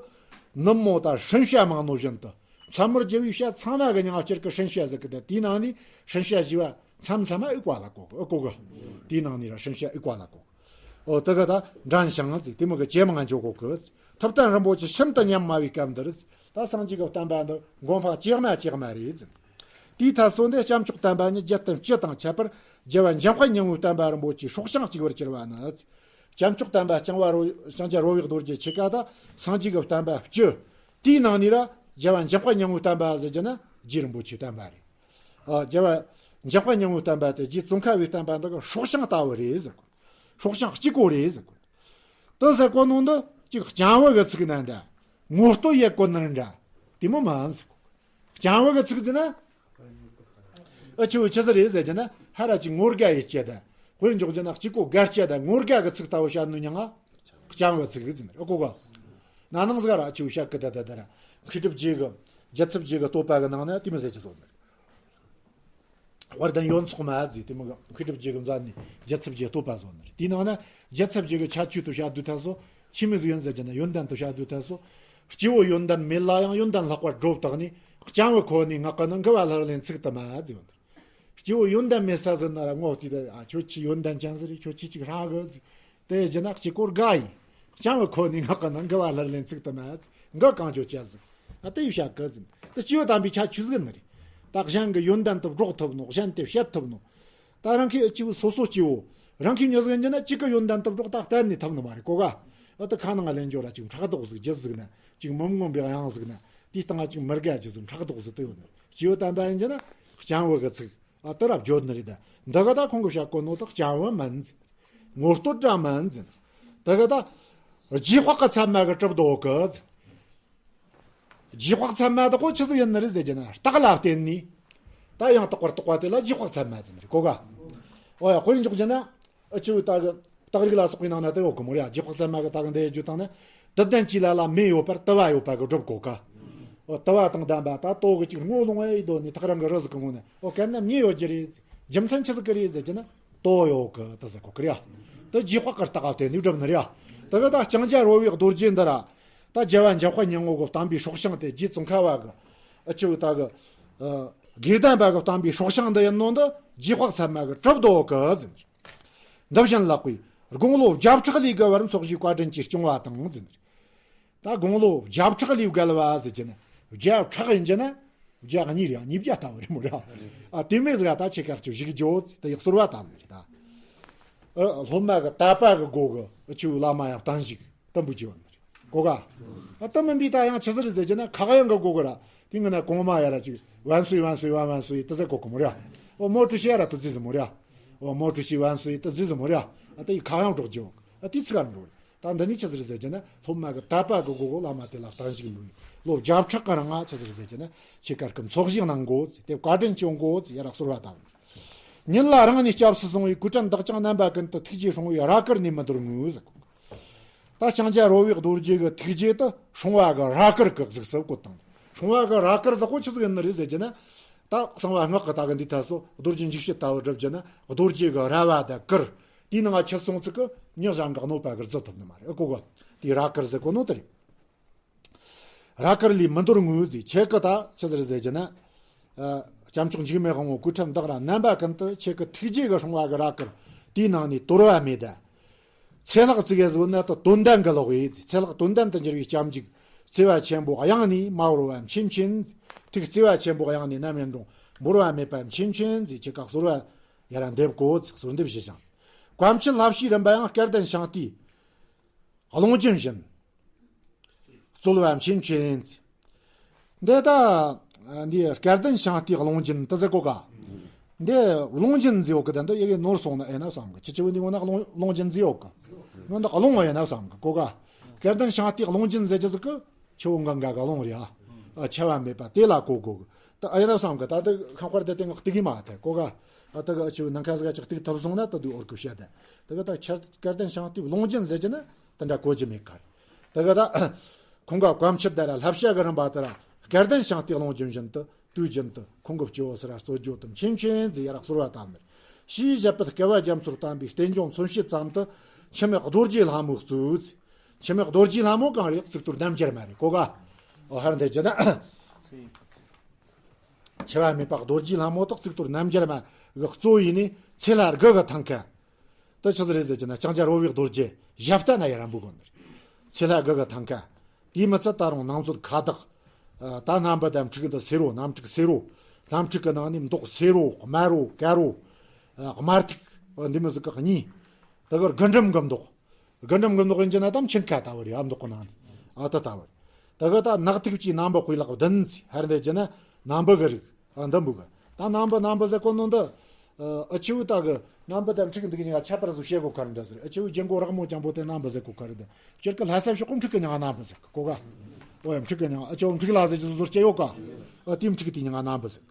ནུབ་མོ་ད་སྲིན་བྱ་མང་ནོ་བཞིན་དུ། མཚན་མོར་རྒྱུ་བའི་བྱ་ཚང་མ་གི་མྱིང་ང་སྤྱིར་གི་སྲིན་བྱ་ཟེར་གི། ད་དེའི་ནང་ནས་སྲིན་བྱ་ཞེས་པ་མཚམས་མཚམས་མ་ཨི་ཀ་ལ་གོ་གི། ཨི་ཀ་གི། དེའི་ནང་ནས་ར་སྲིན་བྱ་ཨི་ཀ་ལ་གོ་གི། ཨོ་དེ་ག་ད་འགྲན་ཞིང་ཟེར་དེ་མོ་གི་ཇེ་མང་ང་འགྱོ་གོ་གི། ཐུབ་བསྟན་རིན་པོ་ཆེ་ཤིན་ཏུ་ཉམས་དམའ་བའི་སྐབས་འདིར། ད་སངས་རྒྱས་ཀྱི་བསྟན་པ་འདི་མགོ་འཕང་ཇེ་དམའ་ཇེ་དམའ་རེད་ཟེར། དེའི་ཐད་སོ་འདི་སྐྱབས་མཆོག་བསྟན་པ་ཉིད་རྒྱལ་བསྟན་སྤྱི་དང་ཁྱད་པར་རྒྱལ་བ་འཇམ་དཔལ་མྱང་བུའི་བསྟན་པ་རིན་པོ་ཆེ་སྲོག་ཤིང་གཅིག་པར་གྱུར་པ་ནི། སྐྱབས་མཆོག་བསྟན་པ་ལྕང་བ་རོ་ལྕང་སྐྱ་རོལ་བའི་རྡོ་རྗེ་ཆེ་ཀ་ད་སངས་རྒྱས་ཀྱི་བསྟན་པ་སྤྱི། དེའི་ནང་ནས་ར་རྒྱལ་བ་འཇམ་དཔལ་མྱང་བུའི་བསྟན་པ་ཟེར་གྱི་ན་རྗེ་རིན་པོ་ཆེའི་བསྟན་པ་རེད། ཨ་རྒྱལ་བ་འཇམ་དཔལ་མྱང་བུའི་བསྟན་པ་དེ་རྗེ་ཙོང་ཁ་བའི་བསྟན་པ་འདི་གི་སྲོག་ཤིང་ལྟ་བུ་རེད་ཟེར་གོ། སྲོག་ཤིང་གཅིག་པོ་རེད་ཟེར་གོ། དེ་ཟེར་གོ་ནོ་འདི་ཅིག་རྐྱང་བུ་གི་ཚིག་ན་འདྲ། ངོ་བསྟོད་ཡེད་གོ་ནི་འདྲ། དེ་མོ་མིན་ཟེར་གོ། རྐྱང་བུ་གི་ཚིག་ཟེར་ན། ཨ་ཆུ་བོ་ཆི་ཟིག་རེད་ཟེར་གྱི་ན། ཧ་ར་ཅིག་ངོ་དགའ་ཡི་སྐྱེ་ད། དཔེར་འཇོག་རྒྱུ་ན་གཅིག་པོ་དགའ་སྐྱེ་ད་ངོ་དགའ་གི་ཚིག་ལྟ་བུ་བཤད་ནོ་མྱིང་ང་རྐྱང་བུ་ཚིག་རེད་ཟེར་ནི་རེད། ཨ་གོ་ག་ན་ནང་ཟིག་ར་ཨ་ཆུ་བོ་བཤད་གི་ད་ད་ད་ར། མཁས་གྲུབ་རྗེ་གི་རྒྱལ་ཚབ་རྗེ་གི་བསྟོད་པ་གི་ནང་ན་དེ་མོ་ཟེར་གྱི་སོང་ནི་རེད། དཔལ་ལྡན་ཡོངས་རྫོགས་མ་ཟེར་དེ་མོ་གི་མཁས་གྲུབ་རྗེ་གི་མཛད་ནས་རྒྱལ་ཚབ་རྗེ་བསྟོད་པ་བཟོ་ནི་རེད། དེའི་ནང་ན་རྒྱལ་ཚབ་རྗེ་གི་ཁྱད་ཆོས་དེ་བཤད་དུས་ཐད་སོ་ཆི་མོ་ཟིག་ཡིན་ཟེར་གྱི་ན། ཡོན་ཏན་དེ་བཤད་དུས་ཐད་སོ། སྐྱེ་བོ་ཡོན་ཏན་མེད་ལ་ཡང་ཡོན་ཏན་ལྷག་པར་སྒྲོ་བཏགས་ནས། རྐྱང་བུ་ཁོ་ནའི་ངག་གི་ནང་འགལ་བ་ལྷུར་ལེན་ཚིག་དུ་མ་ཟེར་བ་འདིར། སྐྱེ་བོ་ཡོན་ཏན་མེད་ས་ཟིག་ན་ར་ངོ་བལྟས་ཏེ། ཨ་ཁྱོད་ཆི་ཡོན་ཏན་ཅན་ཟིག་རེད། ཁྱོད་ཆི་ཅིག་ཧྲ་གི་ཟིག་དེ་བྱས་ན་གཅིག་པོ་དགའ་ཡི། རྐྱང་བུ་ཁོ་ནའི་ངག་གི་ནང་འགལ་བ་ལྷུར་ལེན་ཚིག་དུ་མ་ཟིག་འགལ་གང་ཆོ་ཅི་ཟིག་ཨ་དེ་ཡི་བཤད་གི་ཟིག་དེ་སྐྱེ་བོ་དམ་པའི་ཁྱད་ཆོས་ཟིག་ནི་རེད། ད་གཞན་གི་ཡོན་ཏན་དེ་སྒྲོག་ཐུབ་ནོ། གཞན་དེ་བཤད་ཐུབ་ནོ། ད་རང་གི་ཨ་ཆུ་བོ་སོ་སོ་སྐྱེ་བོ། རང་གི་མྱི་ཟིག་ཡིན་གྱི་ན་གཅིག་གི་ཡོན་ཏན་དེ་སྒྲོག་ད་གཏན་ནས་ཐུབ་ནི་མ་རེད་གོ་ག་ཨ་དེ་ཁ་ནང་ལེན་འཇོག་ར་ཅིག་ཕྲག་དོག་ཟིག་རྒྱུ་ཟིག་ན། ཅིག་མི་མངོན་པའི་དབྱངས་ཟིག་ན། དེའི་སྟེང་ང་ཅིག་མི་དགའ་རྒྱུ་ཟིག་ཕྲག་དོག་ཟིག་དེ་ཡོད་ནི། སྐྱེ་བོ་དམ་པ་ཡིན་གྱི་ན་རྐྱང་བུ་གི་ཚིག་ཨ་དེ་ར་བརྗོད་ནི་རེད། ད་འདི་ག་ད་ཁོང་གི་བཤད་གོ་ནོ་དེ་རྐྱང་བུ་མིན་ཟེར། ངོ་བསྟོད་འདྲ་མིན་ཟེར། དེ་ག་ད་རྗེས་དཔག་གི་ཚད་མ་གི་གྲུབ་མདོ་གི་ཟེར། རྗེས་དཔག་ཚད་མ་དེ་ཁོ་ཆི་ཟིག་ཡིན་ནི་རེད་ཟེར་གྱི་ན། རྟགས་ལ་བརྟེན་ནས། ད་ཡང་དག་པར་རྟོགས་པ་དེ་ལ་རྗེས་དཔག་ཚད་མ་ཟེར་ནི་རེད་གོ་ག་ཨོ་ཡ། དཔེར་འཇོག་རྒྱུ་ན། ཨ་ཆུ་བོ་ད་གི་རྟགས་རིགས་ལ་སོགས་པའི་ནང་ན་དེ་ཡོད་གི་མོ་རེད་ཡ། རྗེས་དཔག་ཚད་མ་གི་ད་གི་འདི་ཡི་རྒྱུ་དང་ནི། དུ་ལྡན་གྱི་ལ་ལ་མེ་ཡོད་པར་དུ་བ་ཡོད་པ་གི་སྒྲུབ་གོ་ག་ཨོ་དུ་བ་དང་ལྡན་པ་ད་དོ་གི་ཅིག་སྔོ་ལོང་བའི་དོ་ནི་ཐག་རིང་གི་རི་ཟིག་གི་ངོ་ནས། ཨོ་གན་ན་མེ་ཡོད་རྒྱུ་རེད། རྒྱུ་མཚན་ཆི་ཟིག་གི་རེད་ཟེར་གྱི་ན། དོ་ཡོད་གི་དེ་ཟེར་གོ་གི་རེད་ཡ། དེ་རྗེས་དཔག་གི་རྟགས་དེ་ནི་སྒྲུབ་ནི་རེད་ཡ། དེ་གི་ད་ལྕང་སྐྱ་རོལ་བའི་རྡོ་རྗེ་འདི་ར། ད་རྒྱལ་བ་འཇམ་དཔལ་མྱང་བུ་གི་བསྟན་པའི་སྲོག་ཤིང་དེ་རྗེ་ཙོང་ཁ་བ་གི། ཨ་ཆུ་བོ་ད་གི། ཨ་དགེ་ལྡན་པ་གི་བསྟན་པའི་སྲོག་ཤིང་འདི་ཡིན་ནོ་འདི་རྗེས་དཔག་ཚད་མ་གི་གྲུབ་མདོ་གི་ཟེར། འདི་བཞིན་ལགས་པས་དགུང་ལོ་བརྒྱ་ཕྲག་ལས་བརྒལ་བར་འཚོ་བཞེས་བཀའ་དྲིན་གྱིས་སྐྱོང་བ་དང་ཟེར། ད་དགུང་ལོ་བརྒྱ་ཕྲག་ལས་བརྒལ་བ་ཟེར་གྱི་ན། བརྒྱ་ཕྲག་ཡིན་གྱི་ན། བརྒྱ་གཉིས་རེད། ཉིས་བརྒྱ་ལྟ་བུ་རེད་མོ་རེད། ཨ་དེ་མོ་ཟིག་ད་ཆེ་ཁག་ཅིག་བཞུགས་རྒྱུ་དེ་ཡག་གསོལ་བ་བཏབ་ནི་རེད་ད། ཨ་སློབ་མ་གི་དད་པ་གི་སྒོ་གི་ཨ་ཆུ་བོ་བླ་མ་ཡང་བརྟན་བཞུགས་དུམ་བུ་བྱས་པ་ནི་རེད་གོ་ག་ཨ་དེ་མིན་པའི་ད་ཡང་ཆི་ཟིག་རེད་ཟེར་གྱི་ན། ཁག་ཡང་གི་སྒོ་གི་ར། དེ་ངི་ན་གོང་མ་ཡ་ར་ཅིག་万岁万岁万万岁དེ་ཟེར་གོ་གི་མོ་རེད། ཨོ་毛主席ཡ་ར་དེ་ཟེར་མོ་རེད། ཨོ་毛主席万岁དེ་ཟེར་མོ་རེད། ཨ་དེ་ཡི་ཁག་ཡང་སྒྲོག་རྒྱུ། ཨ་དེ་ཚིག་ག་འགྲོ་རེད། ད་འདི་ནི་ཆི་ཟིག་རེད་ཟེར་གྱི་ན། སློབ་མ་གི་དད་པ་གི་སྒོ་གི་བླ་མ་དེ་ལ་བརྟན་བཞུགས་འབུལ། ལོ་བརྒྱ་ཕྲག་གི་རིང་ང་ཆི་ཟིག་རེད་ཟེར་གྱི་ན། ཆེ་ཁག་གི་འཚོ་བཞེས་གནང་དགོ་དེ་བཀའ་དྲིན་སྐྱོང་དགོ་ཡ་ར་གསོལ་བ་བཏབ། ཉིད་ལ་རང་ནས་སྐྱབས་སུ་བཟུང་བའི་གོས་བྲན་བདག་ཀྱང་རྣམ་པ་ཀུན་ཏུ་ཐུགས་རྗེས་སྲུང་བའི་ར་དཀར་ནས་མི་འདོར་ངོས་ཟེར། ད་ལྕང་སྐྱ་རོལ་བའི་རྡོ་རྗེ་གི་ཐུགས་རྗེ་དེ་སྲུང་བ་གི་ར་དཀར་གི་གཟུགས་སུ་བཀོད་དང་ ཁང་བ་གི་ར་དཀར་དག་པོ་ཆི་ཟིག་ཡིན་ནི་རེད་ཟེར་གྱི་ན། ད་གསང་བ་སྔགས་ཀྱི་ད་གི་འདི་ཐད་སོ་རྡོ་རྗེ་འཇིགས་བྱེད་ལྟ་བུ་བསྒྲུབ་ཀྱི་ན་རྡོ་རྗེ་གི་ར་བ་དང་དཀར། དེའི་ནང་ང་ཆུ་སོང་ཚིག་གི་མྱི་གཞན་གི་གནོད་པ་གི་རྫི་ཐུབ་ནི་མ་རེད། ཨ་གོ་ག་དེའི་ར་དཀར་ཟེར་གོ་ནོ་དེ་རེད། ར་དཀར་ལས་མི་འདོར་ངོས་ཟེར། ཁྱེད་ཀྱི་ད་ཆི་ཟེར་ཟེར་གྱི་ན། ཨ། སྐྱབས་མཆོག་འཇིགས་མེད་དབང་པོ་སྐུ་ཕྲེང་བདག་ར་རྣམ་པ་ཀུན་ཏུ་ཁྱེད་ཀྱི་ཐུགས་རྗེ་གི་ཕྲེང་བ་གི་ར་དཀར་དེའི་ནང་ནས་དོར་བ་མེད་ད། ཚེ་ལྷག་ཙིག་གེ་ཟིག་ན་ད་དོན་ལྡན་གི་ལོག་ཡིན་ཟེར། ཚེ་ལྷག་དོན་ལྡན་དུ་འགྱུར་བའི་སྐྱབས་འཇུག་བརྩེ་བ་ཆེན་པོ་གཡང་ནས་མ་བོར་བ་མཁྱེན་མཁྱེན་ཟེར། ཐུགས་བརྩེ་བ་ཆེན་པོ་གཡང་ནས་ནམ་ཡིན་རུང་བོར་བ་མེད་པ་མཁྱེན་མཁྱེན་ཟེར། ཁྱེད་ཀ་གསོལ་བ་ཡར་ར་འདེབས་གོ་ཟེར། གསོལ་འདེབས་ཞུས་ཤིང་། བཀའ་མཆིད་བསླབ་བྱའི་རིམ་པ་ཡང་སྐལ་ལྡན་ཞིང་སྟེ། ཀློང་རྒྱུན་བཞིན། རྩོལ་བ་མཁྱེན་མཁྱེན། འདི་ད། འདི་སྐལ་ལྡན་ཞིང་སྟེ་ཀློང་རྒྱུན་དུ་ཟེར་གོ་ག་འདི་ཀློང་རྒྱུན་ཟེར་ཡོད་གི། ད་འདི་ཡི་གེ་ནོར་སོང་ན་ཨེ་ན་བསམ་གི། ཁྱི་ཆུ་བོ་འདི་ངོ་ན་ཀློང་ཀློང་རྒྱུན་ཟེར་ཡོད་གི། ངོ་འདི་ཀློང་ཨེ་ན་བསམ་གི་གོ་ག་སྐལ་ལྡན་ཞིང་སྟེ་ཀློང་རྒྱུན་ཟེར་གྱི་ཟིག་གི་ཆུ་བོ་འགང་ག་གི་ཀློང་རེད་ཨ། ཆད་པ་མེད་པ་དེ་ལ་གོ་གོ་གི། ད་ཨེ་ན་བསམ་གི། ད་འདི་ཁང་དཀར་དེ་སྟེང་གི་གཏིག་གི་མ་ཐལ་གོ་ག་ཨ། ད་གི་ཨ་ཆུ་བོ་ནང་ཁ་ཟིག་ག་ཅིག་གཏིག་ཐུབ་སོང་ན་ད་འདི་འོར་གི་བཤད་དེ། ད་གི་ད་ཁྱེད་སྐལ་ལྡན་ཞིང་སྟེ་ཀློང་རྒྱུན་ཟེར་གྱི་ན་དེ་འདྲ་གོ་རྒྱུ་མེད་ག་རེད། དེ་ག་ད། ཁོང་ག་བཀའ་མཆིད་དེ་ར་བསླབ་བྱ་གི་རིམ་པ་དེ་ར་སྐལ་ལྡན་ཞིང་སྟེ་ཀློང་རྒྱུན་བཞིན་དུ་དུས་རྒྱུན་དུ་ཁོང་གི་སྤྱི་བོ་སུ་ར་རྩོད་རྒྱུ་དུ་མཁྱེན་མཁྱེན་ཟེར་ཡར་གསོལ་བ་བཏབ་ནི། ཞེས་བཞད་པའི་སྐལ་བ་རྒྱ་མཚོར་བལྟམས་པའི་རྟེན་འབྱུང་མཚོན་བྱེད་ཙམ་དུ་འཆི་མེད་རྡོ་རྗེ་ལྷ་མོ་གཙོས། འཆི་མེད་རྡོ་རྗེ་ལྷ་མོ་གང་རེད། གཙུག་ཏོར་རྣམ་རྒྱལ་མ་རེད་གོ་ག་ཨོ་ཧར་འདི་ཅི་ན། འཆི་བ་མེད་པ་རྡོ་རྗེ་ལྷ་མོ་དག་གཙུག་ཏོར་རྣམ་རྒྱལ་མ་གི་གཙོ་ཡིན་ནི་ཚེ་ལྷ་དགུ་གི་ཐང་ཀ་དེ་ཆི་ཟིག་རེད་ཟེར་གྱི་ན། ལྕང་སྐྱ་རོལ་བའི་རྡོ་རྗེ་ཞབས་རྟ་ན་ཡར་ར་འབུལ་གོ་ནི་རེད། ཚེ་ལྷ་དགུ་གི་ཐང་ཀ་དེའི་མི་ཚད་ད་རུང་ནང་མཛོད་ཁ་བཏགས། ད་སྣམ་བུ་དང་ཕྲུ་གུ་འདི་སེར་བོ། སྣམ་ཕྲུག་སེར་བོ། སྣམ་ཕྲུག་གི་ནང་ནས་མདོག་སེར་བོ་དམར་བོ་དཀར་བོ། དམར་ཐིག་འདི་མི་ཟིག་གི་གཉིས། དེ་གར་རྒུན་འབྲུམ་གི་མདོག་རྒུན་འབྲུམ་གི་མདོག་ཡིན་གྱི་ན་ད་མཆིན་ཁ་ལྟ་བུ་རེད་ཨ། མདོག་གི་ནང་ནས་ཨ་ད་ལྟ་བུ་རེད། དེ་ག་ད་ནག་ཐིག་བཅས་སྣམ་བུ་དཔེ་ལེགས་བདུན་ཟེར། ཧར་འདི་ཅི་ན་སྣམ་བུ་གི་རིགས་ཨ་འདི་འབུ་གི། ད་སྣམ་བུ་སྣམ་བུ་ཟེར་གོ་ནོ་འདི། ཨ་ཆུ་བོ་ད་གི་སྣམ་བུ་དང་ཕྲུ་གུ་འདི་གི་ཉིན་ཁ་ཁྱད་པར་བཟོ་བྱེད་གོ་ག་རེ་འདྲ་ཟེར། ཨ་ཆུ་བོ་རྒྱན་གོ་རག་མོ་ཅང་པོ་དེ་སྣམ་བུ་ཟེར་གོ་ག་རེ་འདི། སྤྱིར་གི་ལྷ་ས་ཕྱོགས་གོ་ཕྲུ་གུ་ཉིན་ཁ་སྣམ་བུ་ཟེར་གོ་ག་ཨོ་ཡ་ཕྲུ་གུ་ཉིན་ཁ་ཨ་ཆུ་བོ་ཕྲུ་གུ་ལ་ཟེར་གྱི་བཟོ་བཟོ་སྐྱེ་ཡོད་ག་ཨ་དེའི་ཕྲུ་གུ་དེ་ཉིན་ཁ་སྣམ་བུ་ཟེར།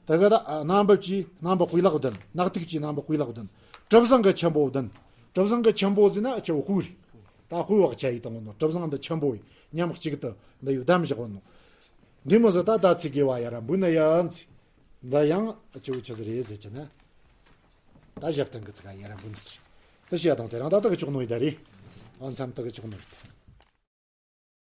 དེ་ག་ད་སྣམ་བུ་བཅས་སྣམ་བུ་དཔེ་ལེགས་བདུན། ནག་ཐིག་བཅས་སྣམ་བུ་དཔེ་ལེགས་བདུན། གྲུ་གཟིངས་ཀྱི་ཆུན་པོ་བདུན། གྲུ་གཟིངས་ཀྱི་ཆུན་པོ་ཟེར་ན་ཨ་ཆུ་བོ་དཔེ་རེད། ད་དཔེ་བག་ཆ་ཡིས་བཏང་བ་ནོ། གྲུ་གཟིངས་འདི་ཆུན་པོ་ཡིས་མཉམ་གཅིག་ཏུ་འདི་ཡོད་བསྡམས་བཞག་བ་ནོ། འདི་མོ་ཟེར་ད་ད་ཚིག་དགེ་བ་ཡར་ར་འབུལ་ནི་ཡིན་ཟེར། འདི་ཡང་ཨ་ཆུ་བོ་ཆི་ཟིག་རེད་ཟེར་གྱི་ན། ད་ཞབས་བརྟན་གི་ཚིག་ག་ཡར་ར་འབུལ་ནི་ཟེར། དེ་བཤད་དང་དེ་རང་ད་ད་གི་ཆོག་ནོ་ཡིན་ད་རེད། ཨ་མཚམས་ད་གི་ཆོག་ནོ་ཡིན།